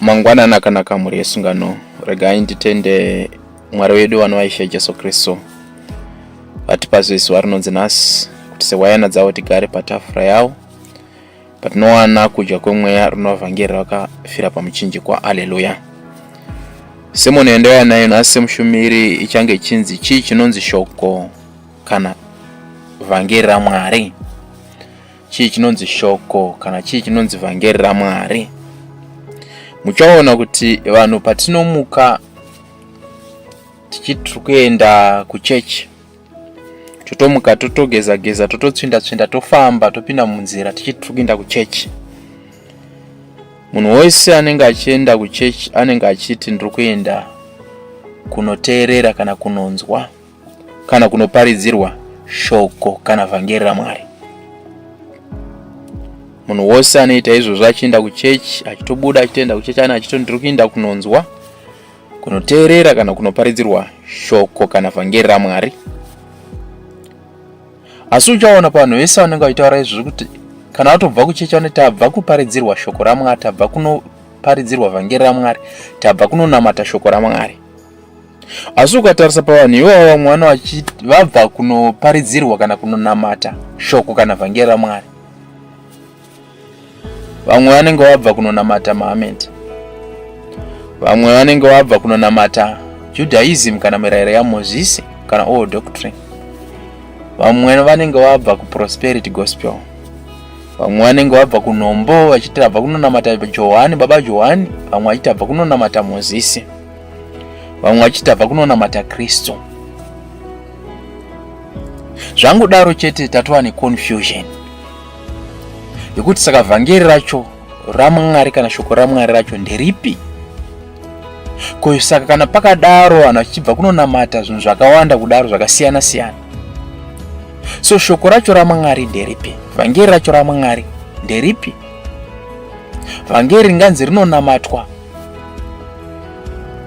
Mangwanani akanaka mhuri yesungano, regai nditende Mwari wedu vanova Ishe Jesu Kristu vatipa zuva rinonzi nhasi kuti sehwayana dzavo tigare patafura yavo patinowana kudya kwemweya rinova vhangeri rakafira pamuchinjikwa. Aleluya! Simoni yandauya nayo nhasi semushumiri ichange ichinzi chii chinonzi shoko kana vhangeri raMwari? Chii chinonzi shoko kana chii chinonzi vhangeri raMwari? Muchaona kuti vanhu patinomuka tichiti tiri kuenda kuchechi totomuka totogeza geza tototsvinda tsvinda tofamba topinda munzira tichiti tiri kuenda kuchechi. Munhu wese anenge achienda kuchechi anenge achiti ndiri kuenda kunoteerera kana kunonzwa kana kunoparidzirwa shoko kana vhangeri raMwari. Munhu wose anoita izvozvo achienda kuchechi, achitobuda achitoenda kuchechi, ane achito ndiri kuenda kunonzwa, kunoteerera kana kunoparidzirwa shoko kana vhangeri raMwari. Asi uchaona pavanhu vese vanenge vachitaura izvozvo kuti kana vatobva kuchechi vanoti tabva kuparidzirwa shoko raMwari, tabva kunoparidzirwa vhangeri raMwari, tabva kunonamata shoko raMwari. Asi ukatarisa pavanhu ivavo vamwe vano vabva kunoparidzirwa kana kunonamata shoko kana vhangeri raMwari. Vamwe vanenge vabva kunonamata Muhammad. Vamwe vanenge vabva kunonamata Judaism kana mirayiro yaMozisi kana old doctrine. Vamwe vanenge vabva kuprosperity gospel. Vamwe vanenge vabva kunombo vachiti tabva kunonamata Johani, baba Johani. Vamwe vachiti tabva kunonamata Mozisi. Vamwe vachiti tabva kunonamata Kristu. Zvangodaro chete tatova neconfusion yekuti saka vhangeri racho raMwari kana shoko raMwari racho nderipi? Ko saka kana pakadaro vanhu vachibva kunonamata zvinhu zvakawanda kudaro zvakasiyana siyana, so shoko racho raMwari nderipi? Vhangeri racho raMwari nderipi? Vhangeri ringanzi rinonamatwa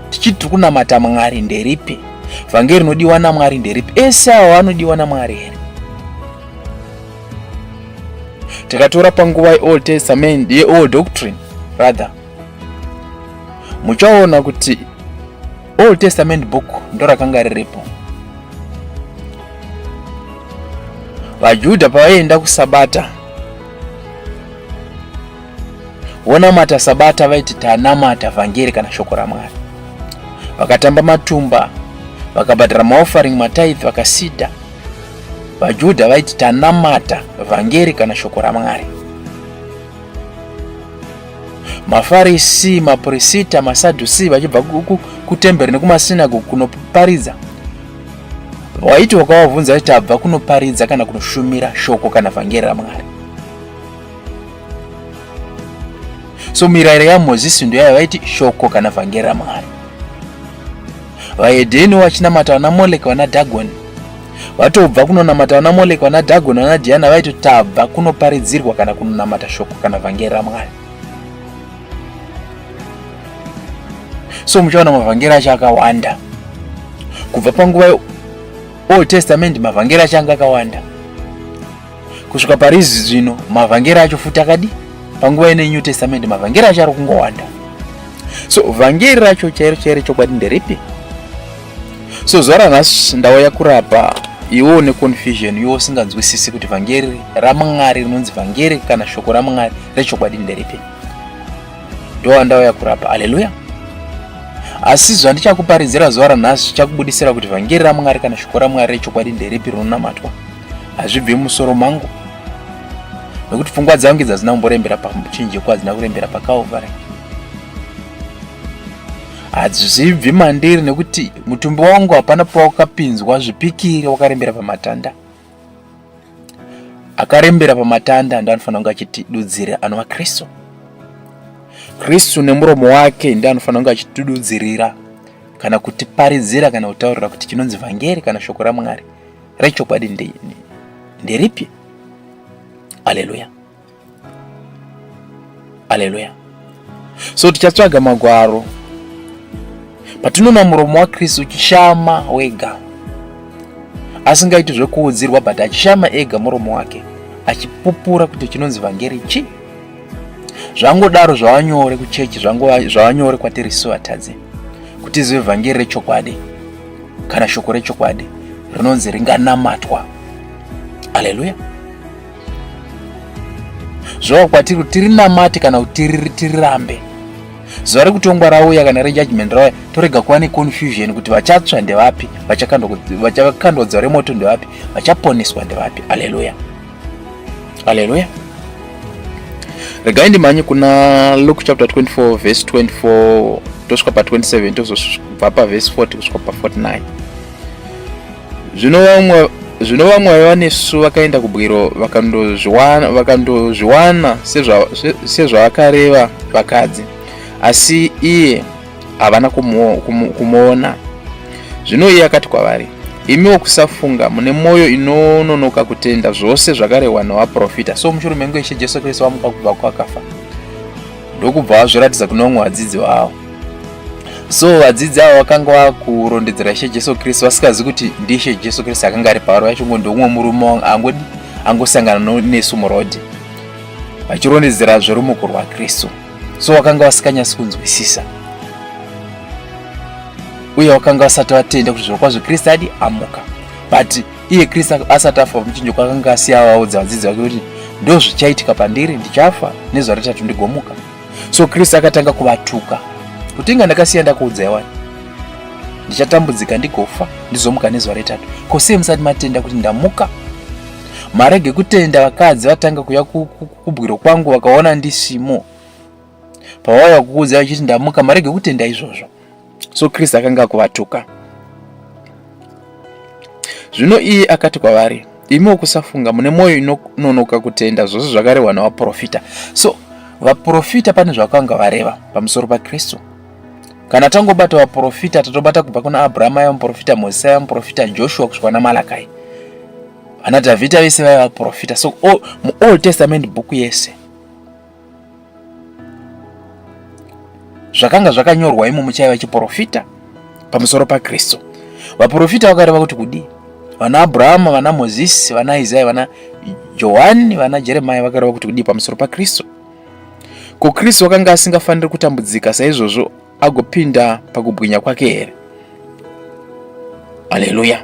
tichiti tiri kunamata Mwari nderipi? Vhangeri rinodiwa naMwari nderipi? Ese awo anodiwa naMwari here? Tikatora panguva yeOld Testament, yeOld Doctrine rather, muchaona kuti Old Testament book ndorakanga riripo. VaJudha pavaienda kusabata vonamata sabata vaiti tanamata vhangeri kana shoko raMwari. Vakatamba matumba, vakabhadhara maoffering, matithe, vakasida. VaJudha vaiti tanamata vhangeri kana shoko raMwari. MaFarisi, maPrisita, maSadhusi vachibva kutemberi nekumasinagogi kunoparidza, waiti wakavabvunza kuti tabva kunoparidza kana kunoshumira shoko kana vhangeri raMwari. So mirayiro yaMozisi ndoyaiva vaiti shoko kana vhangeri raMwari. VaHedheni vachinamata vana Moleki vana Dhagoni, vatobva kunonamata vana Moleki vana Dhagoni vana Dhiana, vaiti tabva kunoparidzirwa kana kunonamata shoko kana vhangeri raMwari. So muchaona mavhangeri acho akawanda kubva panguva yeOld Testament, mavhangeri acho anga akawanda kusvika pari zvino. Mavhangeri acho futi akadi panguva ine New Testament, mavhangeri acho ari kungowanda. So vhangeri racho chairo chairo chokwadi nderipi? So zuva ranhasi ndauya kurapa iwe une confusion, iwe usinganzwisisi kuti vhangeri raMwari rinonzi vhangeri kana shoko raMwari rechokwadi nderipi. Ndowandauya kurapa. Aleluya. Asi zvandichakuparidzira zuva ranhasi zvichakubudisira kuti vhangeri raMwari kana shoko raMwari rechokwadi nderipi rinonamatwa. Hazvibvi mumusoro mangu, nekuti pfungwa dzangu idzi hadzina kumborembera pamuchinjikwa, hadzina kurembera paCalvary, hadzibvi mandiri, nekuti mutumbi wangu hapana pawakapinzwa zvipikiri, wakarembera pamatanda. Akarembera pamatanda ndo anofanira kunge achitidudzira, anova Kristu. Kristu nemuromo wake ndi anofanira kunge achitidudzirira kana kutiparidzira kana kutaurira kuti chinonzi vhangeri kana shoko raMwari rechokwadi nderipi. Aleluya, aleluya. So tichatsvaga magwaro patinoona muromo waKristu uchishama wega, asingaiti zvekuudzirwa, but achishama ega muromo wake achipupura kuti chinonzi vhangeri chii. Zvangodaro zvava nyore kuchechi, zvava nyore kwatiri isu vatadzi kuti tizive vhangeri rechokwadi kana shoko rechokwadi rinonzi ringanamatwa. Aleluya. Zvava kwatiri kuti tirinamate kana kuti tirirambe. Zuva rekutongwa rauya kana rejudgment rauya, torega kuva neconfusion kuti vachatsva ndevapi, vachakandwa dziva remoto ndevapi, vachaponeswa ndevapi. Aleluya. Aleluya. Regai ndimhanye kuna Luke chapter 24 verse 24 tosvika pa 27 tozobva pa verse 40 kusvika pa 49. Zvino vamwe zvino vamwe vaiva nesu vakaenda kubwiro vakandozviwana vakandozviwana sezvavakareva vakadzi, asi iye havana kumuona. Zvino iye akati kwavari, Imiwo kusafunga, mune mwoyo inononoka kutenda zvose zvakarehwa navaprofita. So mushure menguva Ishe Jesu Kristu vamuka kubva kwakafa, ndokubva vazviratidza kune vamwe vadzidzi vavo. So vadzidzi ava vakanga vakurondedzera Ishe Jesu Kristu vasikazivi kuti ndiIshe Jesu Kristu akanga ari pavari, vachingo ndoumwe murume angodi angosangana nesu murodhi, vachirondedzera zverumuko rwaKristu. So vakanga vasikanyasi kunzwisisa uye vakanga vasati vatenda kuti zvirokwazvo Kristu adi amuka. But iye Kristu asati afa pamuchinjiko akanga asiya avaudza vadzidzi vake kuti ndozvichaitika pandiri, ndichafa nezuva retatu ndigomuka. So Kristu akatanga kuvatuka kuti inga ndakasiya ndakuudzai wani, ndichatambudzika ndigofa ndizomuka nezuva retatu. Ko sei musati matenda kuti ndamuka? Marege kutenda vakadzi vatanga kuya kubwiro kwangu vakaona ndisimo. Pavauya kukuudza vachiti ndamuka, marege kutenda izvozvo. So Kristu akanga akuvatuka. Zvino iye akati kwavari, imi wokusafunga, mune mwoyo inononoka kutenda zvose zvakarehwa navaprofita. So vaprofita pane zvavakanga vareva pamusoro paKristu. Kana tangobata vaprofita, tatobata kubva kuna Abrahama aiva muprofita, Mozisi aiva muprofita, Joshua kusvika kuna Malakai, vana Dhavhidha vese vaiva vaprofita. So all, muOld Testament book yese zvakanga zvakanyorwa imomo chaiva chiprofita pamusoro paKristu. Vaprofita vakareva kuti kudii? Vana Abrahama, vana Mozisi, vana Isaya, vana Johani, vana Jeremia vakareva kuti kudii pamusoro paKristu? Ko Kristu wakanga asingafaniri kutambudzika saizvozvo agopinda pakubwinya kwake here? Aleluya!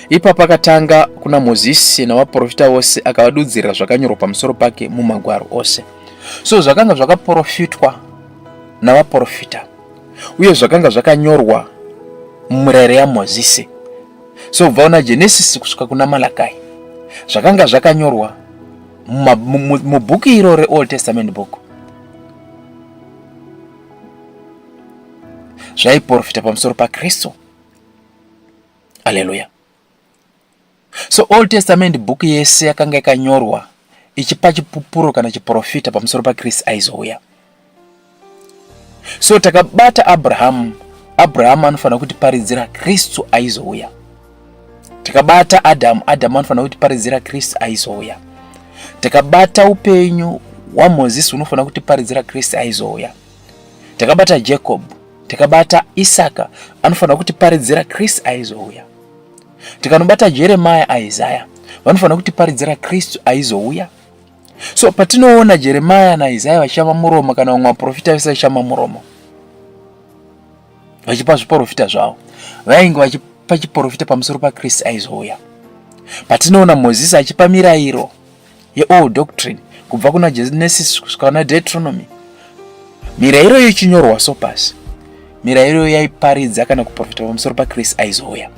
Ipapo akatanga kuna Mozisi navaprofita vose akavadudzirira zvakanyorwa pamusoro pake mumagwaro ose. So zvakanga zvakaprofitwa navaprofita uye zvakanga zvakanyorwa mumurayiro yaMozisi. So kubva kuna Genesis kusvika kuna Malakai zvakanga zvakanyorwa mubhuku iro reOld Testament book zvaiprofita pamusoro paKristu. Aleluya. So Old Testament book yese yakanga yakanyorwa ichipa chipupuro kana chiprofita pamusoro paKristu aizouya. So takabata Abrahamu, Abrahamu anofanira kutiparidzira Kristu aizouya. Takabata Adamu, Adamu anofanira kutiparidzira Kristu aizouya. Takabata upenyu hwaMozisi unofanira kutiparidzira Kristu aizouya. Takabata Jacob, Tikabata Isaka anofanira kutiparidzira Kristu aizouya. Tikanobata Jeremiah, Isaya vanofanira kutiparidzira Kristu aizouya. So patinoona Jeremiah naIsaya vachishama muromo kana vamwe vaprofita vese vachishama muromo vachipa zviprofita zvavo, vainge vachipa chiprofita pamusoro paKristu aizouya. Patinoona Mozisi achipa mirayiro yeold doctrine kubva kuna Genesis kusvika kuna Deuteronomy, mirayiro iyo ichinyorwa so pasi, mirayiro iyo yaiparidza kana kuprofita pamusoro paKristu aizouya.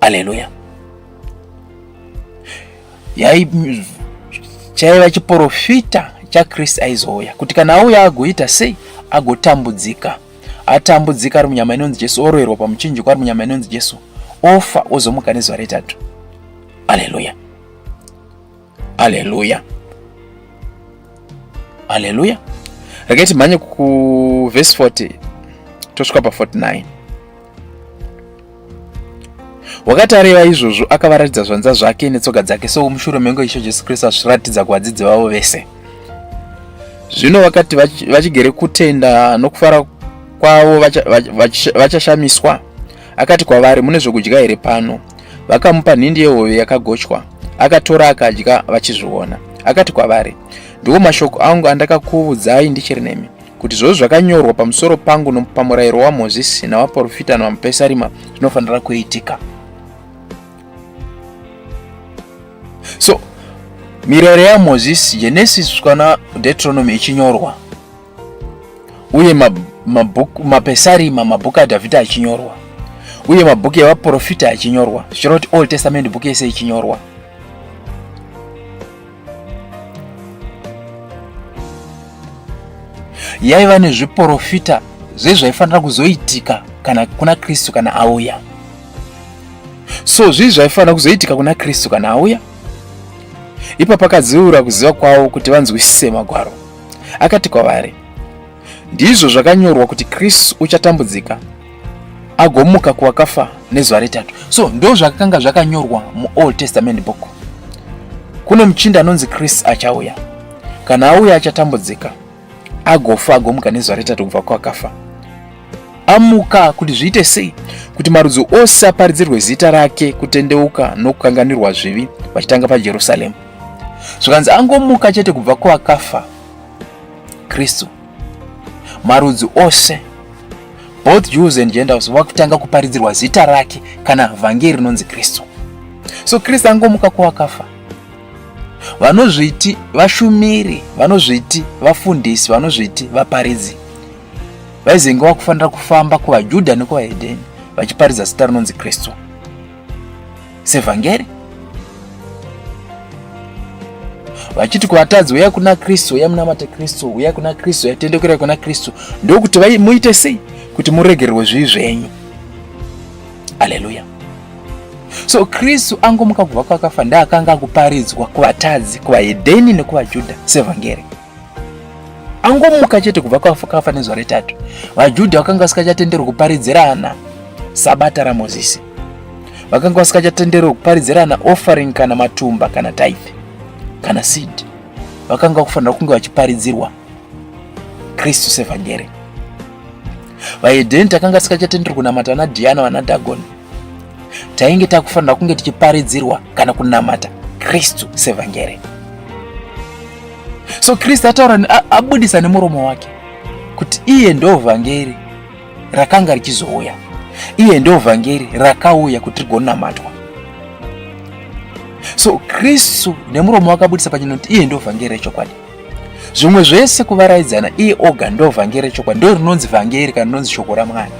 Aleluya! Yai chaiva chiprofita chaKristu aizouya, kuti kana auya agoita sei? Agotambudzika, atambudzika ari munyama inonzi Jesu, oroverwa pamuchinjikwa ari munyama inonzi Jesu, ofa, ozomuka nezuva retatu. Aleluya, aleluya, aleluya. Regai timhanye kuvhesi 40 tosvika pa 49. Wakati areva izvozvo akavaratidza zvanza zvake netsoka dzake. So mushure menguva Ishe Jesu Kristu azviratidza kuvadzidzi vavo vese. Zvino vakati vachigere kutenda nokufara kwavo vachashamiswa, akati kwavari, mune zvokudya here pano? Vakamupa nhindi yehove yakagochwa, akatora akadya vachizviona. Akati kwavari, Ndiwo mashoko angu andakakuvudzai ndichiri nemi, kuti zvose zvakanyorwa pamusoro pangu pamurayiro waMozisi navaprofita navaMupesarima zvinofanira kuitika. So mirayiro yaMozisi, Genesis kana Deuteronomy ichinyorwa, uye mabhuku mapesarima mabhuku adhavhidha achinyorwa uye mabhuku evaprofita achinyorwa zvichireva kuti Old Testament bhuku yese ichinyorwa. Yaiva nezviprofita zvezvaifanira kuzoitika kana kuna Kristu kana auya. So zvii zvaifanira kuzoitika kuna Kristu kana auya? Ipapo akadziura kuziva kwavo kuti vanzwisise magwaro. Akati kwavari, Ndizvo zvakanyorwa kuti Kristu uchatambudzika agomuka kuvakafa nezuva retatu. So ndo zvakanga zvakanyorwa muOld Testament book. Kune muchinda anonzi Kristu achauya. Kana auya achatambudzika agofa agomuka nezuva retatu kubva kwakafa. Amuka kuti zviite sei? Kuti marudzi ose aparidzirwe zita rake, kutendeuka nokukanganirwa zvivi, vachitanga paJerusarema. Zvikanzi angomuka chete kubva kuvakafa Kristu, marudzi ose, both Jews and Gentiles, vakutanga kuparidzirwa zita rake kana vhangeri rinonzi Kristu. So Kristu angomuka kuvakafa, vanozviti vashumiri, vanozviti vafundisi, vanozviti vaparidzi, vaizenge vakufanira kufamba kuvaJudha nekuvahedheni vachiparidza zita rinonzi Kristu sevhangeri, vachiti kuvatadzi, uyai kuna Kristu, uyai munamate Kristu, uyai kuna Kristu, uyai tendekerai kuna Kristu, ndokuti muite sei kuti muregererwe zvivi zvenyu. Aleluya. So Kristu angomuka kubva kwakafa ndaakanga akuparidzwa kuvatadzi, kuvahedheni nekuvajudha sevhangeri. Angomuka chete kubva kwakafa nezuva retatu, vaJudha vakanga vasikachatenderwi kuparidzirana sabata raMozisi, vakanga vasikachatenderwi kuparidzirana offering kana matumba kana tithe kana seed. Vakanga vakufanira kunge vachiparidzirwa Kristu sevhangeri. Vahedheni takanga tisikachatenderwi kunamata vana Diana vana Dagoni, tainge takufanira kunge tichiparidzirwa kana kunamata Kristu sevhangeri. So Kristu ataura, abudisa nemuromo wake kuti iye ndo vhangeri rakanga richizouya, iye ndo vhangeri rakauya kuti rigonamatwa. So Kristu nemuromo wake abudisa pachena kuti iye ndo vhangeri rechokwadi. Zvimwe zvese kuvaraidzana, iye oga ndo vhangeri rechokwadi, ndo rinonzi vhangeri kana rinonzi shoko raMwari.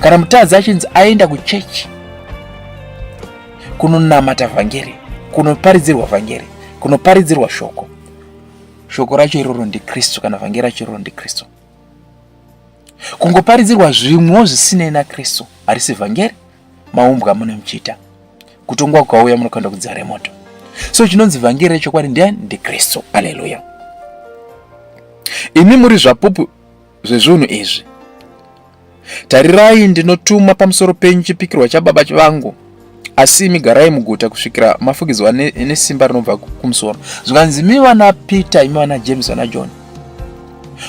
Kana mutadzi achinzi aenda kuchechi kunonamata vhangeri, kunoparidzirwa vhangeri, kunoparidzirwa shoko, shoko racho iroro ndiKristu, kana vhangeri racho iroro ndiKristu. Kungoparidzirwa zvimwewo zvisinei naKristu harisi vhangeri, maumbwa mune muchiita kutongwa kukauya munokanda kudziva remoto. So chinonzi vhangeri rechokwadi ndiani? NdiKristu. Aleluya. Imi muri zvapupu zvezvinhu izvi. Tarirai, ndinotuma pamusoro penyu chipikirwa chaBaba vangu, asi imi garai muguta kusvikira mafukidzwa nesimba rinobva kumusoro. Zvikanzi, imi vana Peter, imi vana James, vana John,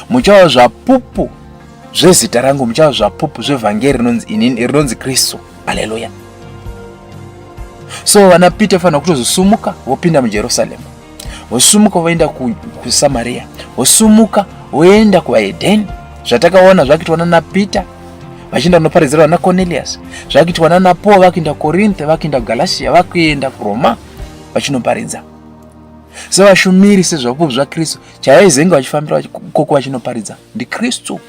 muchava zvapupu zvezita rangu, muchava zvapupu zvevhangeri rinonzi inini, rinonzi Kristu. Haleluya. So vana Peter fanira kutozosumuka vopinda muJerusarema, vosumuka voenda kuSamaria, vosumuka voenda kuvaHedheni. Zvatakaona zvakuitwa nana Peter vachienda kunoparidzira vana Cornelius, zvakuitwa nana Paul vakuenda Korinthe, vakuenda kuGalatia, vakuenda kuRoma vachinoparidza. Sevashumiri, sezvapupu zvaKristu, chavaizenge vachifambira koko vachinoparidza ndiKristu.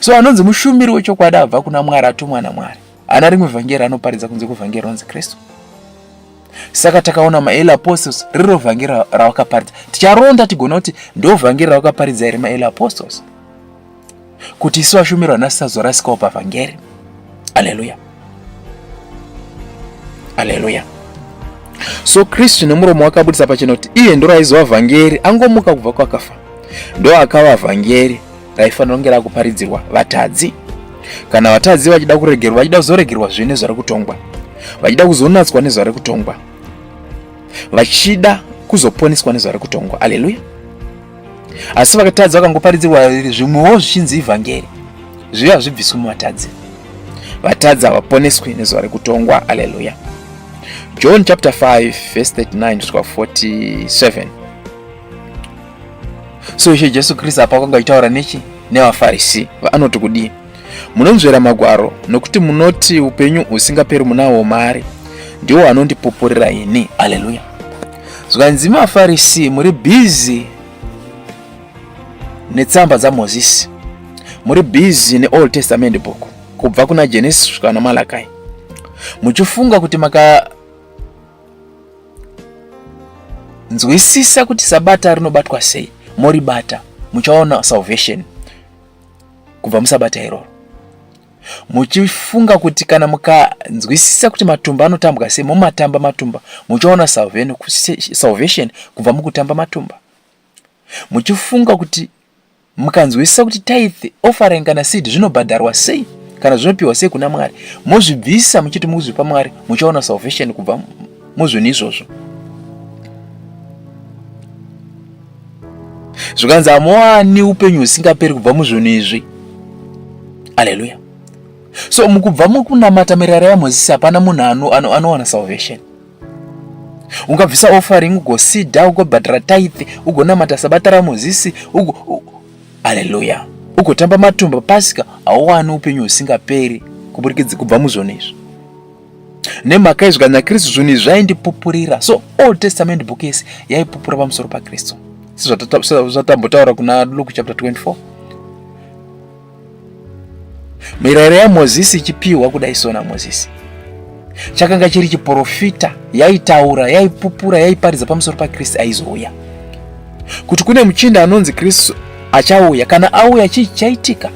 So anonzi mushumiri wechokwadi abva kuna Mwari, atumwa naMwari, ana rimwe vhangeri anoparidza kunze kwevhangeri rinonzi Kristu. Saka takaona maearly apostles riro vhangeri ravakaparidza. Ticharonda tigona kuti ndo vhangeri ravakaparidza here maearly apostles, kuti isu vashumiri vanasi tazorasikawo pavhangeri. Aleluya, aleluya. So Kristu nemuromo wake abudisa pachena kuti iye ndo raizova vhangeri, angomuka kubva kwakafa, ndo akava vhangeri raifanira kunge rakuparidzirwa vatadzi. Kana vatadzi vachida kuregerwa, vachida kuzoregerwa zvivi nezuva rekutongwa, vachida kuzonatswa nezuva rekutongwa, vachida kuzoponeswa nezuva rekutongwa. Aleluya. Asi vakatadza vakangoparidzirwa zvimwewo zvichinzi ivhangeri, zvivi hazvibviswi muvatadzi. Vatadzi havaponeswi nezuva rekutongwa. Aleluya. John chapter 5 verse 39 kusvika 47. So Ishe Jesu Kristu apa akanga achitaura nechi nevaFarisi, anoti kudii? Munonzvera magwaro nokuti munoti upenyu husingaperi munawo maari, ndiwo anondipupurira ini. Aleluya. Zvikanzi maFarisi muri busy netsamba dzaMozisi, muri busy neOld Testament book kubva kuna Genesis kusvika naMalakai, muchifunga kuti makanzwisisa kuti sabata rinobatwa sei, moribata, muchaona salvation kubva musabata iroro, muchifunga kuti kana mukanzwisisa kuti matumba anotambwa sei, momatamba matumba, muchaona salvation kubva mukutamba matumba, muchifunga kuti mukanzwisisa kuti tithe, offering kana seed zvinobhadharwa sei kana zvinopiwa sei kuna Mwari, mozvibvisa muchiti muzvipa Mwari, muchaona salvation kubva muzvinhu izvozvo. Zvikanzi hamuwani upenyu husingaperi kubva muzvinhu izvi. Aleluya. So mukubva mukunamata mirayiro yaMozisi hapana munhu anowana ano, ano salvation. Ungabvisa offering, ugosida, ugobhadhara tithe, ugonamata sabata raMozisi, ugo aleluya, ugotamba matumba pasika, hauwani upenyu husingaperi kuburikidza kubva muzvinhu izvi. Nemhaka izvi kana Kristu zvinhu izvi zvaindipupurira. So Old Testament book yese yaipupura pamusoro paKristu, sezvatambotaura kuna Luke chapter 24. Mirayiro yaMozisi ichipiwa kudai so naMozisi, chakanga chiri chiprofita, yaitaura, yaipupura, yaiparidza pamusoro paKristu aizouya, kuti kune muchinda anonzi Kristu achauya. Kana auya, chii chichaitika?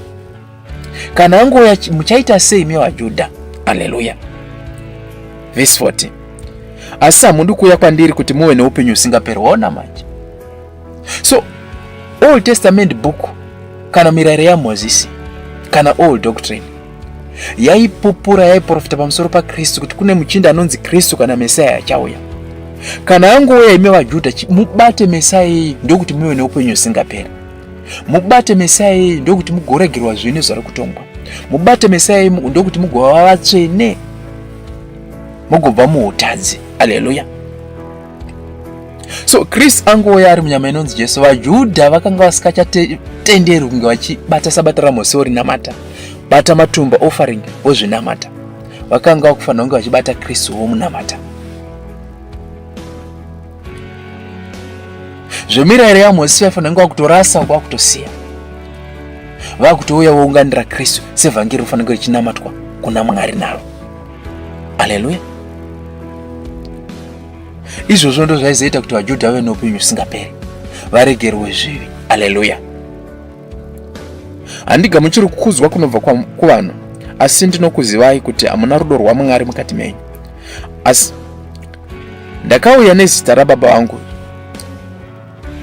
Kana angouya, muchaita sei imi vaJudha? Aleluya. Verse 40, asi hamudi kuuya kwandiri kuti muve neupenyu husingaperi. Waona manje. So Old Testament book kana mirayiro yaMozisi kana old doctrine yaipupura, yaiprofita pamusoro paKristu, kuti kune muchinda anonzi Kristu kana Mesaya achauya. Kana angouya, imi vaJudha, mubate Mesaya iyi, ndokuti muve neupenyu husingaperi. Mubate Mesaya iyi, ndokuti mugoregerwa zvivi zvari kutongwa. Mubate Mesaya iyi, ndokuti mugova vatsvene, mugobva muutadzi. Aleluya. So Kristu angouya ari munyama inonzi Jesu, vaJudha vakanga vasikachatenderwi kunge vachibata sabata raMozisi vorinamata, bata matumba offering vozvinamata. Vakanga vakufanira kunge vachibata Kristu vomunamata. Zvemirayiro yaMozisi vaifanira kunge vakutorasa, vakutosiya, vakutouya vounganira Kristu sevhangeri rinofanira kunge richinamatwa kuna Mwari naro. Aleluya. Izvozvo ndo zvaizoita kuti vaJudha vave neupenyu husingaperi, varegerwe zvivi. Aleluya. Handigamuchiri kukudzwa kunobva kuvanhu, asi ndinokuzivai kuti hamuna rudo rwaMwari mukati menyu. Asi ndakauya nezita rababa vangu,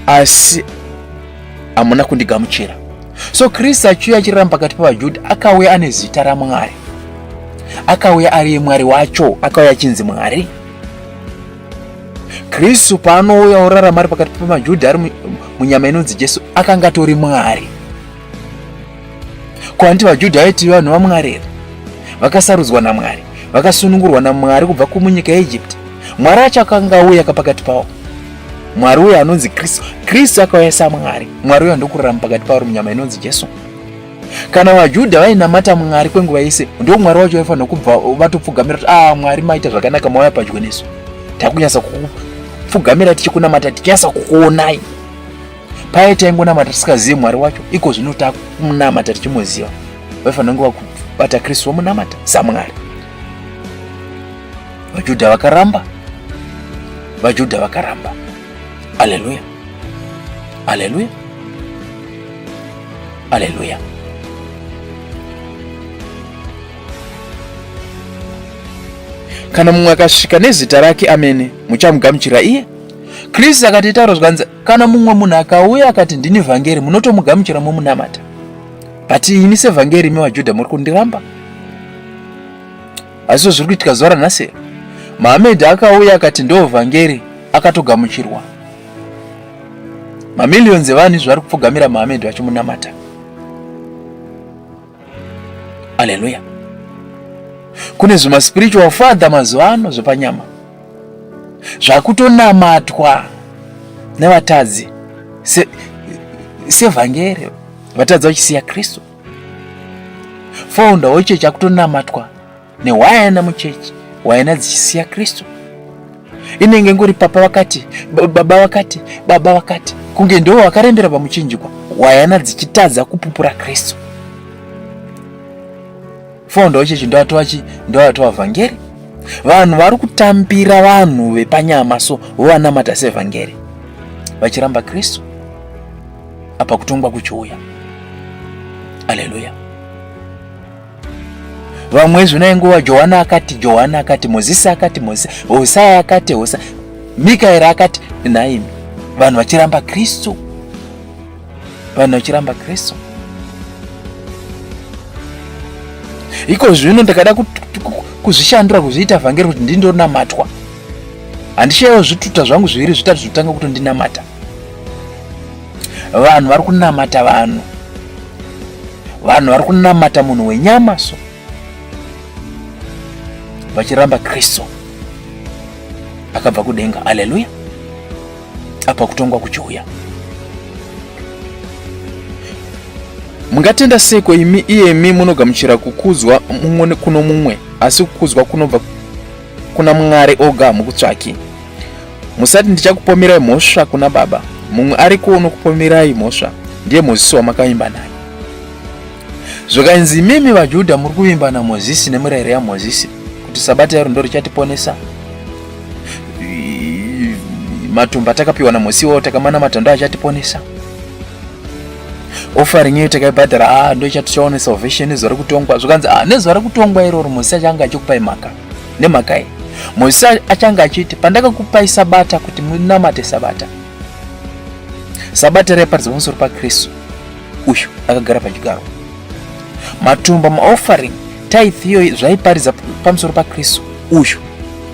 asi hamuna kundigamuchira. So Kristu achiuya achirarama pakati pavaJudha, akauya ane zita raMwari, akauya ari Mwari wacho, akauya achinzi Mwari. Kristu paanouya orarama ari pakati pemaJudha ari munyama inonzi Jesu, akanga atori Mwari. Ko handiti vaJudha vaiti vanhu vaMwari here? Vakasarudzwa naMwari, vakasunungurwa naMwari kubva kumunyika yeEgypt. Mwari acho akanga auya pakati pavo. Mwari uyo anonzi Kristu. Kristu akauya saMwari. Mwari uyo ndokurarama pakati pavo munyama inonzi Jesu. Kana vaJudha vainamata Mwari kwenguva yese, ndo Mwari wacho vaifanira kubva vatopfugamira kuti ah, Mwari maita zvakanaka, mauya padyo nesu. Takunyatsa kukupfugamira tichikunamata, tichinyatsa kukuonai. Paye taingonamata tisingazivi Mwari wacho, iko zvino takunamata tichimuziva. Vaifanira kunge vakubata Kristu vomunamata saMwari. VaJudha vakaramba. VaJudha vakaramba. Aleluya. Aleluya. Aleluya. Kana mumwe akasvika nezita rake amene, muchamugamuchira iye. Kristu akati taura zvikanzi, kana mumwe munhu akauya akati ndini vhangeri, munotomugamuchira momunamata. But ini sevhangeri, imi vaJudha muri kundiramba. Asi zviri kuitika zuva ranhasi. Muhammad akauya akati ndo vhangeri, akatogamuchirwa. Mamillions evanhu izvo vari kupfugamira Muhammad vachimunamata. Aleluya. Kune zvima spiritual father mazuva ano zvepanyama. Zvakutonamatwa nevatadzi sevhangeri, se vatadzi vachisiya Kristu. Founder wechechi akutonamatwa nehwayana muchechi, hwayana dzichisiya Kristu. Inenge ingori papa vakati, baba vakati, baba vakati, kunge ndivo vakarembera pamuchinjikwa, hwayana dzichitadza kupupura Kristu. Founder wechechi ndoatova chi ndoatova vhangeri. Vanhu vari kutambira vanhu vepanyama so vovanamata sevhangeri vachiramba Kristu. Apa kutongwa kuchiuya. Aleluya. Vamwe zvino inguva Johana akati, Johana akati, Mozisi akati, Mozisi, Hosaya akati, Hosa, Mikaeri akati, nhaimi. Vanhu vachiramba Kristu. Vanhu vachiramba Kristu. Iko zvino ndakada kuzvishandura kuzviita vhangeri kuti ndindonamatwa. Handishayiwo zvituta zvangu zviviri zvitatu zvotanga kutondinamata. Vanhu vari kunamata vanhu. Vanhu vari kunamata munhu wenyama so. Vachiramba Kristu akabva kudenga. Haleluya. Apa kutongwa kuchiuya. Mungatenda seiko imi iyemi munogamuchira kukudzwa mumwe kuno mumwe, asi kukudzwa kunobva kuna Mwari oga hamukutsvaki? Musati ndichakupomerai mhosva kuna Baba. Mumwe ariko unokupomerai mhosva, ndiye Mozisi wamakavimba naye. Zvikanzi imimi vaJudha muri kuvimba naMozisi nemirayiro yaMozisi kuti sabata iro ndorichatiponesa. Matumba atakapiwa naMozisi iwawo takamanamata ndo achatiponesa. Offering iyo takaibhadhara, ah, ndo ichatichaona salvation nezuva rekutongwa. Zvikanzi ah, nezuva rekutongwa iroro Mozisi achange achikupai mhaka. Nemhaka iyi Mozisi achange achiti pandakakupai sabata kuti munamate sabata. Sabata raiparidza pamusoro paKristu uyu akagara pachigaro. Matumba, maoffering, tithe iyo zvaiparidza pamusoro paKristu uyu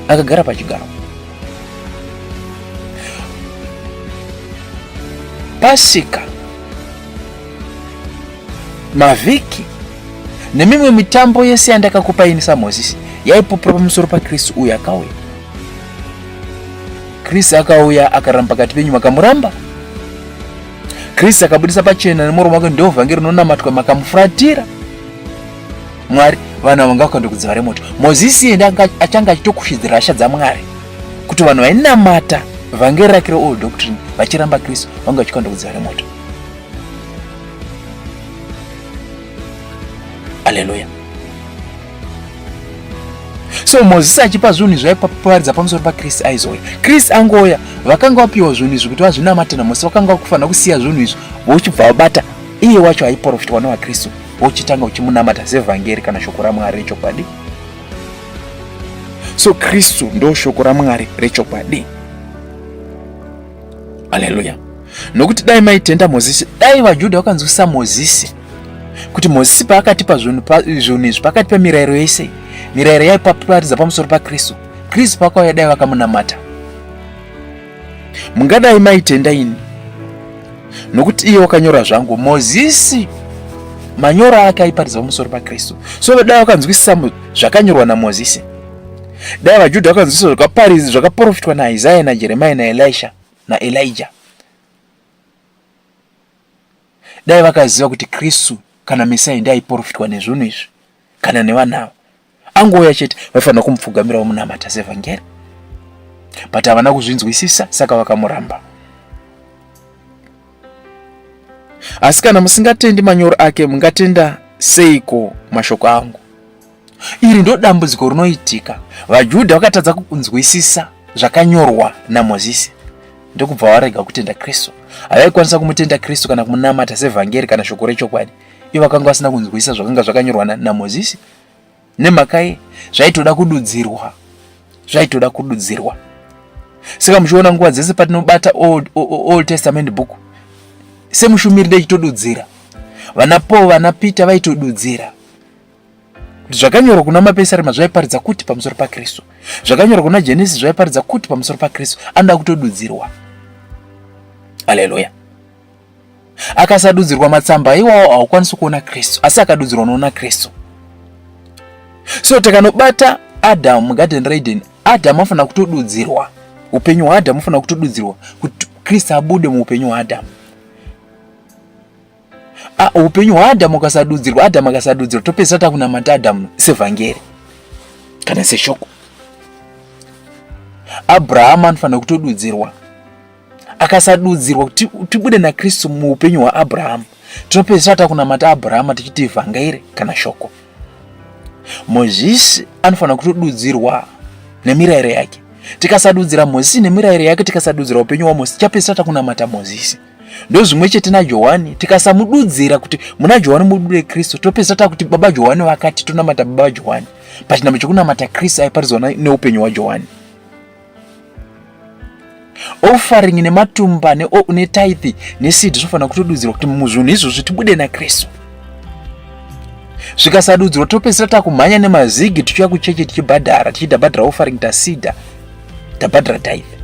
akagara pachigaro. Pasika, mavhiki nemimwe mitambo yese yandakakupa ini saMozisi yaipupura pamusoro paKristu uyu akauya. Kristu akauya akaramba pakati penyu makamuramba. Kristu akabudisa pachena nemuromo wake ndo vhangeri rinonamatwa makamufuratira. Mwari vanhu ava ngavakande kudziva remoto. Mozisi iye achange achitokushidzira hasha dzaMwari kuti vanhu vainamata vhangeri rake reold doctrine vachiramba Kristu vanga vachikanda kudziva remoto. Aleluya. So Mozisi achipa zvinhu izvi aiparidza pamusoro paKristu aizouya. Kristu angouya, vakanga vapiwa zvinhu izvi kuti vazvinamate naMozisi, vakanga vakufanira kusiya zvinhu izvi vochibva vabata iye wacho aiprofitwa nevaKristu, vochitanga uchimunamata sevhangeri kana shoko raMwari rechokwadi. So Kristu ndo shoko raMwari rechokwadi. Haleluya. Nokuti dai maitenda Mozisi, dai vaJudha vakanzwisisa Mozisi kuti Mozisi paakatipa zvinhu izvi pakati pemirayiro yese, mirayiro yaipaparidza pamusoro paKristu, Kristu paakauya dai vakamunamata. Mungadai maitenda ini, nokuti iye wakanyora zvangu. Mozisi manyoro ake aiparidza pamusoro paKristu. So dai vakanzwisisa zvakanyorwa naMozisi, dai vaJudha vakanzwisisa zvakaparidza zvakaprofitwa naIsaya naJeremiya naElisha naElijah, dai vakaziva kuti Kristu kana Mesaya ndiye aiprofitwa nezvinhu izvi kana nevanhu ava angouya chete vaifanira kumupfugamira vomunamata sevhangeri, but havana kuzvinzwisisa saka vakamuramba. Asi kana musingatendi manyoro ake, mungatenda seiko mashoko angu? Iri ndo dambudziko rinoitika. VaJudha vakatadza kunzwisisa zvakanyorwa naMozisi ndokubva varega kutenda Kristu. Havaikwanisa kumutenda Kristu kana kumunamata sevhangeri kana shoko rechokwadi. Ivo vakanga vasina kunzwisisa zvakanga zvakanyorwa naMozisi. Nemhaka ye zvaitoda kududzirwa, zvaitoda kududzirwa. Saka muchiona nguva dzese patinobata Old, Old Testament book semushumiri ndechitodudzira. Vana Paul, vana Peter vaitodudzira kuti zvakanyorwa kuna Mapisarema zvaiparidza kuti pamusoro paKristu, zvakanyorwa kuna Genesis zvaiparidza kuti pamusoro paKristu. Anoda kutodudzirwa. Haleluya. Akasadudzirwa matsamba iwawo haukwanisi kuona Kristu, asi akadudzirwa unoona Kristu. So takanobata Adamu mugarden reEden, Adamu afanira kutodudzirwa. Upenyu hwaAdhamu hunofanira kutodudzirwa kuti Kristu abude muupenyu hwaAdhamu. Ah, upenyu hwaAdhamu ukasadudzirwa, Adhamu akasadudzirwa, topedzisira takunamata Adhamu sevhangeri kana seshoko. Abrahamu anofanira kutodudzirwa. Akasadudzirwa kuti tibude naKristu muupenyu hwaAbrahamu, tinopedzisira takunamata Abrahama tichiti vhangeri kana shoko. Mozisi anofanira kutodudzirwa nemirayiro yake. Tikasadudzira Mozisi nemirayiro yake, tikasadudzira upenyu hwaMozisi, tichapedzisira takunamata Mozisi. Ndozvimwe chete naJohani, tikasamududzira kuti muna Johani mubude Kristu, topedzisira takuti baba Johani vakati tonamata baba Johani pachinhambo chokunamata Kristu aiparidzwa neupenyu hwaJohani. Offering nematumba netithe neseed zvinofanira kutodudzirwa kuti muzvinhu izvozvo tibude naKristu. Zvikasadudzirwa topedzisira takumhanya nemazigi tichiuya kuchechi tichibhadhara, tichidhabhadhara offering tasida tabhadhara tithe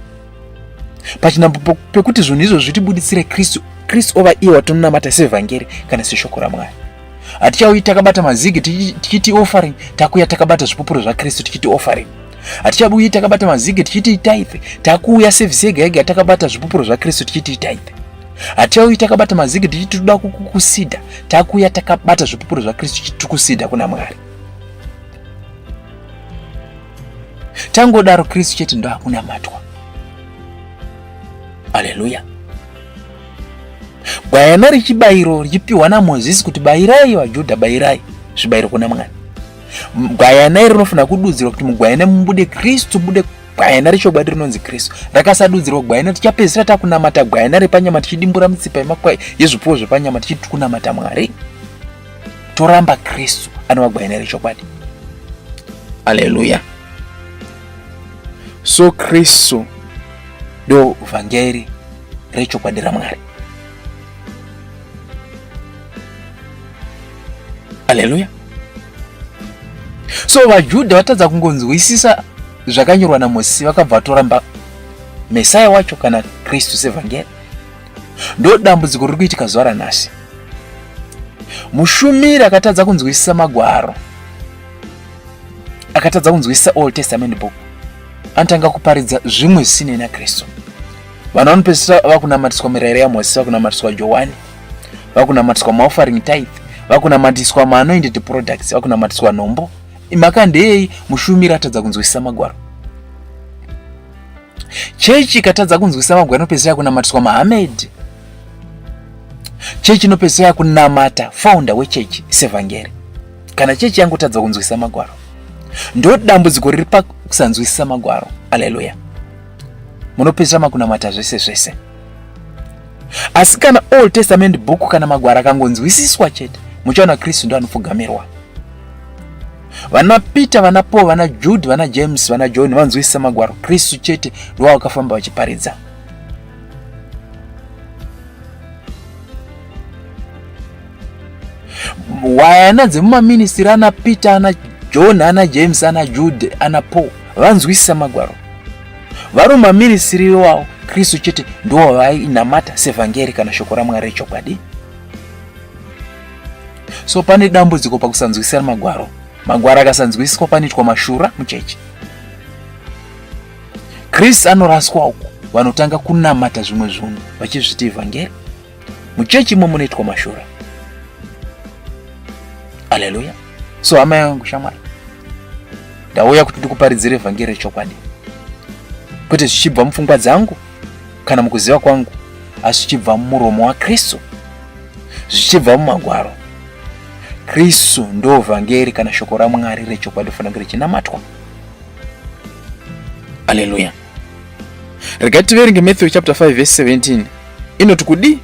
pachinhambo pekuti zvinhu izvozvo zvitibuditsire Kristu, Kristu ova iye watinonamata sevhangeri kana seshoko raMwari. Hatichauyi takabata mazigi tichiti offering, takuuya takabata zvipupuro zvaKristu tichiti offering. Hatichabuyi takabata mazigi tichiti tithe, takuuya service yega yega takabata zvipupuro zvaKristu tichiti tithe. Hatichauyi takabata mazigi tichiti toda kukusida, takuuya takabata zvipupuro zvaKristu tichiti kusida kuna Mwari. Tangodaro Kristu chete ndo akunamatwa. Aleluya. Gwayana rechibayiro richipiwa naMozisi kuti bayirai vaJudha, bayirai zvibayiro kuna Mwari. Gwayana iri rinofanira kududzirwa kuti mugwayana mubude Kristu, bude gwayana rechokwadi rinonzi Kristu. Rakasadudzirwa gwayana tichapedzisira takunamata gwayana repanyama tichidimbura mitsipa yemakwai yezvipfuwo zvepanyama tichiti kunamata Mwari. Toramba Kristu anova gwayana rechokwadi. Aleluya. So Kristu ndo vhangeri rechokwadi raMwari. Aleluya. So vaJudha vatadza kungonzwisisa zvakanyorwa naMosesi vakabva vatoramba Mesaya wacho kana Kristu sevhangeri. Ndo dambudziko riri kuitika zuva ranhasi. Mushumiri akatadza kunzwisisa magwaro, akatadza kunzwisisa Old Testament book, anotanga kuparidza zvimwe zvisinei naKristu. Vanhu vanopedzisira vakunamatiswa mirayiro yaMosesi, vakunamatiswa Johani, vakunamatiswa maoffering tithe, vakunamatiswa maanointed products, vakunamatiswa nhombo. Imhaka ndeyei? Mushumiri atadza kunzwisisa magwaro. Chechi ikatadza kunzwisisa magwaro inopedzisira yakunamatiswa Mahamed. Chechi inopedzisira yakunamata founder wechechi sevhangeri. Kana chechi yangotadza kunzwisisa magwaro, ndo dambudziko riri pakusanzwisisa magwaro. Aleluya. Munopedzisira makunamata zvese zvese. Asi kana Old Testament book kana magwaro akangonzwisiswa chete, muchaona Kristu ndo anopfugamirwa. Vana Peter, vana Paul, vana Jude, vana James, vana John vanzwisisa magwaro. Kristu chete ndo wakafamba vachiparidza. Wayana dzemumaministiri ana Peter, ana John, ana James, ana Jude, ana Paul vanzwisisa magwaro. Vari mumaministiri iwawo Kristu chete ndo vainamata sevhangeri kana shoko raMwari rechokwadi. So pane dambudziko pakusanzwisisa magwaro. Magwaro akasanzwisiswa panoitwa mashura muchechi. Kristu anoraswa uku, vanotanga kunamata zvimwe zvinhu vachizviti evhangeri. Muchechi imo munoitwa mashura. Aleluya. So hama yangu shamwari, ndauya kuti ndikuparidzire evhangeri rechokwadi, kwete zvichibva mupfungwa dzangu kana mukuziva kwangu, asi zvichibva mumuromo waKristu, zvichibva mumagwaro. Kristu ndo vhangeri kana shoko raMwari rechokwadi fanira kunge richinamatwa. Aleluya. Regai tiverenge Matthew chapter 5 verse 17. Inoti kudii?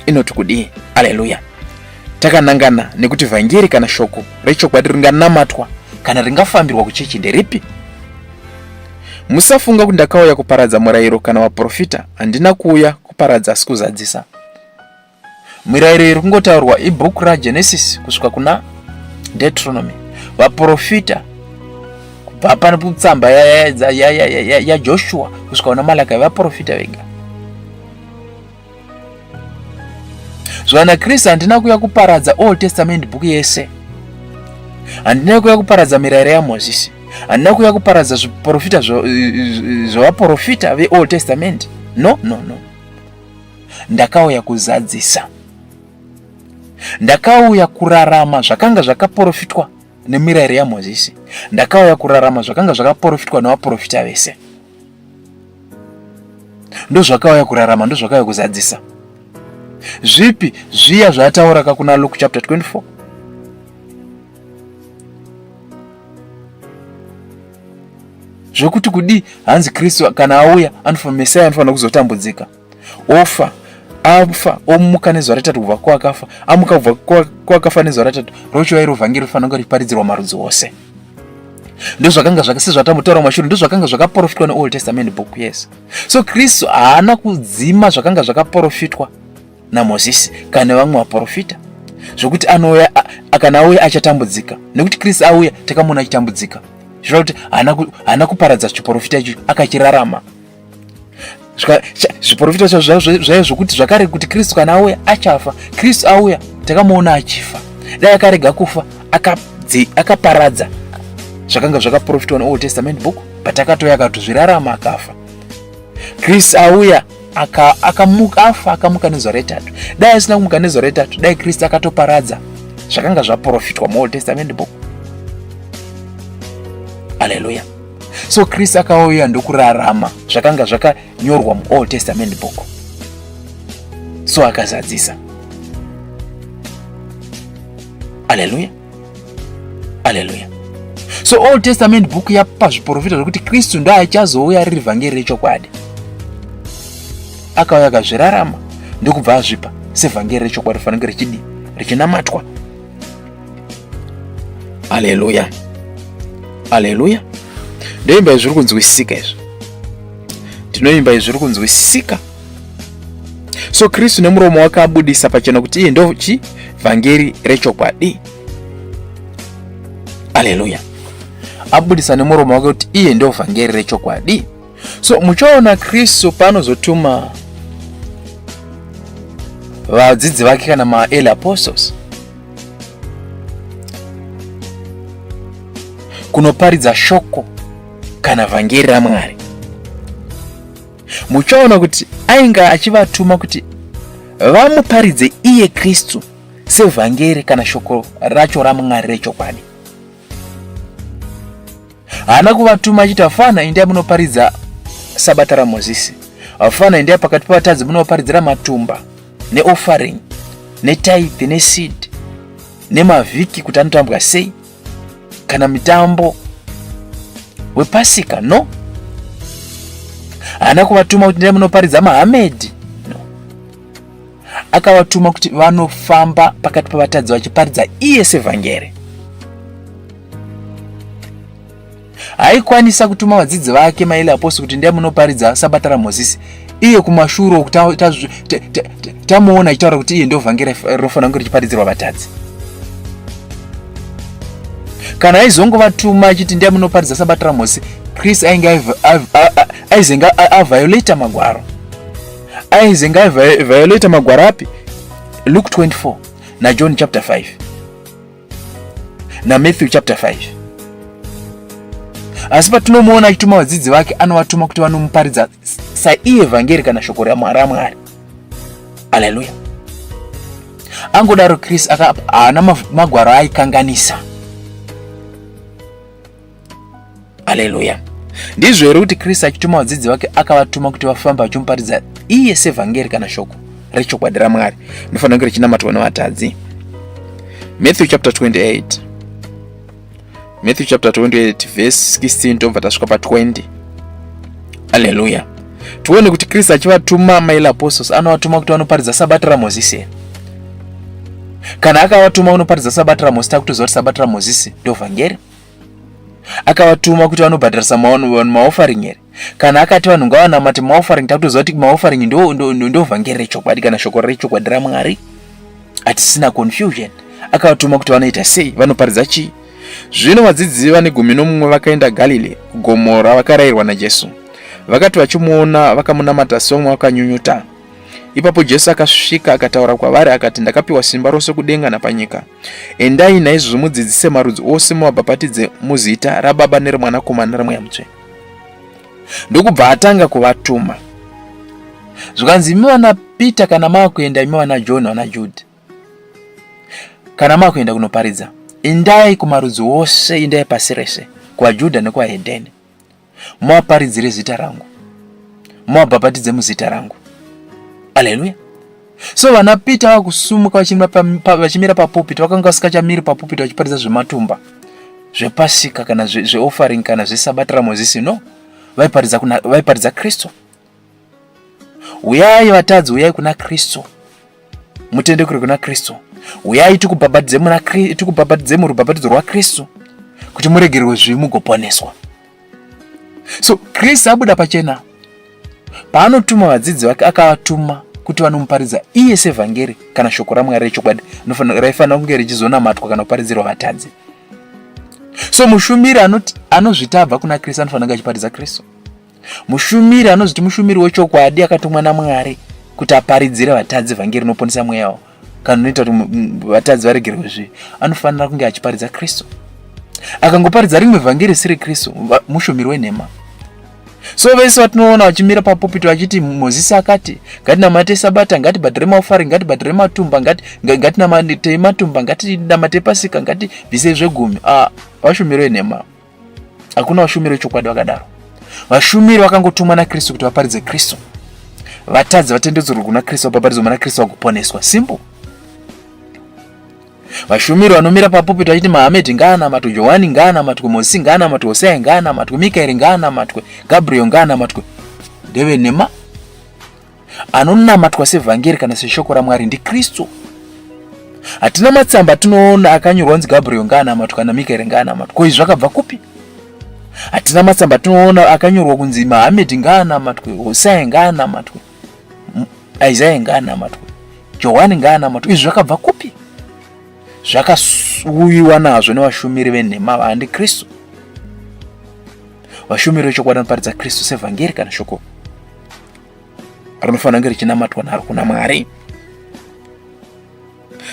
Inoti kudii? Aleluya. Takanangana nekuti vhangeri kana shoko rechokwadi ringanamatwa kana ringafambirwa kuchechi nderipi? Musafunga kuti ndakauya kuparadza murayiro kana vaprofita, handina kuuya kuparadza asi kuzadzisa. Mirayiro iri kungotaurwa ibhuku raGenesis kusvika kuna Deuteronomy. Vaprofita kubva patsamba yaJoshua kusvika kuna Malakai vaprofita vega. Zvana Kristu handina kuya kuparadza Old Testament book yese. Handina kuya kuparadza mirayiro yaMozisi. Handina kuuya kuparadza zviprofita zvevaprofita veOld Testament. No, no, no. Ndakauya kuzadzisa. Ndakauya kurarama zvakanga zvakaprofitwa nemirayiro yaMozisi. Ndakauya kurarama zvakanga zvakaprofitwa nevaprofita vese. Ndozvakauya kurarama, ndozvakauya kuzadzisa. Zvipi zviya zvaataura ka kuna Luke chapter 24? Zvekuti kudii hanzi Kristu kana auya anofanira Messiah anofanira kuzotambudzika. Ofa, afa, omuka nezuva retatu kubva kwakafa, amuka kubva kwakafa nezuva retatu, rochiva iro vhangeri rifanira kunge richiparidzirwa marudzi ose. Ndozvakanga zvaka sezvatambotaura mumashure, ndozvakanga zvakaprofitwa neOld Testament book, yes. So Kristu haana kudzima zvakanga zvakaprofitwa naMozisi kana vamwe vaprofita zvokuti anouya kana auya achatambudzika, nekuti Kristu auya takamuona achitambudzika, zvireva kuti haana kuparadza chiprofita icho, akachirarama. Zviprofita zvaiva zvokuti zvakare kuti Kristu kana auya achafa. Kristu auya takamuona achifa. Dai akarega kufa akaparadza zvakanga zvakaprofitwa neOld Testament book, but akatouya akatozvirarama akafa. Kristu auya akamuka afa akamuka nezuva retatu. Dai asina kumuka nezuva retatu, dai Kristu akatoparadza zvakanga zvaprofitwa muOld Testament book. Haleluya. So Kristu akauya ndokurarama zvakanga zvakanyorwa muOld Testament book. So akazadzisa. Haleluya. Haleluya. So Old Testament book yapa zviprofita zvekuti Kristu ndo achazouya riri vhangeri rechokwadi. Akauya akazvirarama ndokubva azvipa sevhangeri rechokwadi fanenge richidi richinamatwa. Haleluya. Haleluya. Ndoimba izvi zviri kunzwisisika izvi. Ndinoimba izvi zviri kunzwisisika. So Kristu nemuromo wake abudisa pachena kuti iye ndo chi vhangeri rechokwadi. Haleluya. Abudisa nemuromo wake kuti iye ndo vhangeri rechokwadi. So muchaona Kristu paanozotuma vadzidzi vake kana ma-early apostles kunoparidza shoko kana vhangeri raMwari. Muchaona kuti ainge achivatuma kuti vamuparidze iye Kristu sevhangeri kana shoko racho raMwari rechokwadi. Haana kuvatuma achiti afana endai munoparidza sabata raMozisi, afana endai pakati pevatadzi munovaparidzira matumba neoffering netithe neseed nemavhiki kuti anotambwa sei kana mitambo wepasika. No, haana kuvatuma kuti ndai munoparidza mahamedi. No, akavatuma kuti vanofamba pakati pevatadzi vachiparidza iye sevhangeri. Haikwanisa kutuma vadzidzi vake maele apostle kuti ndai munoparidza sabata raMozisi, iye kumashure uku tamuona achitaura kuti iye ndo vhangeri rinofanira kunge richiparidzirwa vatadzi. Kana aizongovatuma achiti ndai munoparidza sabata raMozisi, Chris ainge aizenge aviolata magwaro. Aizenge aviolata magwaro api? Luke 24 naJohn chapter 5 naMatthew chapter 5. Asi patinomuona achituma vadzidzi vake, anovatuma kuti vanomuparidza saiye vhangeri kana shoko raMwari. Haleluya. Angodaro Chris haana magwaro aikanganisa. Haleluya. Ndizvo here kuti Kristu achituma vadzidzi vake akavatuma kuti vafambe vachimuparidza iye sevhangeri kana shoko rechokwadi raMwari rinofanira kunge richinamatwa nevatadzi. Matthew chapter 28. Matthew chapter 28 verse 16 tobva tasvika pa 20. Haleluya. Tione kuti Kristu achivatuma maile apostles anovatuma kuti vanoparidza sabata raMozisi here? Kana akavatuma kunoparidza sabata raMozisi, takutoziva kuti sabata raMozisi ndo vhangeri. Akavatuma kuti vanobhadharisa vanhu maoffering here? Kana akati vanhu ngavanamate maoffering, takutoziva kuti maoffering ndo vhangeri rechokwadi kana shoko rechokwadi raMwari. Hatisina confusion. Akavatuma kuti vanoita sei, vanoparidza chii? Zvino vadzidzi vane gumi nomumwe vakaenda Galile, kugomo ravakarayirwa naJesu. Vakati vachimuona, vakamunamata, asi vamwe vakanyunyuta. Ipapo Jesu akasvika akataura kwavari akati, Ndakapiwa simba rose kudenga napanyika. Endai naizvozvo mudzidzise marudzi ose muvabhapatidze muzita raBaba nereMwanakomana nereMweya Mutsvene. Ndokubva atanga kuvatuma. Zvikanzi imi vana Peter kana maakuenda imi vana John vana Jude kana maakuenda kunoparidza endai kumarudzi ose endai pasi rese kuvaJudha nekuvahedheni muvaparidzire zita rangu muvabhapatidze muzita rangu aleluya so vana peter vakusumuka vachimira papupiti vakanga vasikachamiri papupiti vachiparidza zvematumba zvepasika kana zveoffering kana zvesabata ramozisi no vaiparidza vaiparidza kristu Uyai vatadzi, uyai kuna Kristu, mutendekure kuna Kristu. Uyai tikubhabhatidze muna tikubhabhatidze murubhabhatidzo rwaKristu kuti muregererwe zvivi mugoponeswa. So Kristu abuda pachena paanotuma vadzidzi vake, akavatuma kuti vanomuparidza iye sevhangeri kana shoko raMwari rechokwadi raifanira kunge richizonamatwa kana kuparidzirwa vatadzi. So mushumiri anozviti abva kuna Kristu anofanira kunge achiparidza Kristu. Mushumiri anozviti mushumiri wechokwadi akatumwa naMwari kuti aparidzire vatadzi vhangeri rinoponesa mweya wavo kana unoita kuti vatadzi varegerwe zvivi anofanira kunge achiparidza Kristu. Akangoparidza rimwe vhangeri risiri Kristu, mushumiri wenhema. So vese vatinoona vachimira papupiti vachiti Mozisi akati ngatinamate sabata, ngatibhadhare maofari, ngatibhadhare matumba, ngatinamatei matumba, ngatinamatei pasika, ngatibvisei zvegumi. Ah, vashumiri venhema. Hakuna vashumiri vechokwadi vakadaro. Vashumiri vakangotumwa naKristu kuti vaparidze Kristu. Vatadzi vatendeudzirwe kuna Kristu, vabhabhatidzwe muna Kristu vagoponeswa. Simple. Vashumiri vanomira papupiti vachiti Mahamedi ngaanamatwe, Johani ngaanamatwe, Mozisi ngaanamatwe, Hosea ngaanamatwe, Mikaeri ngaanamatwe, Gabriel ngaanamatwe. Ndevenhema. Anonamatwa sevhangeri kana seshoko raMwari ndiKristu. Hatina matsamba atinoona akanyorwa kunzi Gabriel ngaanamatwe kana Mikaeri ngaanamatwe. Ko izvi zvakabva kupi? Hatina matsamba atinoona akanyorwa kunzi Mahamedi ngaanamatwe, Hosea ngaanamatwe, Isaiah ngaanamatwe, Johani ngaanamatwe. Izvi zvakabva kupi? Zvakauyiwa nazvo nevashumiri venhema vaandiKristu. Vashumiri vechokwadi vanoparidza Kristu sevhangeri kana shoko rinofanira kunge richinamatwa naro kuna Mwari.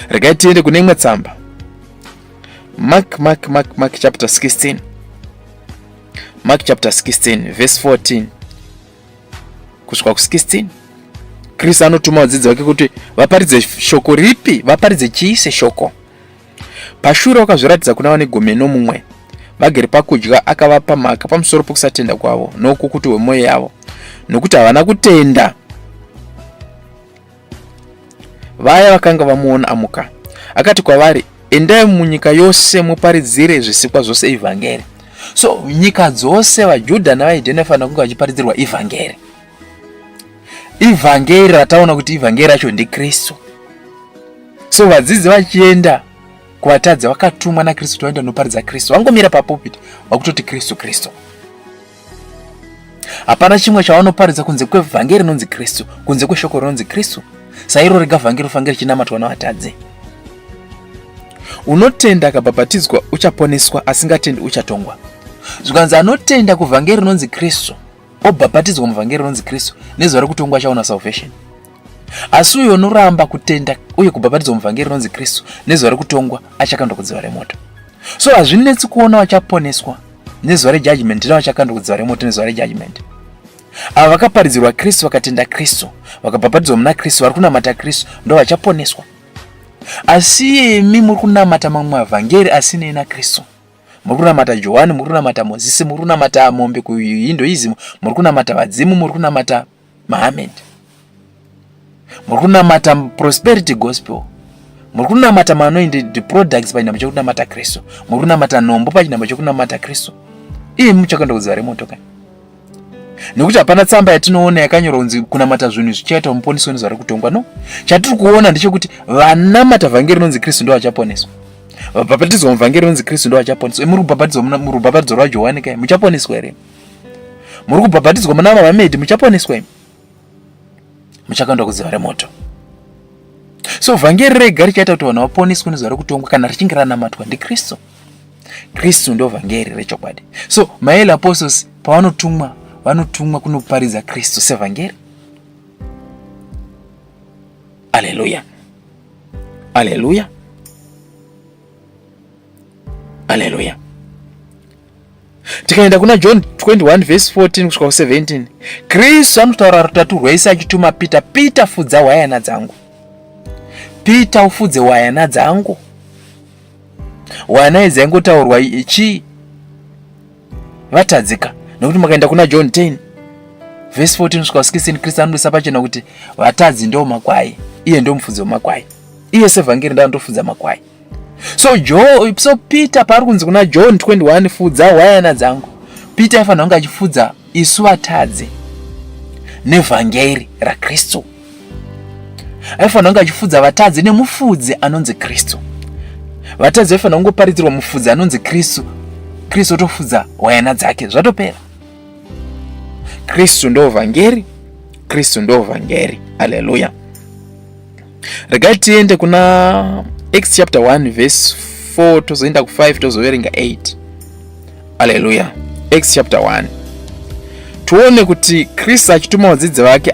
Regai tiende kune imwe tsamba. Mark, Mark, Mark, Mark chapter 16. Mark chapter 16 verse 14 kusvika ku 16. Kristu anotuma vadzidzi vake kuti vaparidze shoko ripi? Vaparidze chii seshoko? Pashure wakazviratidza kuna vane gumi nomumwe vagere pakudya, akavapa mhaka pamusoro pokusatenda kwavo noukukutu hwemwoyo yavo, nokuti havana kutenda vaya vakanga vamuona amuka. Akati kwavari, Endai munyika yose muparidzire zvisikwa zvose ivhangeri. So nyika dzose vaJudha navaHedheni vaifanira kunge vachiparidzirwa ivhangeri. Ivhangeri rataona kuti ivhangeri racho ndiKristu. So vadzidzi vachienda kuvatadzi vakatumwa naKristu kuti vaenda noparidza Kristu, vangomira papulpit vakutoti Kristu Kristu. Hapana chimwe chavanoparidza kunze kwevhangeri rinonzi Kristu, kunze kweshoko rinonzi Kristu. Sairo rega vhangeri rofange richinamatwa navatadzi. Unotenda akabhabhatidzwa uchaponeswa, asingatendi uchatongwa. Zvikanzi anotenda kuvhangeri rinonzi Kristu obhabhatidzwa muvhangeri rinonzi Kristu nezuva rekutongwa achaona salvation. Asi uyo unoramba kutenda uye kubhabhatidzwa muvhangeri rinonzi Kristu nezuva rekutongwa achakandwa kudziva remoto. So hazvinetsi kuona vachaponeswa nezuva rejudgment nevachakandwa kudziva remoto nezuva rejudgment. Ava vakaparidzirwa Kristu vakatenda Kristu vakabhabhatidzwa muna Kristu vari kunamata Kristu ndo vachaponeswa. Asi imi muri kunamata mamwe mavhangeri asinei naKristu. Muri kunamata Johani, muri kunamata Mozisi, muri kunamata mombe kuHinduism, muri kunamata vadzimu, muri kunamata Mahamed, muri kunamata prosperity gospel, muri kunamata maanointed products pachinhambo chekunamata Kristu, muri kunamata nhombo pachinhambo chekunamata Kristu. Iye muchakanda kudziva remoto kai? Nekuti hapana tsamba yatinoona yakanyorwa kunzi kunamata zvinhu izvi chichaita muponiswe nezuva rekutongwa. No, chatiri kuona ndechekuti vanamata vhangeri rinonzi Kristu ndo vachaponeswa. Vabhabhatidzwa muvhangeri rinonzi Kristu ndo vachaponeswa. Muri kubhabhatidzwa murubhabhatidzo rwaJohani kai muchaponeswa here? Muri kubhabhatidzwa muna Muhammad muchaponeswa imi? Muchakandwa kudziva remoto. So vhangeri rega richaita kuti vanhu vaponeswe nezuva rekutongwa kana richinge ranamatwa ndiKristu. Kristu ndo vhangeri rechokwadi. So maeli apostles pavanotumwa vanotumwa kunoparidza Kristu sevhangeri. Aleluya, aleluya, aleluya. Tikaenda kuna John 21 vhesi 14 kusvika ku17, Kristu anotaura rutatu rwese achituma Peter, Peter fudza hwayana dzangu, Peter ufudze hwayana dzangu. Hwayana idzi aingotaurwa chii? Vatadzika, nekuti makaenda kuna John 10 vhesi 14 kusvika 16, Kristu anoburitsa pachena kuti vatadzi ndo makwai, iye ndo mufudzi wemakwai, iye sevhangeri ndo anotofudza makwai. So jo, so Peter paari kunzi kuna John 21 fudza hwayana dzangu, Peter aifanira kunge achifudza isu vatadzi nevhangeri raKristu. Aifanira kunge achifudza vatadzi nemufudzi anonzi Kristu. Vatadzi vaifanira kungoparidzirwa mufudzi anonzi Kristu, Kristu otofudza hwayana dzake, zvatopera. Kristu ndo vhangeri, Kristu ndo vhangeri. Haleluya. Regai tiende kuna Acts chapter 1 verse 4 tozoenda ku 5 tozoverenga 8. Haleluya. Acts chapter 1 tione kuti Kristu achituma vadzidzi vake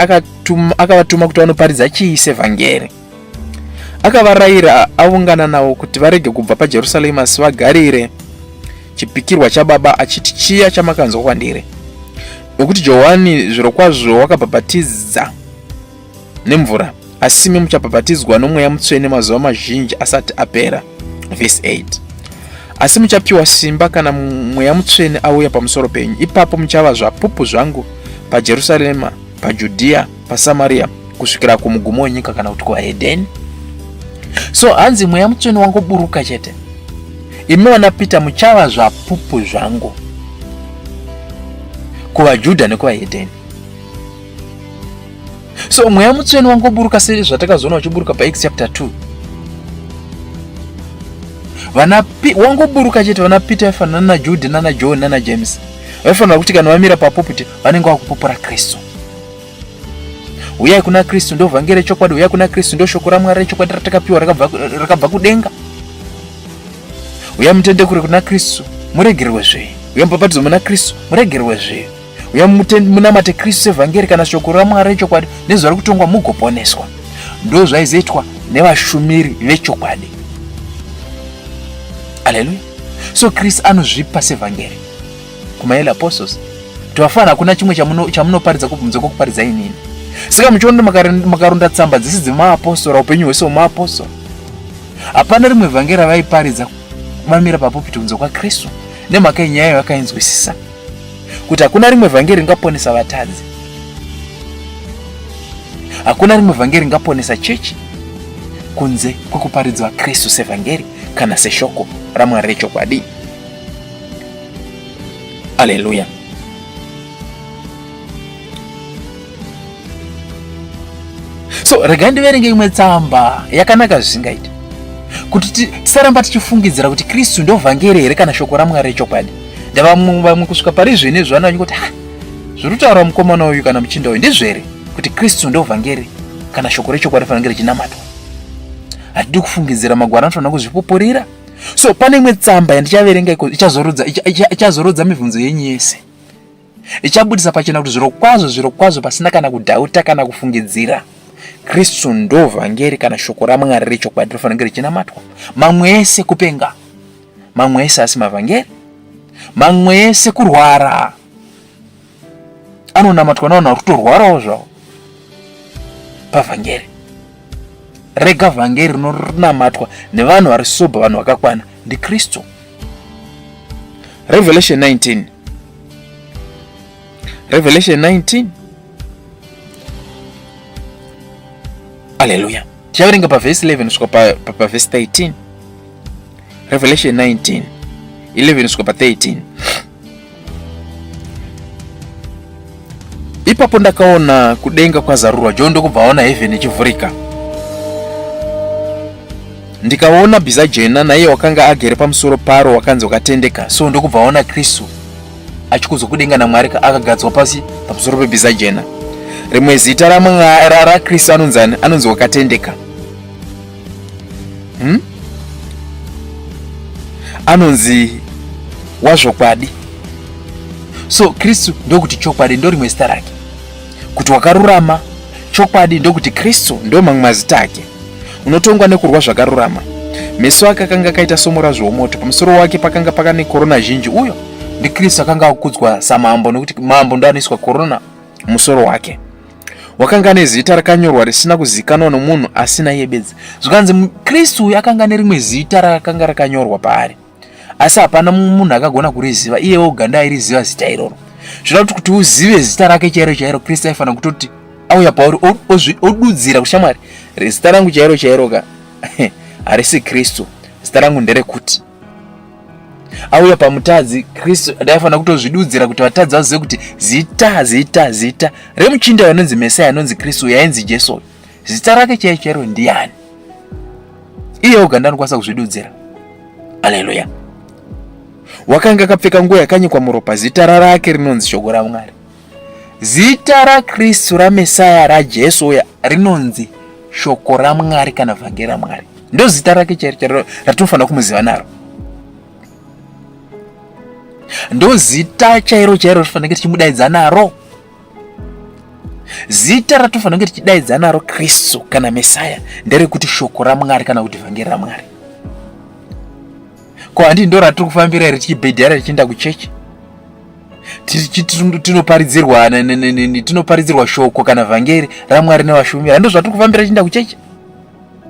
akavatuma kuti vanoparidza chii sevhangeri. Akavarayira aungana navo kuti varege kubva paJerusarema asi vagarire chipikirwa chaBaba, achiti, chiya chamakanzwa kwandiri. Nokuti Johani zvirokwazvo wakabhabhatidza nemvura, asi imi muchabhabhatidzwa noMweya Mutsvene mazuva mazhinji asati apera. Vhesi 8. Asi muchapiwa simba kana Mweya Mutsvene auya pamusoro penyu, ipapo muchava zvapupu zvangu paJerusarema, paJudhiya, paSamaria, kusvikira kumugumo wenyika, kana kuti kuvahedheni. So hanzi Mweya Mutsvene wangoburuka chete, imi vana Peter muchava zvapupu zvangu kuvaJudha nekuvahedheni. So Mweya Mutsvene wangoburuka sezvatakazoona uchiburuka paActs chapter 2. Vana wangoburuka chete, vana Peter vaifanana naJude nana John nana James vaifanira kuti kana vamira papupiti vanenge vakupupura Kristu. Uyai kuna Kristu ndo vhangeri rechokwadi, uyai kuna Kristu ndo shoko raMwari rechokwadi ratakapiwa rakabva kudenga. Uyai mutende kure kuna Kristu muregererwe zvivi. Uyai mubhabhatidzwe muna Kristu muregererwe zvivi. Uyai munamate Kristu sevhangeri kana shoko raMwari rechokwadi nezuva rekutongwa mugoponeswa. Ndo zvaizoitwa nevashumiri vechokwadi. Haleluya. So Kristu anozvipa sevhangeri kumaearly apostles kuti vafana hakuna chimwe chamunoparidza kubvunza kwokuparidza inini. Saka muchiona makarunda tsamba dzese dzemaapostora, upenyu hwese hwemaapostora, hapana rimwe vhangeri ravaiparidza vamira papupiti kunze kwaKristu, nemhaka yenyaya yavakainzwisisa kuti hakuna rimwe vhangeri ringaponesa vatadzi, hakuna rimwe vhangeri ringaponesa chechi kunze kwekuparidzwa Kristu sevhangeri kana seshoko raMwari rechokwadi. Aleluya. So regai ndiverenge imwe tsamba yakanaka zvisingaiti kuti tisaramba tichifungidzira kuti Kristu ndo vhangeri here kana shoko raMwari rechokwadi. Ndavamwe vamwe kusvika pari zvino izvo vanoona kuti ha, zviri kutaura mukomana uyu kana muchinda uyu ndizvo here kuti Kristu ndo vhangeri kana shoko rechokwadi fanira richinamatwa. Hatidi kufungidzira, magwaro anofanira kuzvipupurira. So pane imwe tsamba yandichaverenga iko ichazorodza ichazorodza mibvunzo yenyu yese, ichabudisa pachena kuti zvirokwazvo zvirokwazvo pasina kana kudhauta kana kufungidzira, Kristu ndo vhangeri kana shoko raMwari rechokwadi rinofanira kunge richinamatwa. Mamwe ese kupenga, mamwe ese asi mavhangeri, mamwe ese kurwara, anonamatwa navanhu vari kutorwarawo zvavo pavhangeri. Rega vhangeri rinonamatwa nevanhu vari sober, vanhu vakakwana, ndiKristu. Revelation 19, Revelation 19. Haleluya. Tichaverenga pavhesi 11 kusvika pavhesi 13. Revelation 19 11 kusvika pa 13. Ipapo ndakaona kudenga kwazarurwa, John ndokubva aona heaven ichivhurika. Ndikaona bhiza jena, naiye wakanga agere pamusoro paro wakanzi wakatendeka. So ndokubva aona Kristu achikudzwa kudenga naMwari akagadzwa pasi pamusoro pebhiza jena. Rimwe zita raKristu anonzi ani? Anonzi wakatendeka. Anonzi wazvokwadi. So Kristu ndokuti chokwadi, ndorimwe zita rake, kuti wakarurama. Chokwadi ndokuti Kristu ndo mamwe mazita ake. Unotongwa nekurwa zvakarurama. Meso ake akanga akaita somurazvo womoto, pamusoro wake pakanga pakane korona zhinji. Uyo ndiKristu akanga akukudzwa samambo, nokuti mambo ndo anoiswa korona musoro wake. Wakanga ane zita rakanyorwa risina kuzikanwa nomunhu asina iye bedzi. Zvikanzi Kristu uyu akanga ane rimwe zita rakanga rakanyorwa paari. Asi hapana munhu akagona kuriziva, iye oga ndiairiziva zita iroro. Zvinoda kuti kuti uzive zita rake chairo chairo, Kristu aifanira kutoti auya pauri odudzira kuti shamwari, zita rangu chairo chairo ka harisi Kristu, zita rangu nderekuti. Auya pamutadzi, Kristu ndaifanira kutozvidudzira kuti vatadzi vazive kuti zita zita zita remuchinda anonzi Mesaya anonzi Kristu yainzi Jesu, zita rake chairo chairo ndiani? Iye oga ndanokwanisa kuzvidudzira. Haleluya. Wakanga akapfeka nguo yakanyikwa muropa, zita rake rinonzi Shoko raMwari. Zita raKristu raMesaya raJesu uya rinonzi Shoko raMwari kana Vhangeri raMwari. Ndo zita rake chairo chairo ratinofanira kumuziva naro. Ndo zita chairo chairo ratofanira tichimudaidza naro. Zita ratofanira kunge tichidaidza naro Kristu kana Mesaya nderekuti Shoko raMwari kana kuti Vhangeri raMwari. Ko handi ndo ratiri kufambira here tichibhedhera tichienda kuchechi? Tinoparidzirwa tinoparidzirwa shoko kana vhangeri raMwari nevashumiri. Handi zvatiri kufambira tichienda kuchechi?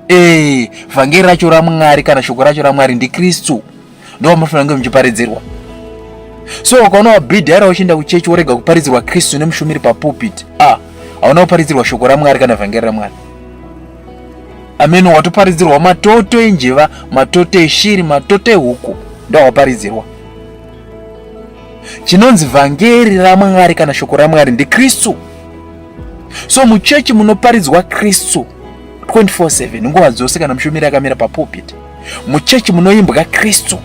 Eh, vhangeri racho raMwari kana shoko racho raMwari ndiKristu. Ndo vamunofanira kunge muchiparidzirwa. So ukaona wabhidhara uchienda kuchechi worega kuparidzirwa Kristu nemushumiri papulpit, ah, hauna kuparidzirwa shoko raMwari kana vhangeri raMwari. Ameno watoparidzirwa matoto enjiva, matoto eshiri, matoto ehuku, ndo awaparidzirwa. Chinonzi vhangeri raMwari kana shoko raMwari ndiKristu. So muchechi munoparidzwa Kristu 24/7 nguva dzose kana mushumiri akamira papulpit. Muchechi munoimbwa Kristu.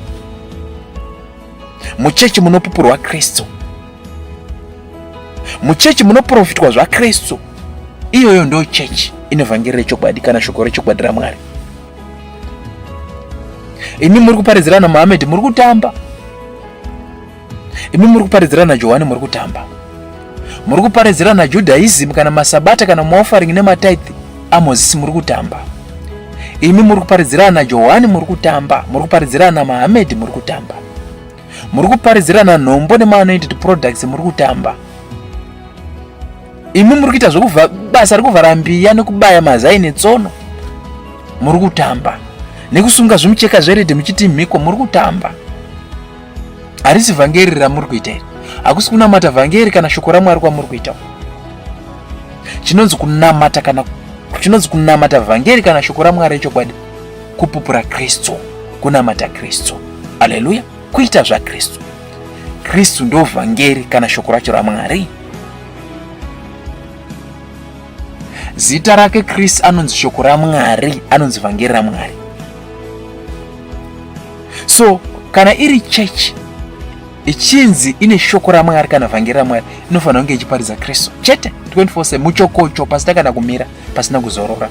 Muchechi munopupurwa Kristu. Muchechi munoprofitwa zvaKristu. Iyoyo ndo chechi ine vhangeri rechokwadi kana shoko rechokwadi raMwari. Imi muri kuparidzira naMuhammad muri kutamba. Imi muri kuparidzira naJohani muri kutamba. Muri kuparidzira naJudaism kana masabata kana maoffering nematithe aMozisi muri kutamba. Imi muri kuparidzira naJohani muri kutamba. Muri kuparidzira naMuhammad muri kutamba. Muri kuparidzira nanhombo nemaanointed products muri kutamba. Imi muri kuita zvekuvha basa rekuvhara mbiya nekubaya mazai netsono muri kutamba. Nekusunga zvimucheka zveredhi muchiti mhiko muri kutamba. Harisi vhangeri ramuri kuita iri. Hakusi kunamata vhangeri kana shoko raMwari kwamuri kuita. Chinonzi kunamata kana chinonzi kunamata vhangeri kana shoko raMwari rechokwadi kupupura Kristu, kunamata Kristu. Haleluya, kuita zvaKristu. Kristu ndo vhangeri kana shoko racho raMwari. Zita rake Kristu anonzi shoko raMwari, anonzi vhangeri raMwari. So kana iri chechi ichinzi ine shoko raMwari kana vhangeri raMwari, inofanira kunge ichiparidza Kristu chete 24/7 muchokocho, pasina kana kumira, pasina kuzorora.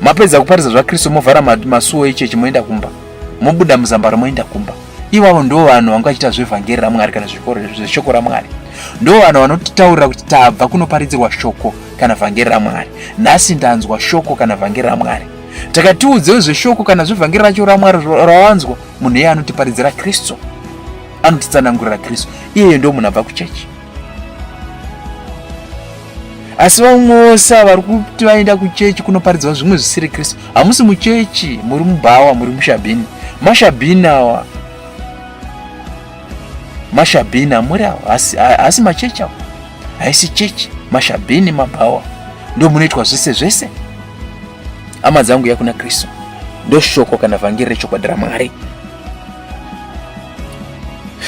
Mapedza kuparidza zvaKristu movhara masuo echechi moenda kumba, mobuda muzambaro moenda kumba. Ivavo ndo vanhu vanga vachiita zvevhangeri raMwari kana zveshoko raMwari. Ndo vanhu vanotitaurira kuti tabva kunoparidzirwa shoko kana vhangeri raMwari. Nhasi ndanzwa shoko kana vhangeri raMwari. Takatiudzewo zveshoko kana zvevhangeri racho raMwari rawanzwa, munhu iye anotiparidzira Kristu, anotitsanangurira Kristu. Iyeye ndo munhu abva kuchechi. Asi vamwe vose vari kuti vaenda kuchechi kunoparidzwa zvimwe zvisiri Kristu. Hamusi muchechi, muri mubhawa, muri mushabhini. Mashabhini awa, mashabhini amuri awa, haasi machechi awa, haisi chechi, mashabhini, mabhawa ndo munoitwa zvese zvese. Hama dzangu, yakuna Kristu ndo shoko kana vhangeri rechokwadi raMwari.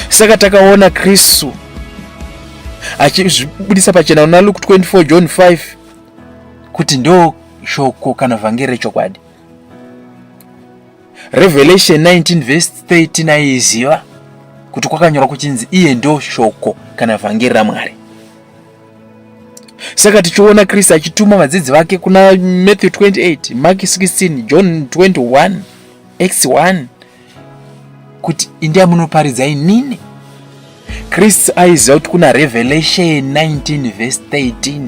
Saka takaona Kristu achizvibudisa pachena kuna Luke 24 John 5 kuti ndo shoko kana vhangeri rechokwadi. Revelation 19 verse 13 aiziva kuti kwakanyorwa kuchinzi iye ndo shoko kana vhangeri raMwari. Saka tichiona Kristu achituma vadzidzi vake kuna Matthew 28, Mark 16, John 21, Acts 1 kuti indai munoparidza inini. Kristu aiziva kuti kuna Revelation 19 verse 13.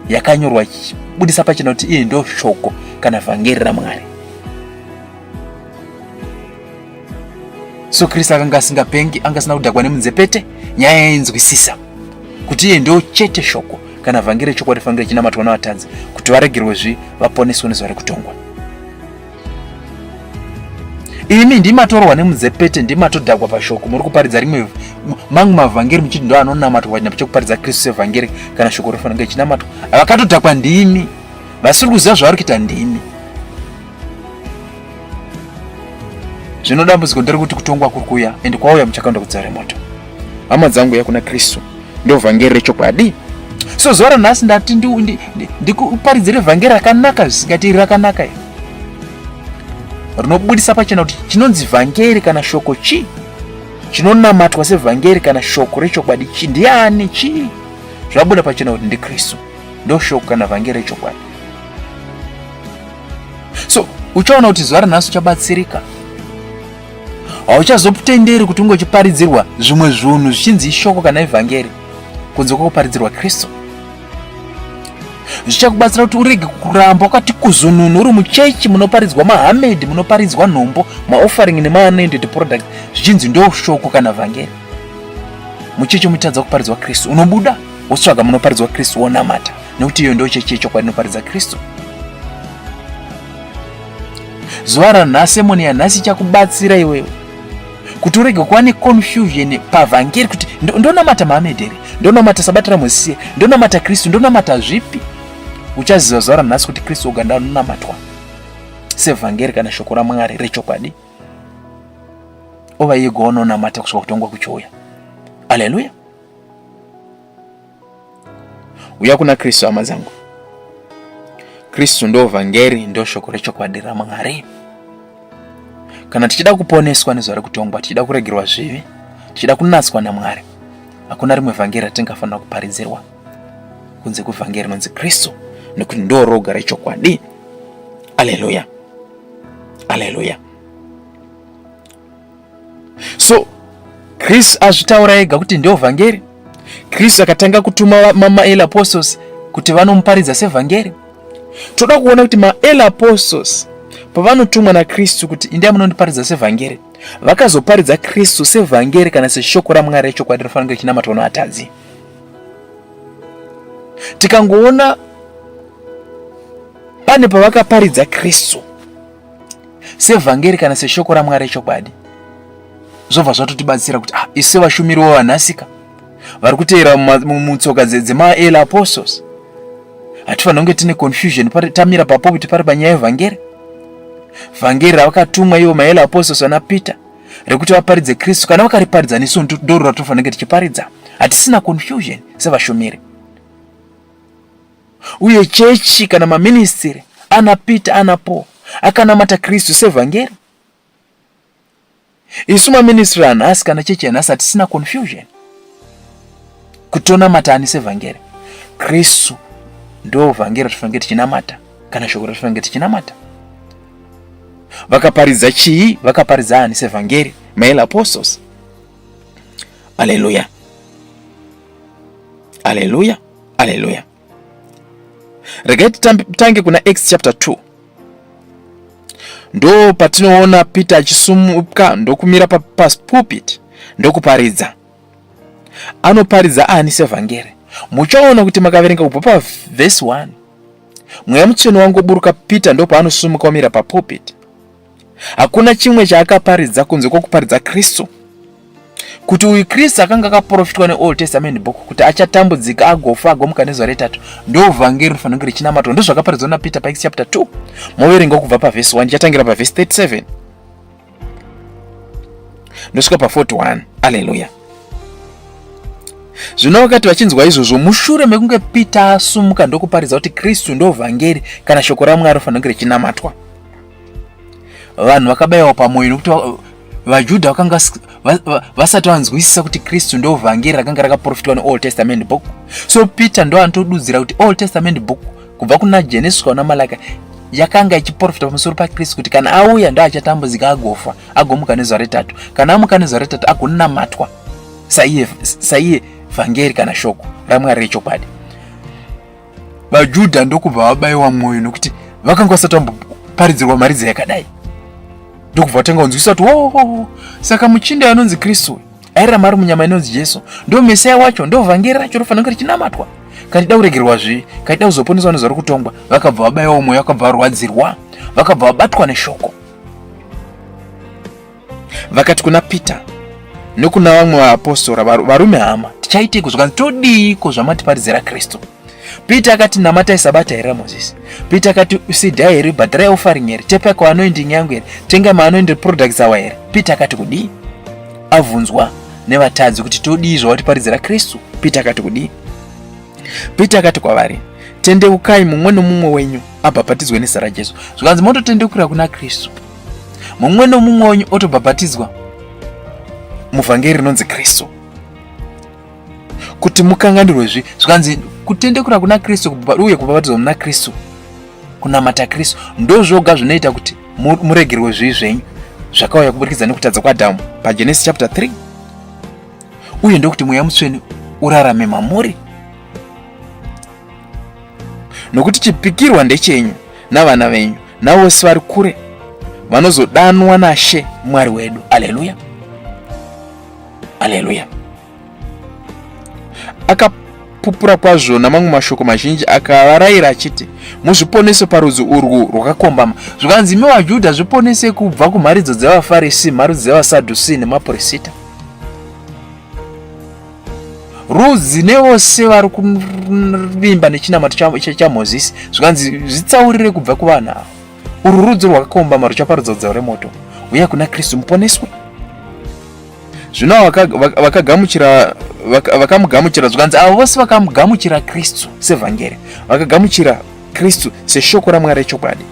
yakanyorwa ichibudisa pachena kuti iye ndo shoko kana vhangeri ramwari. So Kristu akanga asingapengi, anga asina kudhakwa nemunzepete, nyaya yainzwisisa kuti iye ndo chete shoko kana vhangeri rechokwadi fanira richinamatwa navatadzi kuti varegerwe zvi vaponeswe nezuva rekutongwa. Imi ndimatorwa nemudzepete, ndimatodhakwa pashoko, muri kuparidza rimwe mamwe mavhangeri muchiti ndo anonamatwa pachinhu chekuparidza Kristu sevhangeri kana shoko rofanira kunge richinamatwa. Vakatodhakwa ndimi, vasiri kuziva zvavari kuita ndimi. Zvino dambudziko nderekuti kutongwa kuri kuuya and kwauya muchakaenda kudziva remoto. Hama dzangu yakuna Kristu ndo vhangeri rechokwadi. So zuva ranhasi ndati ndikuparidzire vhangeri rakanaka zvisingati iri rakanaka iri rinobudisa pachena kuti chinonzi vhangeri kana shoko chii, chinonamatwa sevhangeri kana shoko rechokwadi chii, ndiani chii. Zvabuda pachena kuti ndiKristu ndo shoko kana vhangeri rechokwadi. So uchaona kuti zuva ranhasi uchabatsirika, hauchazotenderi kuti unge uchiparidzirwa zvimwe zvinhu zvichinzi ishoko kana ivhangeri kunze kwekuparidzirwa Kristu. Zvichakubatsira kuti urege kuramba wakati kuzununu uri muchechi munoparidzwa mahamedi, munoparidzwa nhombo, maoffering nemaanointed product zvichinzi ndo shoko kana vhangeri. Muchechi muchitadza kuparidzwa Kristu, unobuda wotsvaga munoparidzwa Kristu wonamata, nekuti iyo ndo chechi yechokwadi inoparidza Kristu. Zuva ranhasi, sermon yanhasi ichakubatsira iwewe kuti urege kuva neconfusion pavhangeri kuti ndonamata Muhammad here, ndonamata sabata raMozisi here, ndonamata Kristu, ndonamata zvipi. Uchaziva zuva ranhasi kuti Kristu oga ndoanonamatwa sevhangeri kana shoko raMwari rechokwadi, ova iye goononamata kusvika kutongwa kuchiuya. Aleluya. Uya kuna Kristu hama dzangu. Kristu ndo vhangeri, ndo shoko rechokwadi raMwari. Kana tichida kuponeswa nezuva rekutongwa, tichida kuregerwa zvivi, tichida kunatswa naMwari, hakuna rimwe vhangeri ratingafanira kuparidzirwa kunze kwevhangeri rinonzi Kristu, nekuti ndo roga rechokwadi. Aleluya, aleluya. So Kristu azvitaura ega kuti ndio vhangeri. Kristu akatanga kutuma mael apostles kuti vanomuparidza sevhangeri. Toda kuona kuti mael apostles pavanotumwa naKristu kuti indai munondiparidza sevhangeri, vakazoparidza Kristu sevhangeri kana seshoko raMwari rechokwadi rinofanira kunge richinamatwa nevatadzi. Tikangoona pane pavakaparidza Kristu sevhangeri kana seshoko raMwari rechokwadi, zvobva zvatotibatsira kuti ah, isu sevashumiri wavanhasika vari kuteera mutsoka dzemael apostles hatifanira kunge tine confusion tamira papopiti pari panyaya yevhangeri. Vhangeri ravakatumwa ivo mael apostles vana Peter rekuti vaparidze Kristu, kana vakariparidza nesu ndoro ratofanira kunge tichiparidza. Hatisina confusion sevashumiri. Uye chechi kana maministiri ana Peter ana Paul akanamata Kristu sevhangeri. Isu maministiri anhasi kana chechi yanhasi hatisina confusion kuti tonamata ani sevhangeri. Kristu ndo vhangeri ratifanira tichinamata kana shoko ratifanira tichinamata. Vakaparidza chii? Vakaparidza ani sevhangeri? Male apostles. Aleluya, aleluya, aleluya. Regai titange kuna Acts chapter 2. Ndo patinoona Peter achisumuka ndokumira papulpit ndokuparidza. Anoparidza ani sevhangeri? Muchaona kuti makaverenga kubva pavhesi 1, Mweya Mutsvene wangoburuka Peter ndopaanosumuka omira papulpit. Hakuna chimwe chaakaparidza kunze kwokuparidza Kristu, kuti uyu Kristu akanga akaprofitwa neOld Testament book kuti achatambudzika, agofa, agomuka nezuva retatu. Ndo vhangeri rinofanira kunge richinamatwa. Ndozvakaparidzwa naPeter paActs chapter 2. Moverenga kubva pavhesi 1, ndichatangira pavhesi 37 ndosvika pa 41. Aleluya. Zvino vakati vachinzwa izvozvo, mushure mekunge Peter asumuka ndokuparidza kuti Kristu ndo vhangeri kana shoko raMwari rinofanira kunge richinamatwa, vanhu vakabayiwa pamwoyo nekuti vaJudha vakanga vasati vanzwisisa kuti Kristu ndo vhangeri rakanga rakaprofitwa neOld Testament book. So Peter ndo anotodudzira kuti Old Testament book kubva kuna Genesis kuna Malaki yakanga ichiprofita pamusoro paKristu kuti kana auya ndo achatambudzika, agofa, agomuka nezuva retatu. Kana amuka nezuva retatu agonamatwa saiye, saiye vhangeri kana shoko raMwari rechokwadi. VaJudha ndokubva vabayiwa mwoyo nokuti vakanga vasati vamboparidzirwa mharidzo yakadai. Ndokubva vatanga kunzwisisa kuti oh, saka muchinda anonzi Kristu airarama ari munyama inonzi Jesu ndo Mesiya wacho, ndo vhangeri racho rofanira kunge richinamatwa. Kana tida kuregerwa zvivi, kana tida kuzoponeswa nezuva rokutongwa, vakabva vabayiwa mwoyo, vakabva varwadzirwa, vakabva vabatwa neshoko. Vakati kuna Peter nokuna vamwe vaapostora, varume hama, tichaiteiko? Zvikanzi, todiiko zvamatiparidzira Kristu? Peter akati, namatai sabata here raMozisi? Peter akati, sidhai here, bhadharai offering here, tepai kuanointing yangu here, tengai maanointing products awa here? Peter akati kudii? Abvunzwa nevatadzi kuti todii zvawatiparidzira Kristu? Peter akati kudii? Peter akati kwavari, tendeukai mumwe nomumwe wenyu abhabhatidzwe nezita raJesu. Zvikanzi mototendeukira kuna Kristu, mumwe nomumwe wenyu otobhabhatidzwa muvhangeri rinonzi Kristu kuti mukanganirwe zvi. Zvikanzi kutendekura kuna Kristu uye kubhabhatidzwa muna Kristu, kunamata Kristu, ndozvoga zvinoita kuti muregerwe zvivi zvenyu zvakauya kuburikidza nekutadza kwaAdhamu paGenesis chapter 3, uye ndokuti Mweya Mutsvene urarame mamuri. Nokuti chipikirwa ndechenyu navana venyu navose vari kure vanozodanwa naShe Mwari wedu. Aleluya, aleluya. Akapupura kwazvo namamwe mashoko mazhinji, akavarayira achiti, muzviponese parudzi urwu rwakakombama. Zvikanzi, imi vaJudha, zviponese kubva kumharidzo dzevaFarisi, mharidzo dzevaSadhusi nemaporisita. Rudzi nevose vari kuvimba nechinamato chaMozisi, zvikanzi zvitsaurire kubva kuvanhu ava. Urwu rudzi rwakakombama ruchaparudza rudzi remoto. Uya kuna Kristu muponeswe. Zvino vakagamuchira vakamugamuchira, zvikanzi avo vose vakamugamuchira Kristu sevhangeri, vakagamuchira Kristu seshoko raMwari rechokwadi,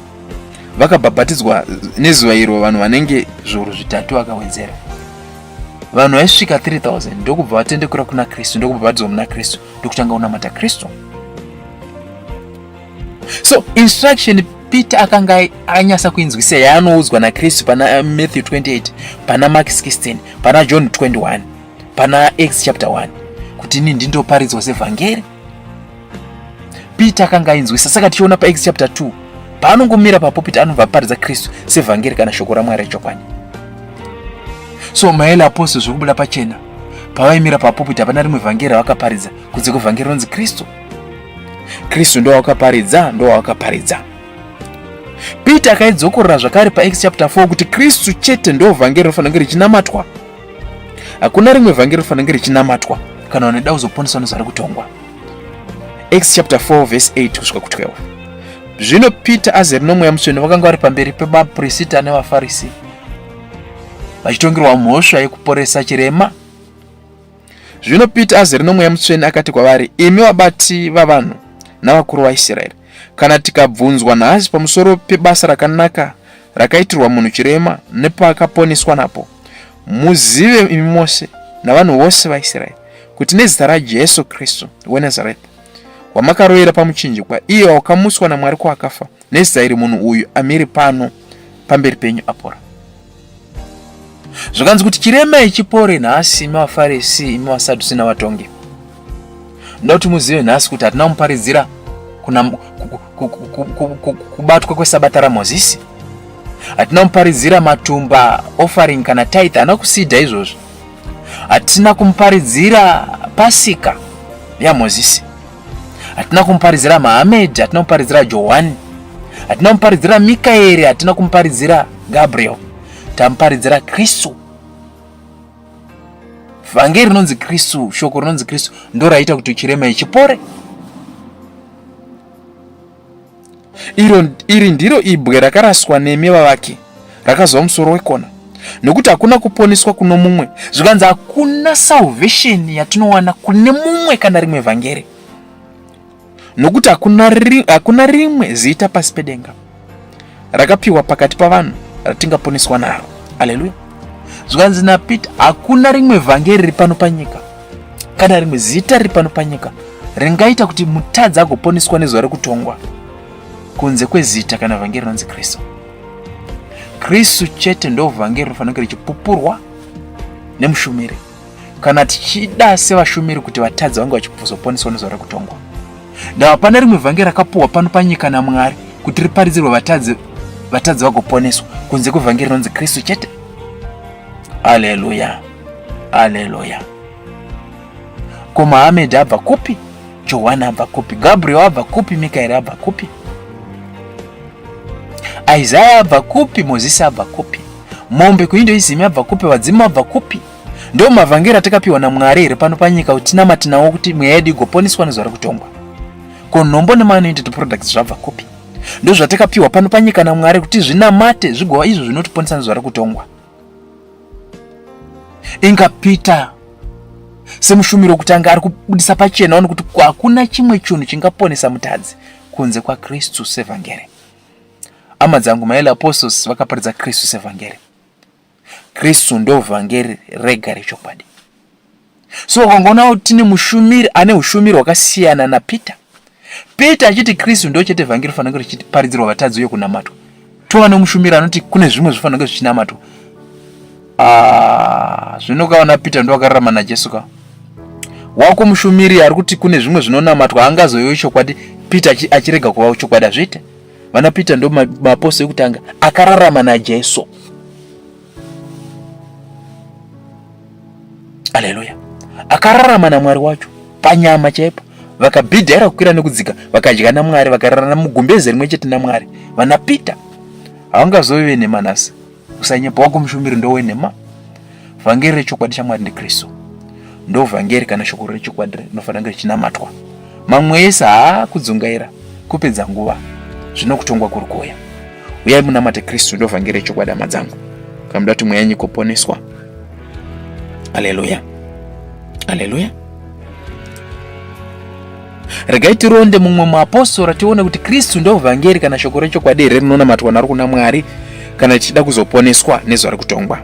vakabhabhatidzwa nezuva iro vanhu vanenge zviuru zvitatu vakawedzera. Vanhu vaisvika 3000 ndokubva vatendekura kuna Kristu, ndokubhabhatidzwa muna Kristu, ndokutanga kunamata Kristu. So instruction Peter akanga anyasa kuinzwisa yaanoudzwa naKristu pana Matthew 28, pana Mark 16, pana John 21, pana Acts chapter 1, kuti ini ndindoparidzwa sevhangeri. Peter akanga ainzwisa. Saka tichiona paActs chapter 2 paanongomira papopiti anobva aparidza Kristu sevhangeri kana shoko raMwari rechokwadi. So maele apostle zviri kubuda pachena, pavaimira papopiti hapana rimwe vhangeri ravakaparidza kunze kwevhangeri rinonzi Kristu. Kristu ndo wakaparidza, ndo wakaparidza. Peter akaidzokorora zvakare paActs chapter 4 kuti Kristu chete ndo vhangeri rinofanira kunge richinamatwa. Hakuna rimwe vhangeri rinofanira kunge richinamatwa kana unoda kuzoponeswa nezuva rekutongwa. Acts chapter 4 verse 8 kusvika ku 12. Zvino Peter azere noMweya Mutsvene vakanga vari pamberi pemapurisita nevaFarisi vachitongerwa mhosva yekuporesa chirema. Zvino Peter azere noMweya Mutsvene akati kwavari, imi vabati vavanhu navakuru vaIsraeri, kana tikabvunzwa nhasi pamusoro pebasa rakanaka rakaitirwa munhu chirema nepaakaponeswa napo, muzive imi mose navanhu vose vaIsraeri kuti nezita raJesu Kristu weNazareta, wamakarovera pamuchinjikwa, iye wakamutswa naMwari kuakafa, nezita iri munhu uyu amire pano pamberi penyu apora. Zvakanzi kuti chirema ichipore nhasi, imi vaFarisi, imi vaSadhusi navatongi. Ndoda kuti muzive nhasi kuti hatina kumuparidzira kubatwa kwesabata raMozisi. Hatina kumuparidzira matumba, offering kana tithe, hatina kusidha izvozvo. Hatina kumuparidzira Pasika yaMozisi. Hatina kumuparidzira Mahamed, hatina kumuparidzira Johani, hatina kumuparidzira Mikaeri, hatina kumuparidzira Gabriel. Tamuparidzira Kristu. Vhangeri rinonzi Kristu, shoko rinonzi Kristu ndo raita kuti chirema ichipore. Iro, iri ndiro ibwe rakaraswa nemi vavaki, rakazova musoro wekona. Nokuti hakuna kuponeswa kuno mumwe. Zvikanzi hakuna salvation yatinowana kune mumwe kana rimwe vhangeri. Nokuti hakuna, hakuna rimwe zita pasi pedenga rakapiwa pakati pavanhu ratingaponeswa naro. Aleluya. Zvikanzi naPeter, hakuna rimwe vhangeri riri pano panyika kana rimwe zita riri pano panyika ringaita kuti mutadzi agoponeswa nezuva rekutongwa kunze kwezita kana vhangeri rinonzi Kristu. Kristu chete ndo vhangeri rinofanira kunge richipupurwa nemushumiri kana tichida sevashumiri kuti vatadzi vange vachizoponeswa nezuva rekutongwa. Ndava hapana rimwe vhangeri rakapuhwa pano panyika naMwari kuti riparidzirwe vatadzi vatadzi vagoponeswa kunze kwevhangeri rinonzi Kristu chete. Aleluya, aleluya. Ko Muhammad abva kupi? Johani abva kupi? Gabriel abva kupi? Mikaeri abva kupi? Isaya abva kupi? Mozisi abva kupi? Mombe kuIndoism abva kupi? Vadzimu abva kupi? Ndo mavhangeri atakapiwa naMwari here pano panyika kuti tinamate nawo kuti mweya yedu igoponeswa nezuva rekutongwa? Ko nhombo nemaanointed products zvabva kupi? Ndo zvatakapiwa pano panyika naMwari kuti zvinamate zvigova izvo zvinotiponesa nezuva rekutongwa. Inga Peter semushumiri wokutanga ari kubudisa pachena one kuti hakuna chimwe chinhu chingaponesa mutadzi kunze kwaKristu sevhangeri. Hama dzangu, maele apostles vakaparidza Kristu sevhangeri. Kristu ndo vhangeri rega rechokwadi. So ukangoona tine mushumiri ane ushumiri hwakasiyana naPeter. Peter achiti Kristu ndo chete vhangeri rifanira kunge richiparidzirwa vatadzi uye kunamatwa. Tova nemushumiri anoti kune zvimwe zvifanira kunge zvichinamatwa. Ah, zvino ukaona Peter ndo akararama naJesu ka. Wako mushumiri ari kuti kune zvimwe zvinonamatwa angazoiwe chokwadi Peter achirega kuva chokwadi hazviite. Vana Peter ndo maapostle ekutanga akararama naJesu. Aleluya. Akararama naMwari wacho panyama chaipo. Vakabhidhaira kukwira nekudzika, vakadya naMwari, vakararana mugumbeze rimwe chete naMwari. Vana Peter havangazovi venhema nhasi. Usanyepa wako mushumiri ndowenhema. Vhangeri rechokwadi chaMwari ndiKristu. Ndo vhangeri kana shoko rechokwadi rinofanira kunge richinamatwa. Mamwe ese haa kudzungaira, kupedza nguva. Zvino kutongwa kuri kuuya. Uyai munamate Kristu ndo vhangeri rechokwadi hama dzangu. Kana muda kuti mweya yenyu ikoponeswa. Aleluya. Aleluya. Regai tironde mumwe muapostora tione kuti Kristu ndo vhangeri kana shoko rechokwadi here rinonamatwa naro kuna Mwari kana tichida kuzoponeswa nezuva rekutongwa.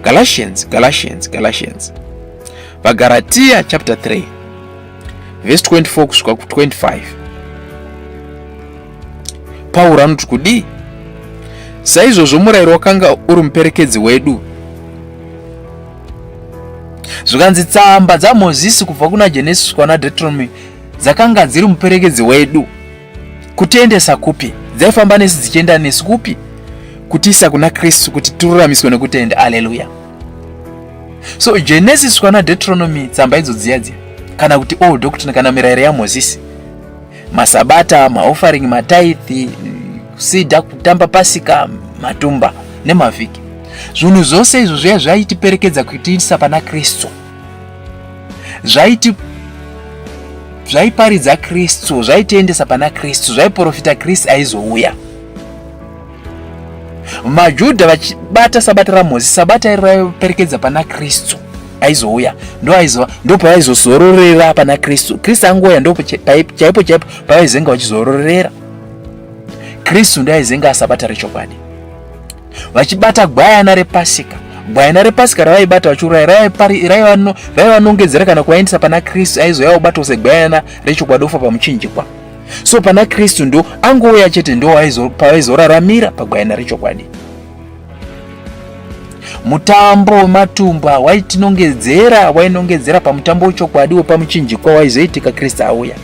Galatians, Galatians, Galatians. VaGaratia chapter 3 verse 24 kusvika ku 25. Pauro anoti kudii? Saizvozvo murayiro wakanga uri muperekedzi wedu. Zvikanzi tsamba dzaMozisi kubva kuna Genesis kwana Deuteronomy dzakanga dziri muperekedzi wedu. Kutiendesa kupi? Dzaifamba nesu dzichienda nesu kupi? Kutiisa kuna Kristu kuti tiruramiswe nekutenda. Aleluya. So Genesis kwana Deuteronomy tsamba idzo dziya dziya kana kuti old doctrine kana mirayiro yaMozisi masabata maoffering mataithi kusida kutamba pasika matumba nemavhiki zvinhu zvose izvo zviya zvaitiperekedza kutiisa pana kristu zvaiti zvaiparidza kristu zvaitiendesa pana kristu zvaiprofita kristu aizouya majudha vachibata sabata ramozisi sabata iri raiperekedza pana kristu aizouya ndoaizova ndopavaizozororera pana kristu kristu angouya ndo chaipo chaipo pavaizenga vachizororera kristu ndoaizenga asabata rechokwadi vachibata gwayana repasika gwayana repasika ravaibata vachiuraya raivanongedzera kana kuvaendesa pana kristu aizouya obatwa segwayana rechokwadi ofa pamuchinjikwa so pana kristu ndo angouya chete ndo pavaizoraramira pagwayana rechokwadi mutambo wematumba waitinongedzera wainongedzera pamutambo wechokwadi wepamuchinjikwa waizoitika kristu auya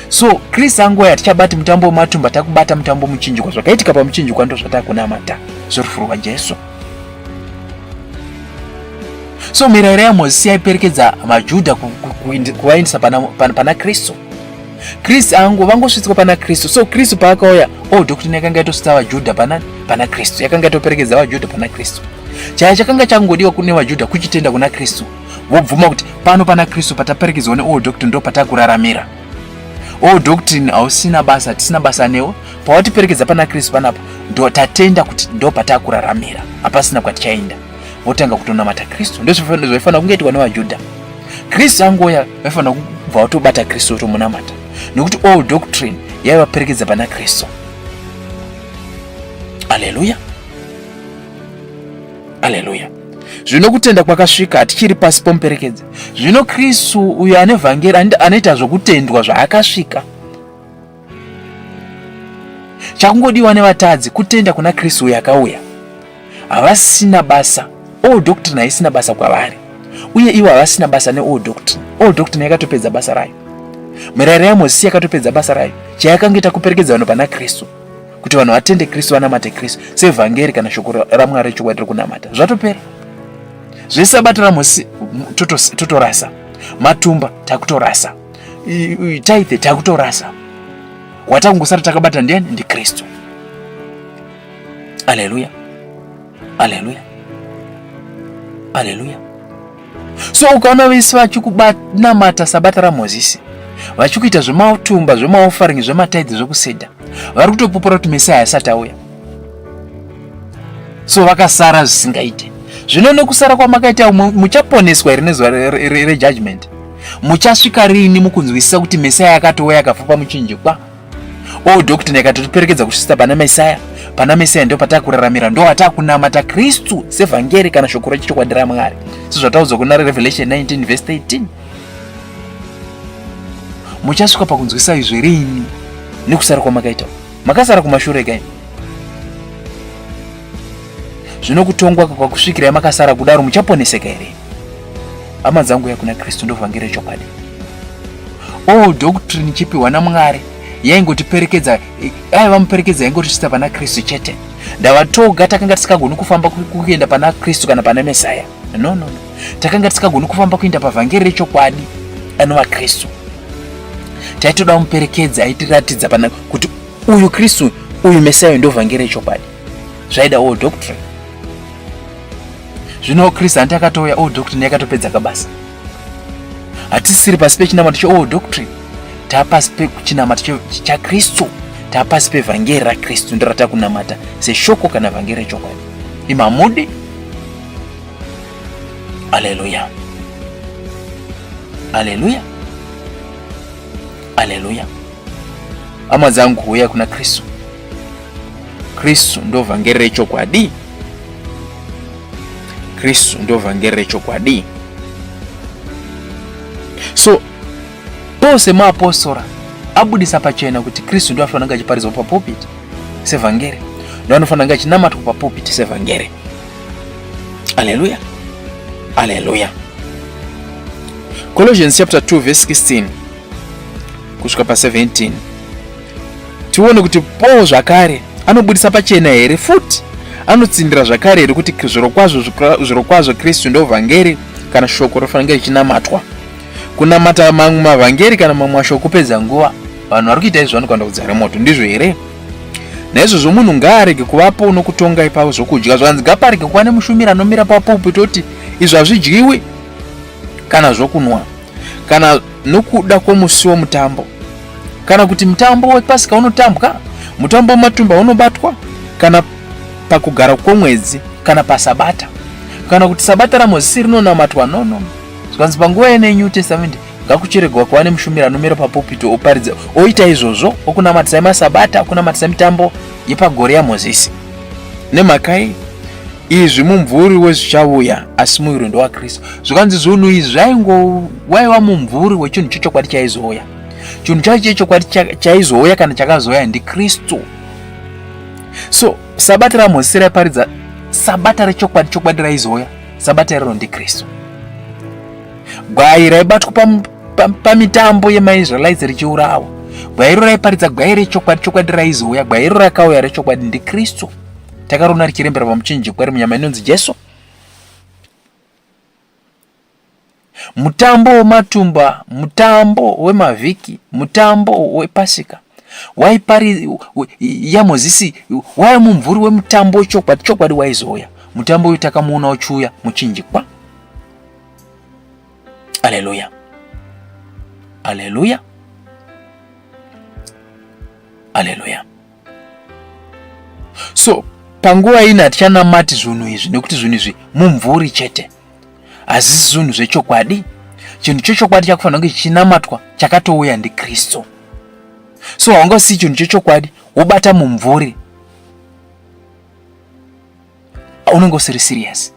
so kristu angouya hatichabati mutambo wematumba takubata mutambo muchinjikwa zvakaitika pamuchinjikwa ndo zvatakunamata zvorufu rwajesu so mirayiro yamozisi yaiperekedza majudha kuvaendesa pana, pana, pana kristu kristu angu vangosvitswa pana kristu so kristu paakauya oh doctrine yakanga yatosvitsa vajudha pana, pana kristu yakanga yatoperekedza vajudha pana kristu chaya chakanga changodiwa kune vajudha kuchitenda kuna kristu vobvuma kuti pano pana kristu pataperekedzwa neold doctrine ndo patakuraramira old doctrine hausina basa tisina basa newe pawatiperekedza pana kristu panapa ndo tatenda kuti ndo patakuraramira hapasina kwatichaenda votanga kutonamata kristu ndozvaifanira kunge itwa nevajudha kristu angoya vaifanira kubva vatobata kristu votomunamata nekuti old doctrine yaivaperekedza pana kristu aleluya aleluya zvino kutenda kwakasvika hatichiri pasi pomuperekedzi zvino kristu uyo ane vhangeri anoita zvokutendwa zvaakasvika Chakungodiwa nevatadzi kutenda kuna Kristu uyo akauya. Havasina basa. Old doctrine haisina basa kwavari. Uye ivo havasina basa neold doctrine. Old doctrine yakatopedza basa rayo. Mirayiro yaMozisi yakatopedza basa rayo. Chayakanga ita kuperekedza vanhu pana Kristu, kuti vanhu vatende Kristu, vanamate Kristu sevhangeri kana shoko raMwari rechokwadi rekunamata. Zvatopera. Zvesabata raMozisi totorasa, matumba takutorasa, tithe takutorasa. Watakungosara takabata ndiani? NdiKristu. Aleluya, aleluya, aleluya. So ukaona vese vachikunamata sabata raMozisi, vachikuita zvematumba, zvemaofaringi, zvemataidzi, zvekuseda, vari kutopupura kuti Mesiya asati auya. So vakasara zvisingaite. Zvino nekusara kwamakaita muchaponeswa here nezuva rejudgment? Muchasvika rini mukunzwisisa kuti Mesiya akatouya akafa pamuchinjikwa? Old doctrine yakatotiperekedza kusvitsa pana Messiah. Pana Messiah ndo patakuraramira, ndo atakunamata Kristu sevhangeri kana shoko rechokwadi raMwari, sezvataudzwa kuna Revelation 19 verse 13. Muchasvika pakunzwisisa izvi rini nekusara kwamakaita? Makasara kumashure kai? Zvino kutongwa kwakusvikirai makasara kudaro, muchaponeseka here? Hama dzangu, ya kuna Kristu ndo vhangeri rechokwadi. Old doctrine chipiwa naMwari yaingotiperekedza, aiva muperekedza yaingotisvitsa pana Kristu chete. Ndava toga takanga tisikagoni kufamba kuenda pana Kristu kana pana Mesaya. No, no, no. Takanga tisikagoni kufamba kuenda pavhangeri rechokwadi anova Kristu. Taitoda muperekedzi aitiratidza pana kuti uyu Kristu, uyu Mesaya ndo vhangeri rechokwadi. Zvaida old doctrine. Zvino Kristu hanti akatouya, old doctrine yakatopedza kabasa. Hatisiri pasi pechinamato cheold doctrine, taapasi pechinamato chaKristu, taapasi pevhangeri raKristu, ndiro ratakunamata seshoko kana vhangeri rechokwadi. Imi hamudi? Aleluya, aleluya, aleluya. Hama dzangu, huya kuna Kristu. Kristu ndo vhangeri rechokwadi. Kristu ndo vhangeri rechokwadi. So Paul semuapostora abudisa pachena kuti Kristu ndo anofanira kunge achiparidzwa papulpit sevhangeri, ndo anofanira kunge achinamatwa papulpit sevhangeri. Aleluya, aleluya. Colossians chapter 2 verse 16 kusvika pa 17 tione kuti Paul zvakare anobudisa pachena here futi, anotsindira zvakare here kuti zvirokwazvo zvirokwazvo Kristu ndo vhangeri kana shoko rofanira kunge richinamatwa. Kunamata mamwe mavhangeri kana mamwe mashoko kupedza nguva. Vanhu vari kuita izvi vanokwanda kudzara moto, ndizvo here? Naizvozvo munhu ngaarege kuvapo nokutonga ipapo zvokudya. Zvanzi ngaparege kuva nemushumiri anomira papulpit oti izvi hazvidyiwi kana zvokunwa, kana nokuda kwomusi womutambo, kana kuti mutambo wepasika unotambwa, mutambo wematumba unobatwa, kana pakugara kwomwedzi, kana pasabata, kana kuti sabata raMozisi rinonamatwa. No, no. Zvikanzi panguva yenew Testament ngakuchiregwa kuva nemushumiri anomira papulpit oparidza oita izvozvo, okunamatisai masabata, okunamatisai mitambo yepagore yaMozisi. Nemhaka yei? Izvi mumvuri wezvichauya, asi muviri ndowaKristu. Zvikanzi zvinhu izvi zvaingo waiva mumvuri wechinhu chechokwadi chaizouya. Chinhu chacho chechokwadi chaizouya kana chakazouya ndiKristu. So sabata raMozisi raiparidza sabata rechokwadi, chokwadi raizouya. Sabata iroro ndiKristu. Gwai raibatwa pamitambo pa, pa yemaIsraelites richiurawa. Gwai iro raiparidza gwai rechokwadi, chokwadi raizouya. Gwai iro rakauya rechokwadi ndiKristu. Takarona richirembera pamuchinjikwa ri munyama inonzi Jesu. Mutambo wematumba, mutambo wemavhiki, mutambo wepasika waipari yaMozisi waiva mumvuri wemutambo wechokwadi, chokwadi waizouya. Mutambo uyu takamuona uchiuya muchinjikwa. Aleluya, aleluya, aleluya. So panguva ino hatichanamati zvinhu izvi nekuti zvinhu izvi mumvuri chete, hazvisi zvinhu zvechokwadi. Chinhu chechokwadi chakufanira kunge chichinamatwa chakatouya ndiKristu. So haungasiyi chinhu chechokwadi wobata mumvuri, unenge usiri serious.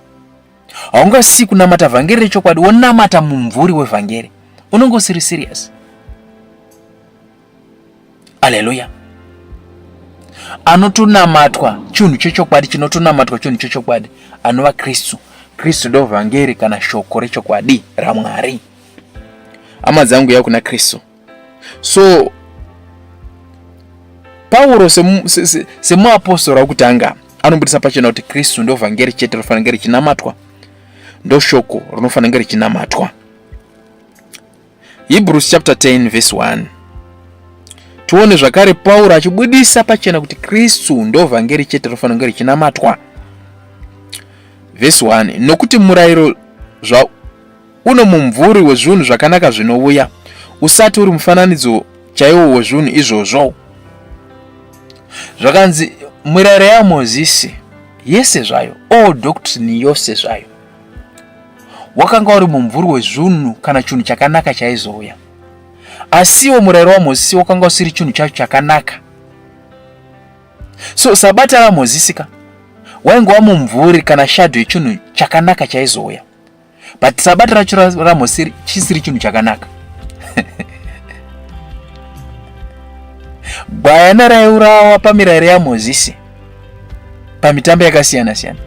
Haungasiyi kunamata vhangeri rechokwadi wonamata mumvuri wevhangeri, unenge usiri serious. Aleluya. Anotonamatwa chinhu chechokwadi, chinotonamatwa chinhu chechokwadi anova Kristu. Kristu ndo vhangeri kana shoko rechokwadi raMwari. Hama dzangu, ya kuna Kristu. So Pauro semuapostora wekutanga anobudisa pachena kuti Kristu ndo vhangeri chete rinofanira kunge richinamatwa, ndo shoko rinofanira kunge richinamatwa. Hebrews chapter 10 verse 1. Tione zvakare Pauro achibudisa pachena kuti Kristu ndo vhangeri chete rinofanira kunge richinamatwa. Verse 1 nokuti murayiro zva uno mumvuri wezvinhu zvakanaka zvinouya, usati uri mufananidzo chaiwo wezvinhu izvozvo. Zvakanzi mirayiro yaMozisi yese zvayo, all doctrine yose zvayo, wakanga uri mumvuri wezvinhu kana chinhu chakanaka chaizouya. Asiwo murayiro waMozisi wakanga usiri chinhu chacho chakanaka. So sabata raMozisi ka waingova mumvuri kana shadow yechinhu chakanaka chaizouya. But sabata racho raMozisi chisiri chinhu chakanaka. Gwayana raiurawa pamirayiro yaMozisi pamitambo yakasiyana siyana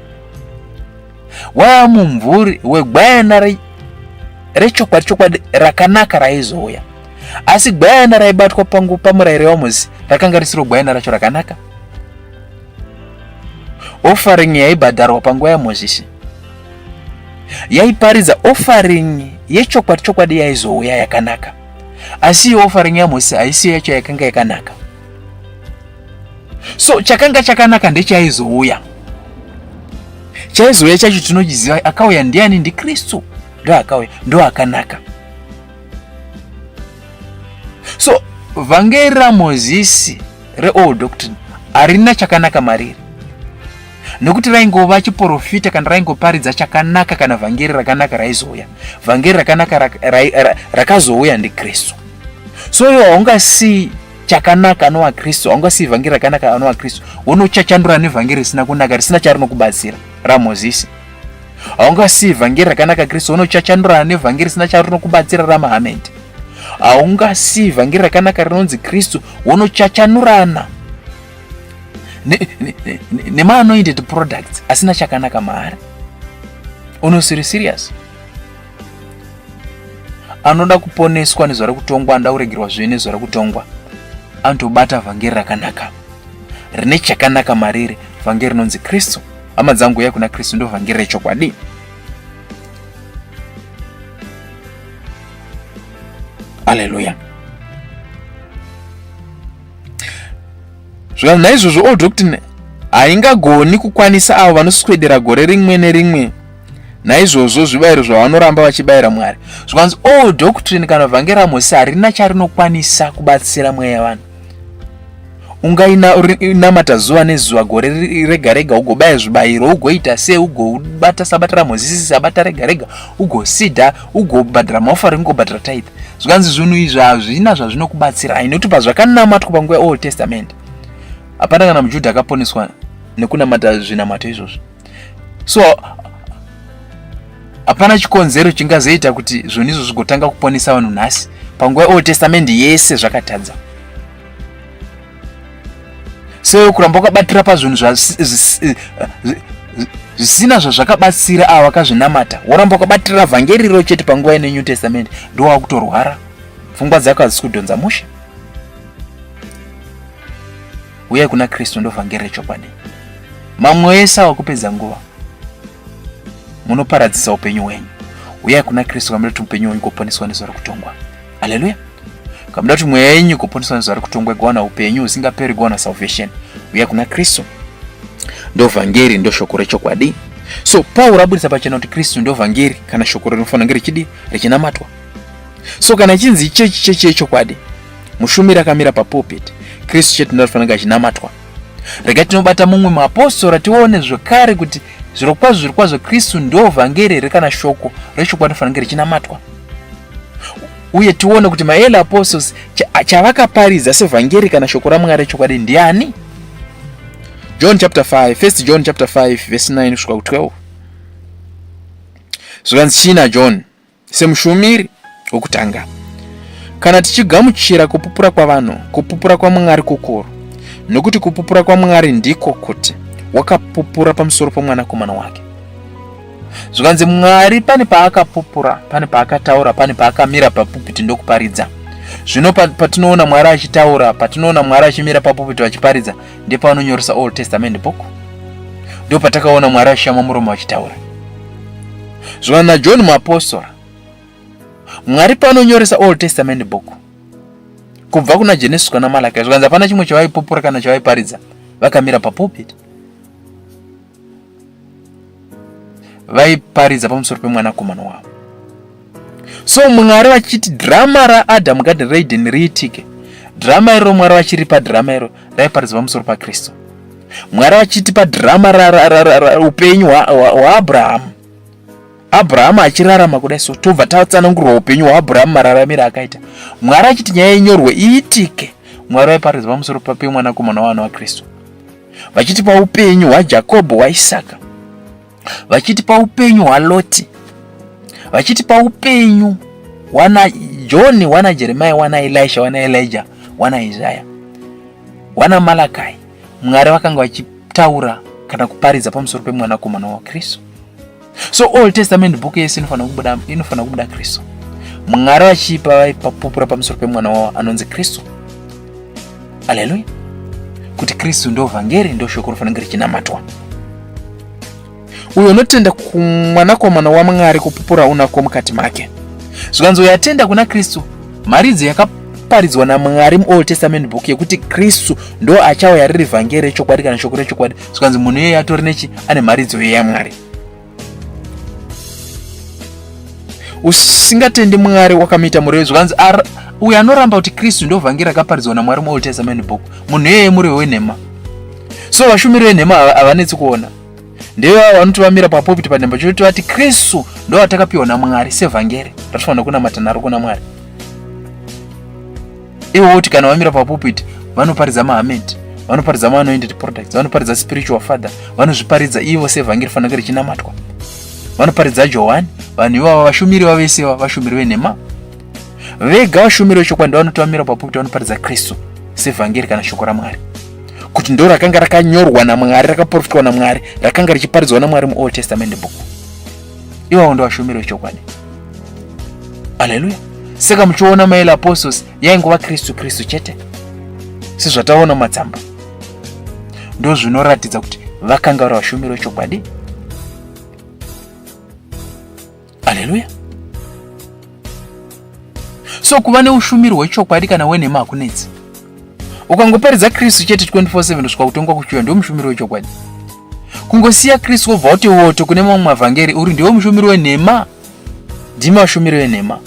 waiva mumvuri wegwayana rechokwadi chokwadi rakanaka raizouya. Asi gwayana raibatwa pangu pamurayiro waMozisi rakanga risiro gwayana racho rakanaka. Offering yaibhadharwa panguva yaMozisi yaiparidza offering yechokwadi chokwadi yaizouya yakanaka. Asi iyo offering yaMozisi haisiyo yacho yakanga yakanaka. So chakanga chakanaka ndechaizouya. Chaizouya chacho tinochiziva, akauya ndiani? NdiKristu. Ndo akauya, ndo akanaka. So vhangeri raMozisi reold doctrine harina chakanaka mariri, nokuti raingova chiporofita kana raingoparidza chakanaka kana vhangeri rakanaka raizouya. Vhangeri rakanaka rakazouya ndiKristu. So iwe haungasii chakanaka anova Kristu, haungasii vhangeri rakanaka anova Kristu, wonochachandura nevhangeri risina kunaka risina charinokubatsira raMozisi. Haungasii vhangeri rakanaka Kristu, wonochachandurana nevhangeri risina charinokubatsira raMahamed. Haungasii vhangeri rakanaka rinonzi Kristu, wonochachanurana nemaanointed products asina chakanaka maari. Unosiri serious? Anoda kuponeswa nezuva rekutongwa, anoda kuregerwa zvivi nezuva rekutongwa, anotobata vhangeri rakanaka rine chakanaka mariri, vhangeri rinonzi Kristu. Hama dzangu, uyai kuna Kristu, ndo vhangeri rechokwadi. Aleluya. Zvikanzi naizvozvo old doctrine haingagoni kukwanisa avo vanoswedera gore rimwe nerimwe naizvozvo zvibayiro zvavanoramba vachibayira Mwari. Zvikanzi old doctrine kana vhangeri raMozisi harina charinokwanisa kubatsira mweya vanhu. Ungainamata zuva nezuva gore rega rega, ugobaya zvibayiro, ugoita sei, ugobata sabata raMozisi, sabata rega rega, ugosidha, ugobhadhara maofari, ugobhadhara tithe. Zvikanzi zvinhu izvi hazvina zvazvinokubatsirai, nekuti pazvakanamatwa panguva yeOld Testament hapana kana muJudha akaponeswa nekunamata zvinamato izvozvo. So hapana chikonzero chingazoita kuti zvinhu izvo zvigotanga kuponesa vanhu nhasi. Panguva yeOld Testament yese zvakatadza. So kuramba wakabatira pazvinhu zvisina zvazvakabatsira ava vakazvinamata, woramba wakabatira vhangeri riro chete panguva ine New Testament, ndowakutorwara, pfungwa dzako hadzisi kudhonza mushe. Uyai kuna Kristu, ndo vhangeri rechokwadi. Mamwe ese awa kupedza nguva, munoparadzisa upenyu hwenyu. Uyai kuna Kristu kamuda kuti upenyu hwenyu kuponeswa nezuva rekutongwa. Haleluya. Kamuda kuti mweya yenyu kuponeswa nezuva rekutongwa, igowana upenyu husingaperi, igowana salvation. Uyai kuna Kristu, ndo vhangeri, ndo shoko rechokwadi. So Pauro abudisa pachena kuti Kristu ndo vhangeri kana shoko rinofanira kunge richidi richinamatwa. So kana ichinzi chechi chechi yechokwadi, mushumiri akamira papulpit, Kristu chete ndo anofanira kunge achinamatwa. Rega tinobata mumwe muapostora tione zvekare kuti zvirokwazvo zvirokwazvo Kristu ndo vhangeri here kana shoko rechokwadi rinofanira kunge richinamatwa. Uye tione kuti maearly apostles chavakaparidza sevhangeri kana shoko raMwari rechokwadi ndiani. John chapter 5, 1 John chapter 5 verse 9 kusvika ku 12. Zvikanzi chii naJohn semushumiri wokutanga? Kana tichigamuchira kupupura kwavanhu, kupupura kwaMwari kukuru, nokuti kupupura kwaMwari ndiko kuti wakapupura pamusoro pomwanakomana wake. Zvikanzi Mwari pane paakapupura, pane paakataura, pane paakamira papupiti ndokuparidza. Zvino patinoona Mwari achitaura, patinoona Mwari achimira papupiti vachiparidza, ndepaanonyoresa Old Testament book. Ndo patakaona Mwari achishama muromo achitaura. Zvino naJohn muapostora, Mwari paanonyoresa Old Testament book kubva kuna Genesis kana Malachi, zvikanzi hapana chimwe chavaipupura kana chavaiparidza, vakamira papulpit vaiparidza pamusoro pemwanakomana wavo. So Mwari vachiti drama raAdam Garden reEden riitike, drama iro Mwari vachiripa drama iro raiparidzwa pamusoro paKristu. Mwari vachitipa drama raupenyu hwaAbrahamu, Abrahamu achirarama kudai so tobva tatsanangurwa upenyu hwaAbrahamu mararamiro akaita. Mwari achiti nyaya inyorwe iitike, Mwari vaiparidza pamusoro pemwanakomana waana waKristu, vachitipa upenyu hwaJakobho, hwaIsaka, vachitipa upenyu hwaLoti, vachitipa upenyu hwana John, hwana Jeremiah, hwana Elisha, hwana Elijah, hwana Isaiah, hwana Malachi. Mwari vakanga vachitaura kana kuparidza pamusoro pemwanakomana waKristu. So Old Testament book yese inofanira kubuda, inofanira kubuda Kristu. Mwari vachipa vaipapupura pamusoro pemwana wavo anonzi Kristu. Haleluya! Kuti Kristu ndo vhangeri, ndo shoko rofanira kunge richinamatwa. Uyo unotenda kumwanakomana waMwari kupupura unako mukati make. Zvikanzi uyo atenda kuna Kristu, mharidzo yakaparidzwa naMwari muOld Testament book yekuti Kristu ndo achauya riri vhangeri rechokwadi kana shoko rechokwadi. Zvikanzi munhu iyeye atori nechi ane mharidzo iye yaMwari. Usingatendi Mwari wakamuita murevi. Zvikanzi uyo anoramba kuti Kristu ndo vhangeri rakaparidzwa naMwari muOld Testament book, munhu iyeye murevi wenhema. So vashumiri venhema havanetsi kuona. Ndevavo vanoti vamira papulpit panhemba choti vati Kristu ndo vatakapiwa naMwari sevhangeri ratofanira kunamata naro kuna Mwari. Ivo voti kana vamira papulpit vanoparidza mahameti, vanoparidza maanointed products, vanoparidza spiritual father, vanozviparidza ivo sevhangeri fanira kunge richinamatwa. Vanoparidza Johani, vanhu ivava vashumiri vavese ava vashumiri venhema. Vega vashumiri vechokwadi vanoti vamira papulpit vanoparidza Kristu sevhangeri kana shoko raMwari, kuti ndo rakanga rakanyorwa naMwari, rakaprofitwa naMwari, rakanga richiparidzwa naMwari muOld Testament book. Ivavo ndo vashumiri vechokwadi. Haleluya! Saka muchiona maele apostles yaingova Kristu Kristu chete, sezvataona mumatsamba, ndo zvinoratidza kuti vakanga vari vashumiri vechokwadi. Haleluya! So kuva neushumiri hwechokwadi kana hwenhema hakunetsi. Ukangoparidza Kristu chete 24/7 kusvika kutongwa kuchiuya, ndiwo mushumiri wechokwadi. Kungosiya Kristu wobva wati woto kune mamwe mavhangeri, uri ndiwo mushumiri wenhema. Ndimi vashumiri venhema.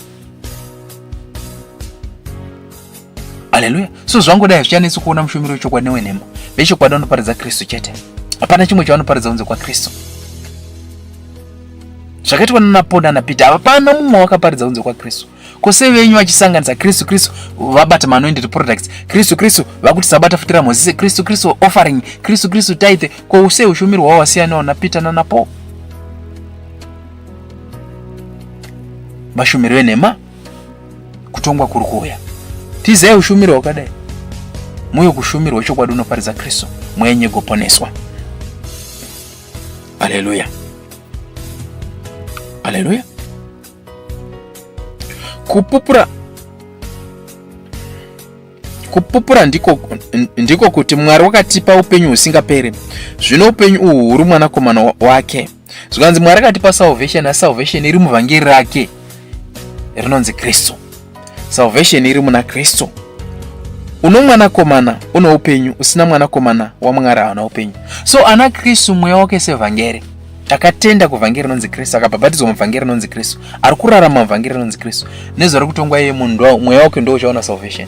Haleluya! So zvangodai hazvichanetsi kuona mushumiri wechokwadi newenhema. Vechokwadi vanoparidza Kristu chete, hapana chimwe chavanoparidza kunze kwaKristu. Zvakaitwa nanaPaul nanaPeter, hapana mumwe wakaparidza kunze kwaKristu. Ko sei venyu vachisanganisa Kristu Kristu vabata maanointed products, Kristu Kristu vakuti sabata futi raMozisi, Kristu Kristu offering, Kristu Kristu tithe? Ko sei ushumiri hwavo wasiyanawo naPeter nanaPaul? Vashumiri venhema, kutongwa kuri kuuya. Tizai ushumiri hwakadai, muye kushumiri hwechokwadi unoparidza Kristu, mwenye goponeswa. Haleluya, haleluya. Kupupura, kupupura ndiko, ndiko kuti Mwari wakatipa upenyu husingaperi. Zvino upenyu uhu huri mwanakomana wake. Zvikanzi Mwari akatipa salvation, asi salvation iri muvhangeri rake rinonzi Kristu. Salvation iri muna Kristu. Uno mwanakomana uno upenyu, usina mwanakomana waMwari haana upenyu. So ana Kristu mweya wake sevhangeri, akatenda kuvhangeri rinonzi Kristu, akabhabhatidzwa muvhangeri rinonzi Kristu, ari kurarama muvhangeri rinonzi Kristu, nezuva rekutongwa iye munhu mweya wake ndo uchaona salvation.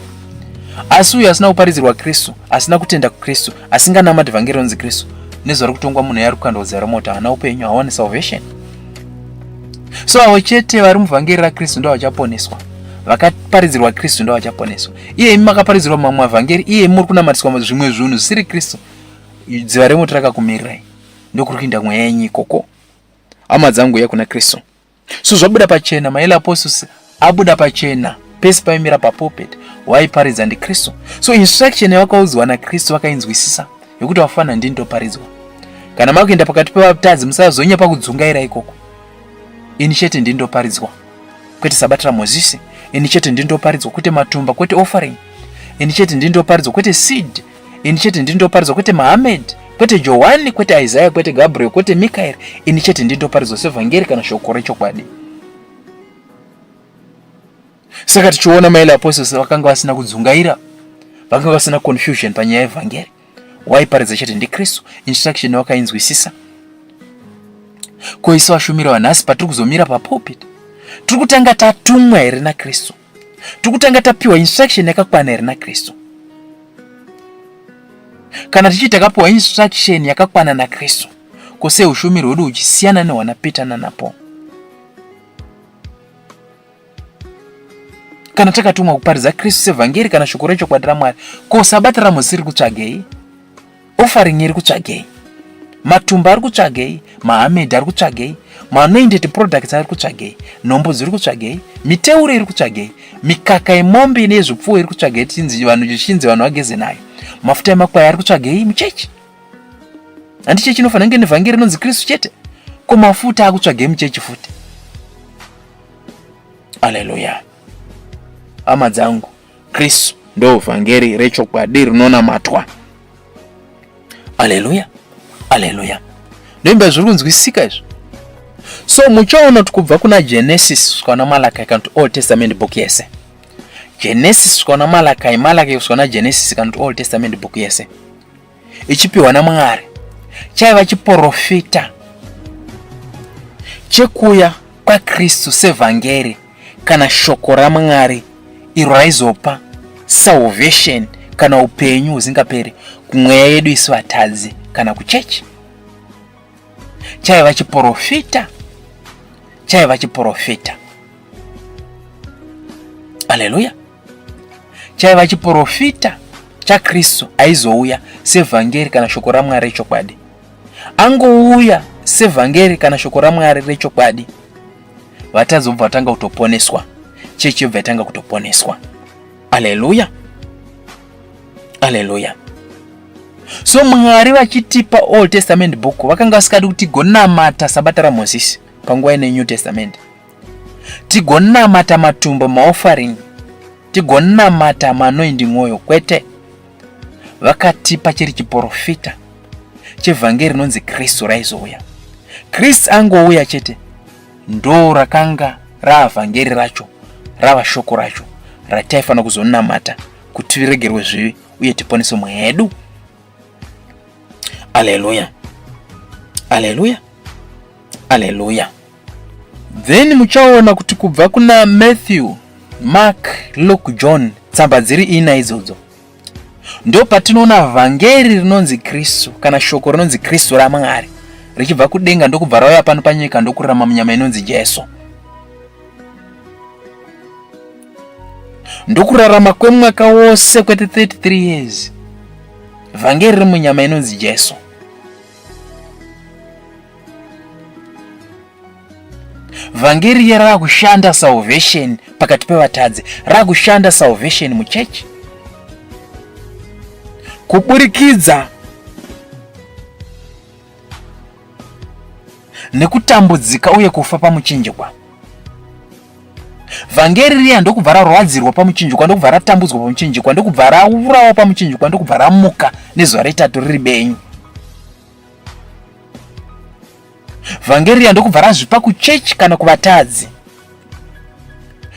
Asi uyo asina kuparidzirwa Kristu, asina kutenda kuKristu, asinganamati vhangeri rinonzi Kristu, nezuva rekutongwa munhu yari kukandwa kudziva remoto, haana upenyu, haawani salvation. So avo chete vari muvhangeri raKristu ndo vachaponeswa, vakaparidzirwa Kristu ndo vachaponeswa. Iye imi makaparidzirwa mamwe mavhangeri, iye imi muri kunamatiswa zvimwe zvinhu zvisiri Kristu, dziva remoto rakakumirirai, ndokuri kuinda mweya yenyu ikoko. Hama dzangu, uya kuna Kristu. So zvabuda pachena, maele apostles abuda pachena, pese paimira papulpit waiparidza ndiKristu. So instruction yavakaudzwa naKristu vakainzwisisa, yekuti vafana ndini ndoparidzwa. Kana makuenda pakati pevatadzi musazonyepa kudzungaira ikoko. Ini chete ndini ndoparidzwa, kwete sabata raMozisi. Ini chete ndindoparidzwa kwete matumba, kwete offering. Ini chete ndindoparidzwa kwete seed. Ini chete ndindoparidzwa kwete Muhammad, kwete Johani, kwete Isaiah, kwete Gabriel, kwete Mikaeri. Ini chete ndindoparidzwa sevhangeri kana shoko rechokwadi. Saka tichiona maele apostles vakanga vasina kudzungaira, vakanga vasina confusion panyaya yevhangeri. Waiparidza chete ndiKristu, instruction wakainzwisisa. Ko isu vashumiri vanhasi patiri kuzomira papulpit, tiri kutanga tatumwa here naKristu? Tiri kutanga tapiwa instruction yakakwana here naKristu? Kana tichiti takapiwa instruction yakakwana naKristu, ko sei ushumiri hwedu huchisiyana nehwana Peter nana Paul? Kana takatumwa kuparidza Kristu sevhangeri kana shoko rechokwadi raMwari, ko sabata raMozisi riri kutsvagei? Offering iri kutsvagei? Matumba ari kutsvagei? Mahamed ari kutsvagei? Maanointed products ari kutsvagei? Nhombo dziri kutsvagei? Miteuro iri kutsvagei? Mikaka yemombe neyezvipfuwo iri kutsvagei? Tichinzi vanhu zvichinzi vanhu vageze nayo. Mafuta emakwai ari kutsvagei muchechi? Handi chechi inofanira kunge nevhangeri rinonzi Kristu chete? Ko mafuta akutsvagei muchechi futi? Aleluya. Hama dzangu, Kristu ndo vhangeri rechokwadi rinonamatwa. Aleluya. Aleluya. Ndoimba zviri kunzwisisika izvo. So muchaona kuti kubva kuna Genesis kusvika kuna Malachi kana kuti Old Testament book yese. Genesis kusvika kuna Malachi, Malachi kusvika kuna Genesis kana kuti Old Testament book yese. Ichipiwa naMwari. Chaiva chiporofita chekuya kwaKristu sevhangeri kana shoko raMwari iro raizopa salvation kana upenyu husingaperi kumweya yedu isu vatadzi kana kuchechi. Chaiva chiporofita, chaiva chiporofita. Aleluya! Chaiva chiporofita chaKristu aizouya sevhangeri kana shoko raMwari rechokwadi. Angouya sevhangeri kana shoko raMwari rechokwadi, vatadzi vobva vatanga kutoponeswa, chechi yobva yatanga kutoponeswa. Aleluya, aleluya. So Mwari vachitipa Old Testament book vakanga vasikadi kuti tigonamata sabata raMozisi panguva ine New Testament, tigonamata matumbo maoffering, tigonamata maanointing oil. Kwete, vakatipa chiri chiporofita chevhangeri rinonzi Kristu raizouya. Kristu angouya chete, ndo rakanga raavhangeri racho, rava shoko racho rataifanira kuzonamata kuti tiregerwe zvivi uye tiponeswe mweya yedu. Aleluya, aleluya, aleluya. Then muchaona kuti kubva kuna Matthew, Mark, Luke, John, tsamba dziri ina idzodzo, ndo patinoona vhangeri rinonzi Kristu kana shoko rinonzi Kristu raMwari richibva kudenga ndokubva rauya pano panyika ndokurarama munyama inonzi Jesu, ndokurarama kwemwaka wose kwete 33 years, vhangeri riri munyama inonzi Jesu. Vhangeri riya rakushanda salvation pakati pevatadzi, rakushanda salvation muchechi kuburikidza nekutambudzika uye kufa pamuchinjikwa. Vhangeri riya ndokubva rarwadzirwa pamuchinjikwa, ndokubva ratambudzwa pamuchinjikwa, ndokubva raurawa pamuchinjikwa, ndokubva ramuka nezuva retatu riri benyu. Vhangeri riya ndokubva razvipa kuchechi kana kuvatadzi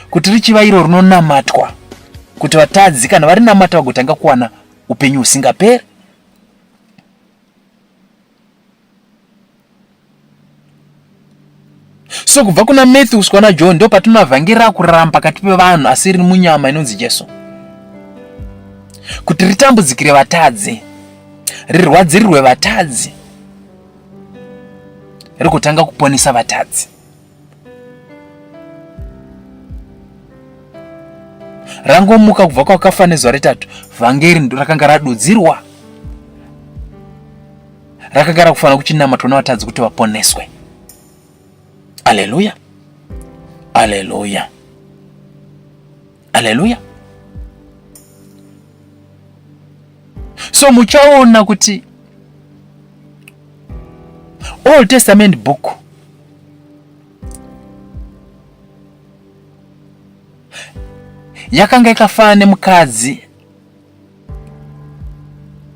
kuti richiva iro rinonamatwa, kuti vatadzi kana varinamata vagotanga kuwana upenyu husingaperi. So kubva kuna Matthew kusvika kuna John ndo patinoona vhangeri rakurarama pakati pevanhu asi riri munyama inonzi Jesu, kuti ritambudzikire vatadzi, rirwadzirirwe vatadzi, rigotanga kuponesa vatadzi. Rangomuka kubva kwakafa nezuva retatu, vhangeri rakanga radudzirwa, rakanga rakufanira kuchinamatwa nevatadzi kuti vaponeswe. Aleluya, aleluya, aleluya. So muchaona kuti Old Testament book Yakanga yakafanana nemukadzi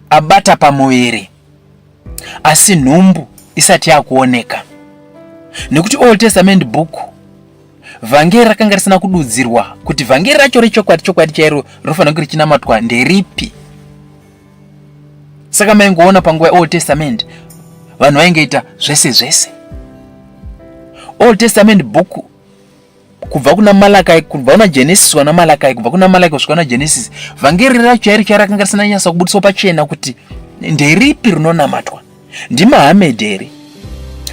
abata pamuviri asi nhumbu isati yakuoneka, nekuti Old Testament book vhangeri rakanga risina kududzirwa kuti vhangeri racho rechokwadi chokwadi chairo rinofanira kunge richinamatwa nderipi. Saka maingoona panguva yeOld Testament vanhu vaingeita zvese zvese. Old Testament book kubva kuna Malakai, kubva kuna Genesis wana Malakai, kubva kuna Malakai kusvika kuna Genesis, vhangeri racho chairo chairo rakanga risina nyasa kubudiswa pachena kuti nderipi rinonamatwa. NdiMahamed here?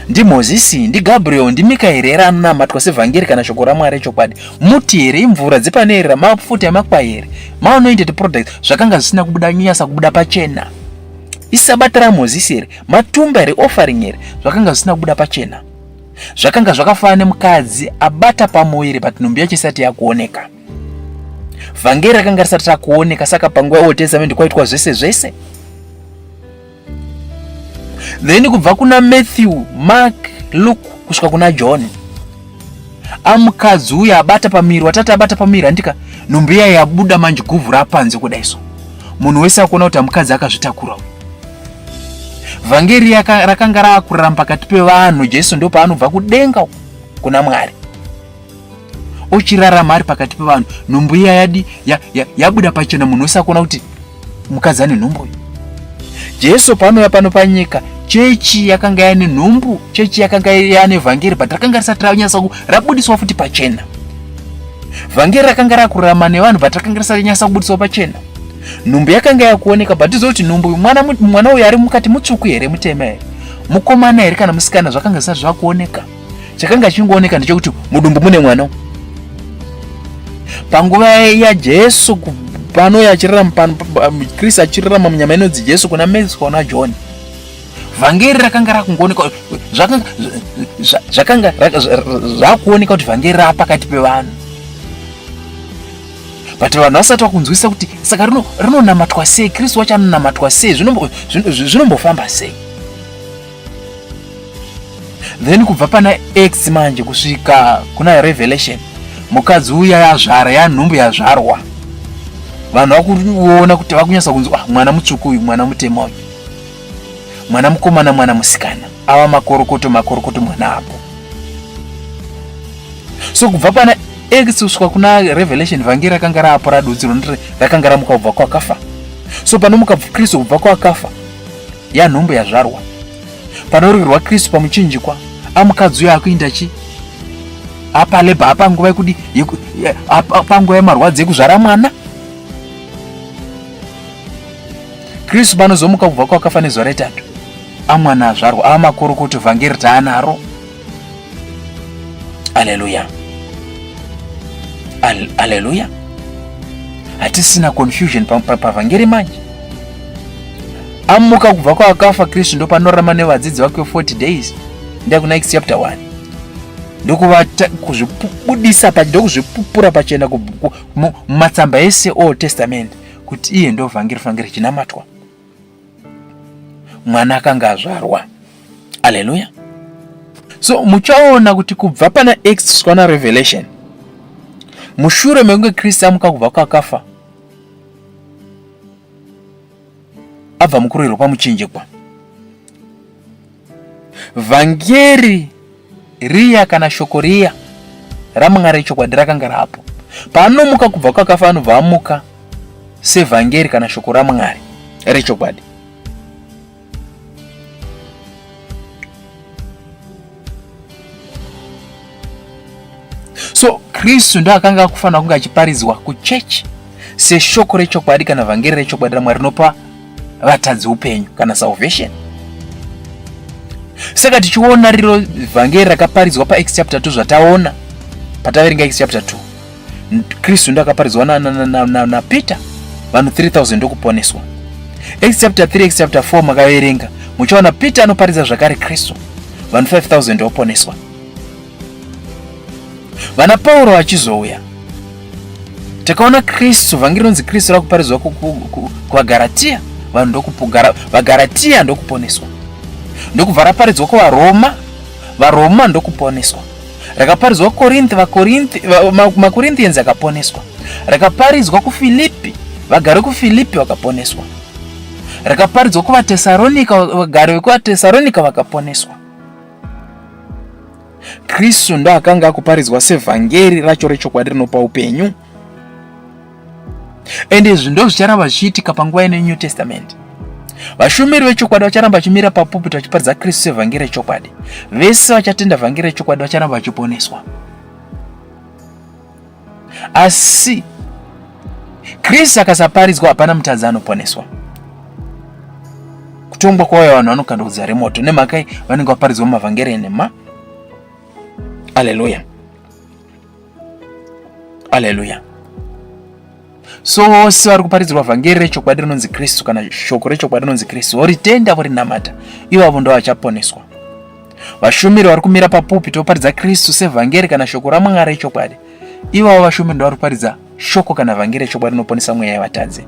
NdiMozisi, ndiGabriel, ndiMikaeri here anonamatwa sevhangeri kana shoko raMwari rechokwadi? Muti here? Imvura dzepanerera, mafuta emakwai here? Maanointed products zvakanga zvisina kubuda nyasa kubuda pachena. Isabata raMozisi here? Matumba here? Offering here? Zvakanga zvisina kubuda pachena. Zvakanga zvakafanana nemukadzi abata pamuviri but nhumbi yacho isati yakuoneka. Vhangeri rakanga risati rakuoneka, saka panguva yeOld Testament kwaitwa zvese zvese. Then kubva kuna Matthew, Mark, Luke kusvika kuna John, amukadzi uyo abata pamiri, watati abata pamiri handika, nhumbi iya yabuda manje, guvhu rapanze kudai so munhu wese akuona kuti amukadzi akazvitakura uyu. Vhangeri rakanga raakurarama pakati pevanhu. Jesu ndo paanobva kudenga kuna Mwari ochirarama ari pakati pevanhu. Nhumbu iya yadi yabuda ya, ya pachena, munhu wese akuona kuti mukadzi ane nhumbu uyu. Jesu paanouya pano panyika, chechi yakanga yaine nhumbu, chechi yakanga yaane vhangeri, but rakanga risati ranyasa rabudiswa futi pachena. Vhangeri rakanga rakurarama nevanhu, but rakanga risati nyasa kubudiswa pachena. Nhumbu yakanga yakuoneka, but tizoti nhumbu mwana mwana uyu ari mukati mutsvuku here, mutema here, mukomana here kana musikana, zvakanga zvisati zvakuoneka. Chakanga chingooneka ndechekuti mudumbu mune mwana. Panguva yaJesu pano achirarama pano, Kristu achirarama munyama inonzi Jesu kuna Matthew kuna John, vhangeri rakanga rakungooneka, zvakanga zvakuoneka kuti vhangeri raapakati pevanhu, but vanhu vasati vakunzwisisa kuti saka rinonamatwa sei, Kristu wacho anonamatwa sei, zvinombofamba sei. Then kubva pana X manje kusvika kuna Revelation, mukadzi uya yazvara, yanhumbu yazvarwa, vanhu vakuona kuti vakunyasa kunzwa, ah, mwana mutsvuku uyu, mwana mutema uyu, mwana mukomana, mwana musikana, ava makorokoto makorokoto mwana apo. So kubva pana X kusvika kuna Revelation, vhangeri rakanga raapo radudzirwa, rakanga ramuka kubva kwakafa. So panomuka Kristu kubva kwakafa, yanhumbu yazvarwa, panorwirwa Kristu pamuchinjikwa, amukadzi uyo akuinda chi apa lebha, apa nguva yekudi, apa nguva yemarwadzo ekuzvara mwana. Kristu panozomuka kubva kwakafa nezuva retatu, amwana azvarwa, ava makorokoto, vhangeri taanaro. Aleluya, aleluya. Hatisina confusion pavhangeri manje. Amuka kubva kwaakafa Kristu, ndopanorama nevadzidzi vake 40 days, ndiya kuna Acts chapter 1, ndokuvata kuzvibudisa, ndokuzvipupura pachena mumatsamba ese Old Testament kuti iye ndo vhangeri fange richinamatwa. Mwana akanga azvarwa. Aleluya. So muchaona kuti kubva pana Acts kusvika na Revelation, mushure mekunge Kristu amuka kubva kwakafa, abva mukuroverwa pamuchinjikwa, vhangeri riya kana shoko riya raMwari rechokwadi rakanga rapo. Paanomuka kubva kwakafa, anobva amuka sevhangeri kana shoko raMwari rechokwadi. So Kristu ndo akanga akufanira kunge achiparidzwa kuchechi seshoko rechokwadi kana vhangeri rechokwadi raMwari rinopa vatadzi upenyu kana salvation. Saka tichiona riro vhangeri rakaparidzwa paActs chapter 2, zvataona pataverenga Acts chapter 2, Kristu ndo akaparidzwa naPeter, vanhu 3000 ndokuponeswa. Acts chapter 3, Acts chapter 4 makaverenga, muchaona Peter anoparidza zvakare Kristu, vanhu 5000 ndoponeswa. Vana Pauro vachizouya, takaona Kristu, vhangeri rinonzi Kristu rakuparidzwa kuvaGaratia, vanhu ndokupugara, vaGaratia ndokuponeswa, ndokubva raparidzwa kuvaRoma, vaRoma ndokuponeswa, rakaparidzwa kuKorinthi, vaKorinthi, maCorinthians akaponeswa. Rakaparidzwa kuFilipi, vagari kuFilipi vakaponeswa. Rakaparidzwa kuvaTesaronika, vagari vekuvaTesaronika vakaponeswa. Kristu ndo akanga akuparidzwa sevhangeri racho rechokwadi rinopa upenyu. Ende izvi ndo zvicharamba zvichiitika panguva ino yeNew Testament. Vashumiri vechokwadi vacharamba vachimira papupiti vachiparidza Kristu sevhangeri rechokwadi. Vese vachatenda vhangeri rechokwadi vacharamba vachiponeswa. Asi Kristu akasaparidzwa hapana mutadzi anoponeswa. Kutongwa kwauya vanhu vanokandwa kudziva remoto nemhaka vanenge vaparidzwa mavhangeri enhema. Aleluya. Aleluya. So vose vari kuparidzirwa vhangeri rechokwadi rinonzi Kristu kana shoko rechokwadi rinonzi Kristu voritenda vorinamata, ivavo ndo vachaponeswa. Vashumiri vari kumira papupiti voparidza Kristu sevhangeri kana shoko raMwari rechokwadi, ivavo vashumiri ndo vari kuparidza shoko kana vhangeri rechokwadi rinoponesa mweya yevatadzi.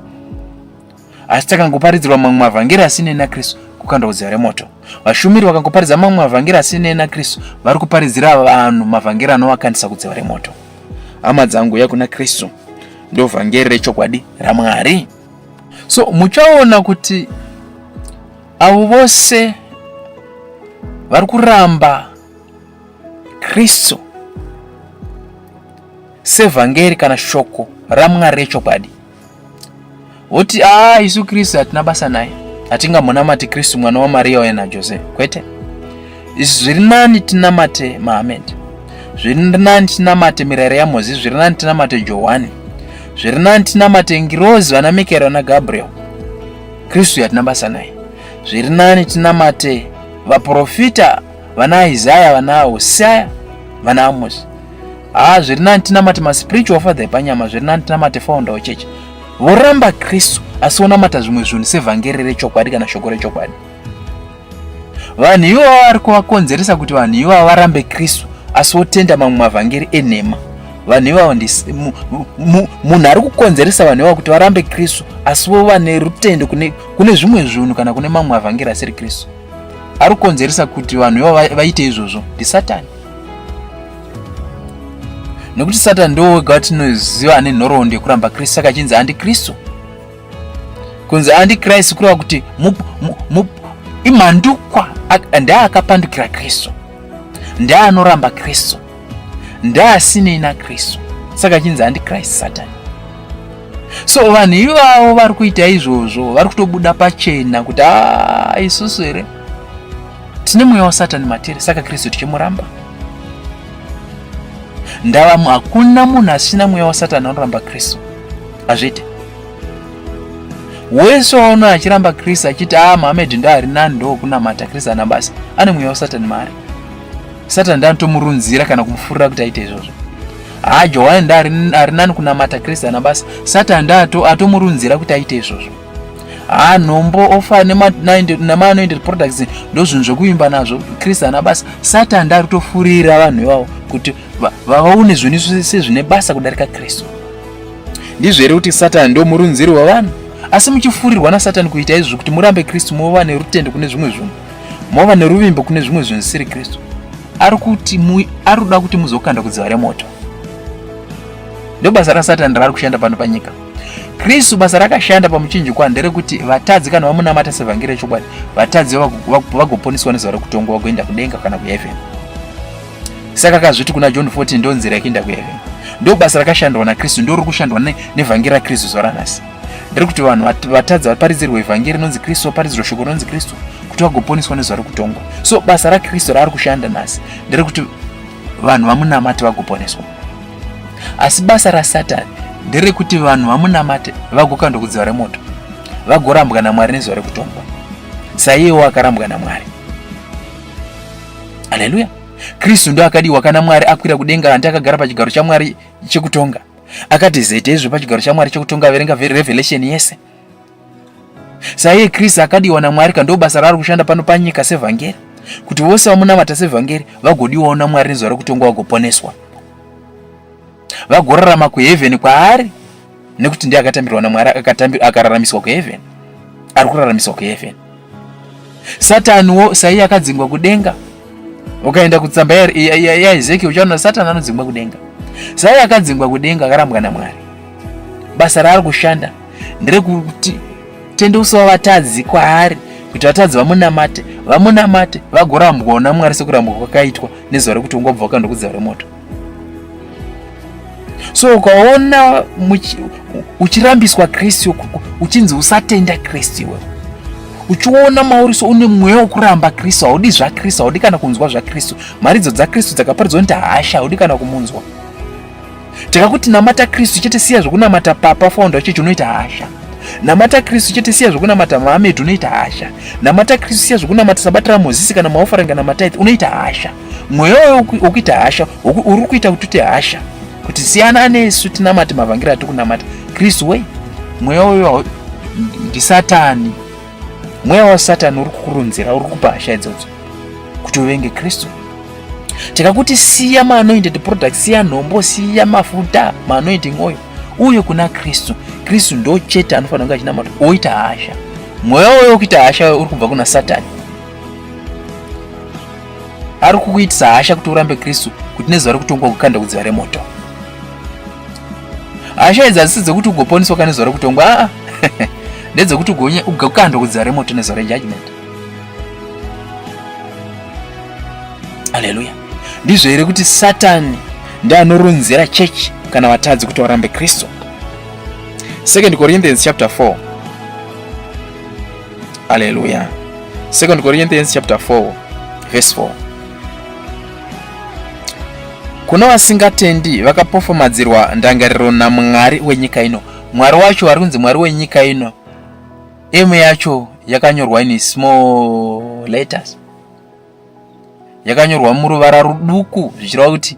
Asi takangoparidzirwa mamwe mavhangeri asinei naKristu kukandwa kudziva remoto. Vashumiri vakangoparidza mamwe mavhangeri asinei naKristu vari kuparidzira vanhu mavhangeri anovakandisa kudziva remoto. Hama dzangu, uya kuna Kristu, ndo vhangeri rechokwadi raMwari. So muchaona kuti avo vose vari kuramba Kristu sevhangeri kana shoko raMwari rechokwadi voti aa ah, isu Kristu hatina basa naye, hatingamunamati Kristu mwana waMariya uye naJose. Kwete, izvi zviri nani tinamate Mahamed, zviri nani tinamate mirayiro yaMozisi, zviri nani tinamate Johani, zviri nani tinamate ngirozi vana Mikaeri vana Gabriel. Kristu hatina basa naye. Zviri nani tinamate vaprofita vana Isaya vana Hosea vana Amosi. Haa, zviri nani tinamate maspiritual father epanyama, zviri nani tinamate founder wechechi. Voramba Kristu asi vonamata zvimwe zvinhu sevhangeri rechokwadi kana shoko rechokwadi. Vanhu ivava vari kuvakonzeresa kuti vanhu ivava varambe Kristu asi votenda mamwe mavhangeri enhema. Vanhu ivavo munhu ari kukonzeresa vanhu ivavo kuti varambe Kristu asi vova nerutendo kune, kune zvimwe zvinhu kana kune mamwe mavhangeri asiri Kristu. Ari kukonzeresa kuti vanhu ivavo vaite izvozvo ndiSatani. Nekuti Satani ndiwo wega watinoziva ane nhoroondo yekuramba Kristu, saka achinzi antikristu. Kunzi antikristu kureva kuti imhandukwa, ndaakapandukira Kristu, ndaanoramba Kristu, ndaasinei naKristu, saka achinzi antikristu Satani. So vanhu ivavo vari kuita izvozvo vari kutobuda pachena kuti a isusu here tine mweya waSatani matiri, saka Kristu tichimuramba. Ndava hakuna munhu asina mweya waSatani anoramba Kristu, hazviite. Wese waona achiramba Kristu achiti a ah, Muhammad ndo ari nani ndokunamata Kristu ana basa, ane mweya waSatani maari. Satani ndoanotomurunzira kana kumufurira kuti aite izvozvo. Haa Johani ndo ari nani kunamata Kristu ana basa, Satani ndo atomurunzira kuti aite izvozvo. Haa nhombo ofa nemaanointed products ndo zvinhu zvekuimba nazvo, Kristu ana basa. Satani ndo ari kutofurira vanhu ivavo kuti vavaone zvinhu izvo sezvine basa kudarika Kristu. Ndizvo here kuti Satani ndo murunziri wevanhu? Asi muchifurirwa naSatani kuita izvo kuti murambe Kristu, mova nerutendo kune zvimwe zvinhu, mova neruvimbo kune zvimwe zvinhu zvisiri Kristu. Ari kuti ari kuda kuti muzokanda kudziva remoto. Ndo basa raSatani raari kushanda pano panyika. Kristu basa rakashanda pamuchinjikwa nderekuti vatadzi kana vamunamata sevhangeri rechokwadi, vatadzi vagoponeswa nezuva rekutongwa vagoenda kudenga kana kuheaven. Saka akazviti kuna John 14 ndo nzira yekuenda kuheaven. Ndo basa rakashandwa naKristu, ndo riri kushandwa nevhangeri raKristu zuva ranhasi. Ndiri kuti vanhu vatadzi vaparidzirwe vhangeri rinonzi Kristu, vaparidzirwe shoko rinonzi Kristu kuti vagoponeswa nezuva rekutongwa. So basa raKristu raari kushanda nhasi nderekuti vanhu vamunamate vagoponeswa. Asi basa raSatani nderekuti vanhu vamunamate vagokandwa kudziva remoto, vagorambwa naMwari nezuva rekutongwa, saiyewo akarambwa naMwari. Haleluya! Kristu ndo akadiwa kana Mwari akwira kudenga, hanti akagara pachigaro chaMwari chekutonga. Akati zete izvo pachigaro chaMwari chekutonga, verenga Revelation yese. Saiye Kristu akadiwa naMwari ka ndo basa raari kushanda pano panyika sevhangeri, kuti vose vamunamata sevhangeri vagodiwawo naMwari nezuva rekutongwa vagoponeswa, vagorarama kuheaven kwaari, nekuti ndiye akatambirwa naMwari, akararamiswa kuheaven, ari kuraramiswa kuheaven. Sataniwo saiye akadzingwa kudenga. Ukaenda kutsamba yaEzekiel uchaona Satani anodzingwa kudenga. Saiye akadzingwa kudenga akarambwa naMwari. Basa raari kushanda nderekuti tendeusawo vatadzi kwaari kuti vatadzi vamunamate, vamunamate vagorambwawo naMwari sekurambwa kwakaitwa nezuva rekutongwa kubva wakandwa kudziva remoto. So ukaona uchirambiswa Kristu, uchinzi usatenda Kristu iwewe, uchiona mauri so une mweya wekuramba Kristu, haudi zvaKristu, haudi kana kunzwa zvaKristu, mharidzo dzaKristu dzakaparidzwa noti hasha, haudi kana kumunzwa. Tikakuti namata Kristu chete, siya zvekunamata papa founder wechechi, unoita hasha. Namata Kristu chete, siya zvekunamata Muhammad, unoita hasha. Namata Kristu, siya zvekunamata sabata raMozisi kana maofaringi kana matithe, unoita hasha. Mweya wekuita hasha uri kuita kuti uite hasha, kuti siyana nesu tinamate mavhangeri atiri kunamata Kristu wei. Mweya uyo ndisatani, mweya wasatani uri kukurunzira, uri kupa hasha idzodzo kuti uvenge Kristu. Tikakuti siya maanointed products, siya nhombo, siya mafuta, maanointing oil, uye kuna Kristu. Kristu ndo chete anofanira kunge achinamata, oita hasha. Mweya uyo wekuita hasha uri kubva kuna Satani, ari kukuitisa hasha kuti urambe Kristu, kuti nezuva rekutongwa kukanda kudziva remoto. Hasha idzi hadzisi dzekuti ugoponeswa kana nezuva rekutongwa, aa ndedzekuti ugokandwa kudziva remoto nezuva rejudgment. Haleluya. Ndizvo here kuti Satani ndianorunzira chechi kana vatadzi kuti varambe Kristu? 2 Corinthians chapter 4. Haleluya. 2 Corinthians chapter 4 verse 4. Kuna vasingatendi vakapofomadzirwa ndangariro naMwari wenyika ino. Mwari wacho ari kunzi Mwari wenyika ino. M yacho yakanyorwa in small letters, yakanyorwa muruvara ruduku, zvichireva kuti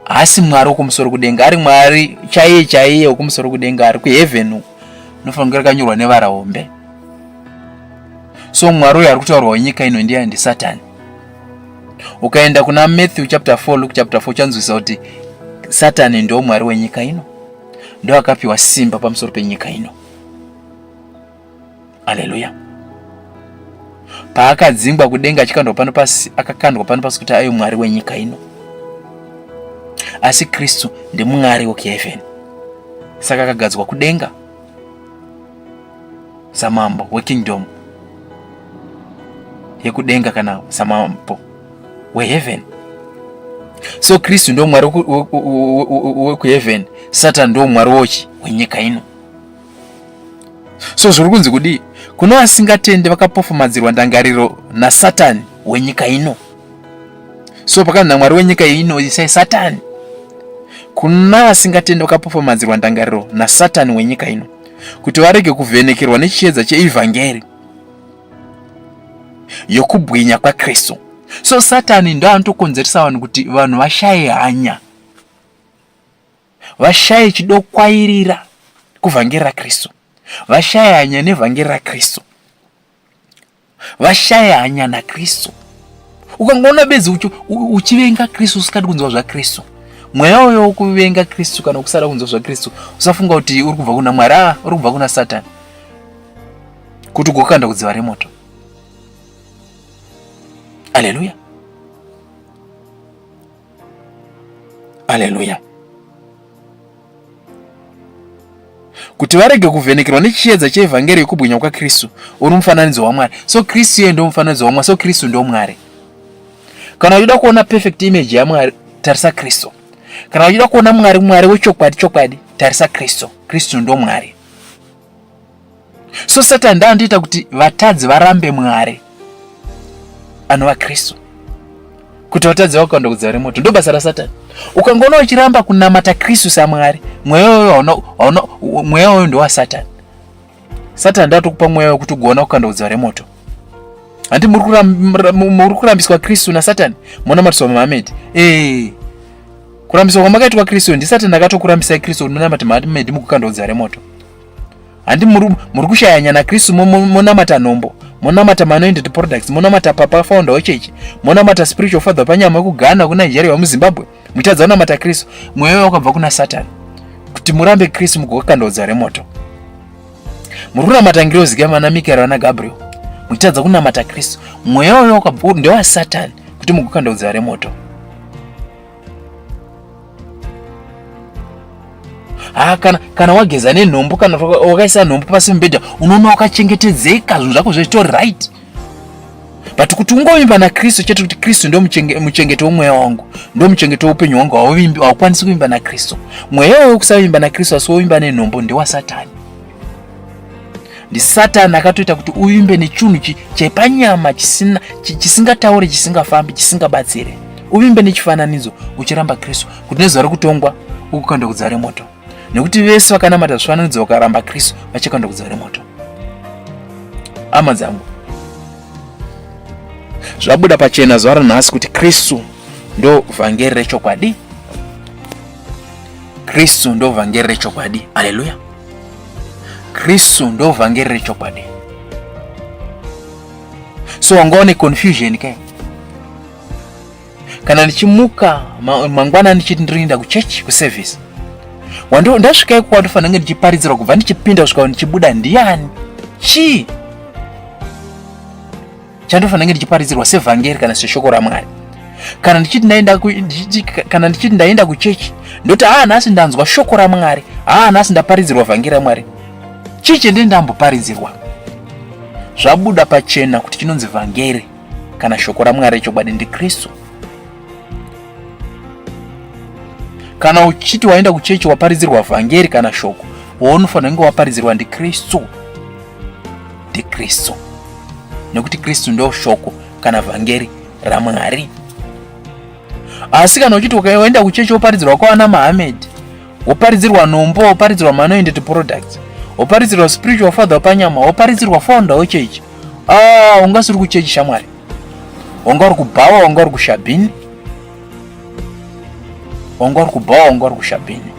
haasi Mwari wekumusoro kudenga, ari Mwari chaiye chaiye wekumusoro kudenga ari kuheaven uku, unofanira kunge rakanyorwa nevara hombe. So Mwari uyo ari kutaurwa wenyika ino ndiye ndiSatani. Ukaenda kuna Matthew chapter 4, Luke chapter 4, uchanzwisisa kuti Satani ndo Mwari wenyika ino, ndo akapiwa simba pamusoro penyika ino. Haleluya. Paakadzingwa kudenga achikandwa pano pasi, akakandwa pano pasi kuti ayo Mwari wenyika ino. Asi Kristu ndiMwari wekuheaven, saka akagadzwa kudenga samambo wekingdom yekudenga kana samambo weheaven. So Kristu ndo Mwari wekuheaven, Satan ndo Mwari wochi wenyika ino. So zviri kunzi kudii? Kuna vasingatende vakapofomadzirwa ndangariro naSatani wenyika ino. So pakanzi naMwari wenyika ino isai Satani. Kuna vasingatende vakapofomadzirwa ndangariro naSatani wenyika ino, kuti varege kuvhenekerwa nechiedza cheevhangeri yokubwinya kwaKristu. So Satani ndo anotokonzeresa vanhu kuti vanhu vashaye hanya, vashaye chidokwairira kuvhangeri raKristu, vashaye hanya nevhangeri raKristu, vashaye hanya naKristu. Ukangoona bedzi uchivenga Kristu, usingadi kunzwa zvaKristu, mweya uyo wokuvenga Kristu kana kusada kunzwa zvaKristu, usafunga kuti uri kubva kuna Mwari, ah, uri kubva kuna Satani, kuti ugokanda kudziva remoto. Haleluya, haleluya. Kuti varege kuvhenekerwa nechiedza cheevhangeri yekubwinya kwaKristu, uri mufananidzo waMwari. So Kristu iye ndo mufananidzo waMwari. So Kristu ndo Mwari. Kana uchida kuona perfect image yaMwari, tarisa Kristu. Kana uchida kuona Mwari, Mwari wechokwadi chokwadi, tarisa Kristu. Kristu ndo Mwari. So Satani ndaandiita kuti vatadzi varambe Mwari anova Kristu, kuti vatadzi vakawanda kudziva remoto. Ndo basa raSatani. Ukangoona uchiramba kunamata Kristu saMwari, mweya uyo ndowaSatani. Satani ndatokupa mweya wekuti ugoona kukanda kudziva remoto. Hanti muri kurambiswa Kristu naSatani, monamatiswa Muhammad. Eh, kurambiswa kwamakaitwa Kristu ndiSatani akatokurambisai Kristu kuti munamate Muhammad mukukanda kudziva remoto. Handi muri kushayanya naKristu, monamata nhombo, monamata maanointed products, monamata papa founder wechechi, monamata spiritual father panyama wekuGhana, kuNigeria, wemuZimbabwe, muchitadza kunamata Kristu. Mweya wakabva kuna Satani kuti murambe Kristu mugokanda remoto. Muri kunamata ngirozi kama vana Mikaeri vana Gabriel, muchitadza kunamata Kristu. Mweya uyo wakabva ndewaSatani kuti mugokanda remoto. Ha, kana, kana wageza nenhombo kana wakaisa nhombo pasi mubhedha unoona wakachengetedzeka, zvinhu zvako zvechitori right. But kuti ungovimba naKristu chete, kuti Kristu ndo muchengeti womweya wangu, ndo muchengeti woupenyu hwangu, haukwanisi kuvimba naKristu. Mweya wekusavimba naKristu asi wovimba nenhombo ndewasatani. NdiSatani akatoita kuti uvimbe nechinhu chepanyama chisingataure, chisingafambi, chisingabatsire. Uvimbe nechifananidzo uchiramba Kristu, kuti nezuva rekutongwa ukukandwa kudziva remoto. Nekuti vese vakanamata zvifananidzo vakaramba Kristu vachakandwa kudziva remoto. Hama dzangu, zvabuda pachena zuva ranhasi kuti Kristu ndo vhangeri rechokwadi. Kristu ndo vhangeri rechokwadi. Haleluya! Kristu ndo vhangeri rechokwadi. So wanga une confusion ke? Kana ndichimuka mangwana ndichiti ndinoenda kuchechi kuservice, ndasvika iko kwandofanira kunge ndichiparidzirwa kubva ndichipinda kusvika ndichibuda ndiani? Chii chandofanira kunge ndichiparidzirwa sevhangeri kana seshoko raMwari? Kana ndichiti ndaenda kana ndichiti ndaenda kuchechi ndoti haa nhasi ndanzwa shoko raMwari, haa nhasi ndaparidzirwa vhangeri raMwari, chii chendee ndamboparidzirwa? Zvabuda pachena kuti chinonzi vhangeri kana shoko raMwari rechokwadi ndiKristu. Kana uchiti waenda kuchechi waparidzirwa vhangeri kana shoko, waunofanira kunge waparidzirwa ndiKristu. NdiKristu, nekuti Kristu ndo shoko kana vhangeri raMwari. Asi kana uchiti ukaenda kuchechi woparidzirwa kwaana Mahamed, woparidzirwa nombo, woparidzirwa maanointed products, woparidzirwa spiritual father wepanyama, woparidzirwa founder wechechi, ungasiri kuchechi shamwari, wanga uri kubhawa, wanga uri kushabhini, wanga uri kubhawa, wanga uri kushabhini.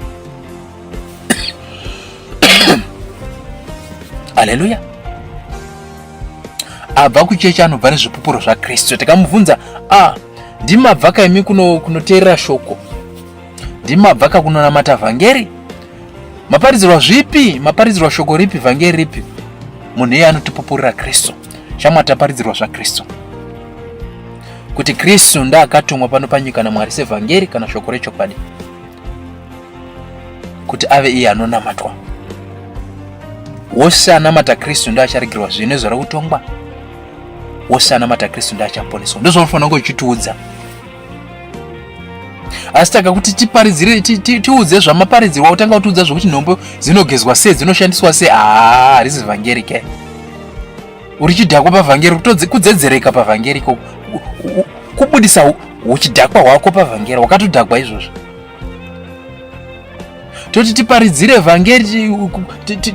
Haleluya. Abva kuchechi anobva nezvipupuro zvaKristu. Tikamubvunza, ndimabva kaimi kunoteerera shoko, ndimabva kakunonamata vhangeri, maparidzirwa zvipi, maparidzirwa shoko ripi, vhangeri ripi? Munhu iye anotipupurira Kristu. Shamwari, taparidzirwa zvaKristu, kuti Kristu ndaakatumwa pano panyika naMwari sevhangeri kana shoko rechokwadi, kuti ave iye anonamatwa. Wose anamata Kristu ndo acharegerwa zvivi nezuva rekutongwa. Wose anamata Kristu ndo achaponeswa. Ndozvaunofanira kunge uchitiudza. Asi takakuti tiparidzire, tiudze zvamaparidzirwa, utanga kutiudza zvekuti nhombo dzinogezwa sei, dzinoshandiswa sei. Haa, harisi vhangeri ke. Uri chidhakwa pavhangeri, kudzedzereka pavhangeri, kubudisa uchidhakwa hwako pavhangeri, wakatodhakwa izvozvo. Toti tiparidzire vhangeri,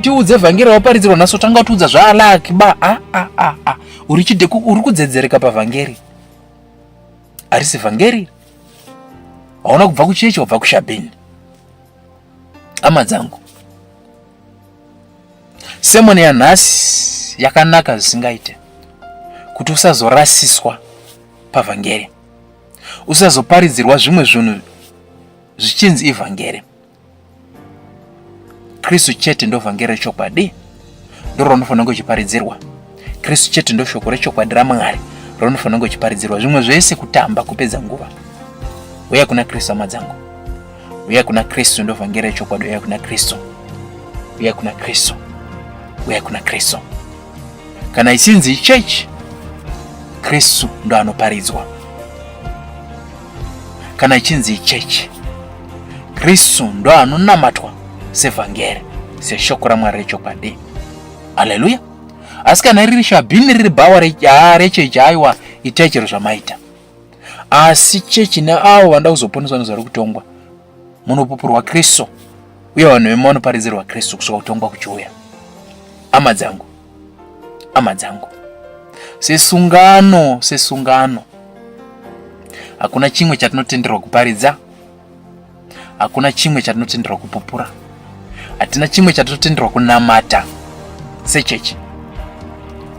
tiudze vhangeri rawaparidzirwa nhasi, utanga kutiudza zvaAllah Akbar. A, a, a, a. Uri kudzedzereka pavhangeri. Harisi vhangeri. Hauna kubva kuchechi, wabva kushabhini. Hama dzangu, semoni yanhasi yakanaka zvisingaite, kuti usazorasiswa pavhangeri, usazoparidzirwa zvimwe zvinhu zvichinzi ivhangeri. Kristu chete ndo vhangeri rechokwadi, ndo raunofanira kunge uchiparidzirwa. Kristu chete ndo shoko rechokwadi raMwari raunofanira kunge uchiparidzirwa. Zvimwe zvese kutamba, kupedza nguva. Uya kuna Kristu, hama dzangu, uya kuna Kristu, ndo vhangeri rechokwadi. Uya kuna Kristu, uya kuna Kristu, uya kuna Kristu. Kana ichinzi chechi, Kristu ndo anoparidzwa. Kana ichinzi chechi, Kristu ndo anonamatwa sevhangeri, seshoko raMwari rechokwadi. Haleluya. Asi kana riri shabhini, riri bhawa rechechi, aiwa, itai chero zvamaita. Asi chechi neavo vanoda kuzoponeswa nezuva rekutongwa, munopupurwa Kristu, uye vanhu vemo vanoparidzirwa Kristu kusvika kutongwa kuchiuya. Hama dzangu, hama dzangu, sesungano, sesungano, hakuna chimwe chatinotenderwa kuparidza, hakuna chimwe chatinotenderwa kupupura, hatina chimwe chatinotenderwa kunamata sechechi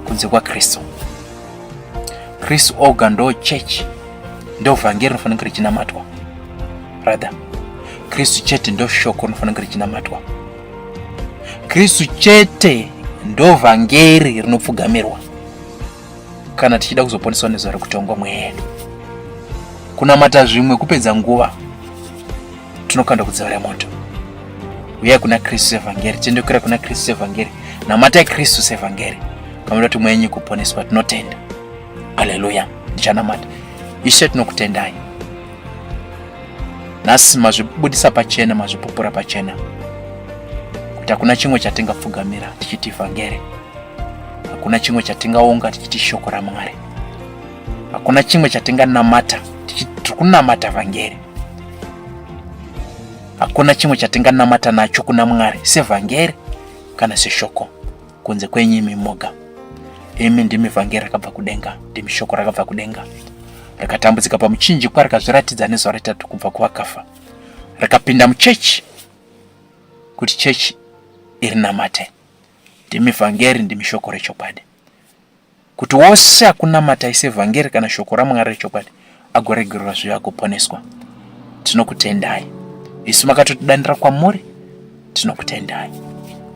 kunze kwaKristu. Kristu oga ndo chechi, ndo vhangeri rinofanira kunge richinamatwa. Rather, Kristu chete ndo shoko rinofanira kunge richinamatwa. Kristu chete ndo vhangeri rinopfugamirwa kana tichida kuzoponeswa nezuva rekutongwa mweya yedu. Kunamata zvimwe kupedza nguva, tinokanda kudziva remoto. Uyai kuna Kristu sevhangeri, tendeukirai kuna Kristu sevhangeri, namatai Kristu sevhangeri. Kamuda kuti mwenyu kuponeswa, tinotenda. Haleluya. Ndichanamata. Ishe, tinokutendai. Nhasi mazvibudisa pachena, mazvipupura pachena kuti hakuna chimwe chatingapfugamira tichiti vhangeri, hakuna chimwe chatingaonga tichiti shoko raMwari, hakuna chimwe chatinganamata tichiti tiri kunamata vhangeri, hakuna chimwe chatinganamata nacho kuna Mwari sevhangeri kana seshoko kunze kwenyu imi moga. Imi ndimi vhangeri rakabva kudenga, ndimi shoko rakabva kudenga, rikatambudzika pamuchinjikwa, rikazviratidza nezuva retatu kubva kuvakafa, rikapinda muchechi kuti chechi irinamate. Ndimi vhangeri, ndimi shoko rechokwadi, kuti wose akunamatai sevhangeri kana shoko raMwari rechokwadi agoregererwa zvivi agoponeswa. Tinokutendai isu makatotidanira kwamuri, tinokutendai.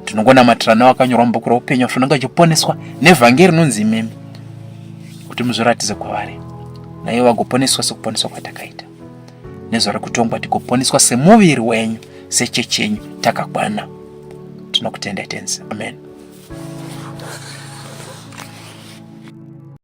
Tinongonamatira nawo akanyorwa mubhuku roupenyu afananga achiponeswa nevhangeri rinonzi imimi, kuti muzviratidze kwavari naivo vagoponeswa sekuponeswa kwatakaita nezuva rekutongwa, tigoponeswa semuviri wenyu, sechechi yenyu takakwana. Tinokutendai Tenzi, amen.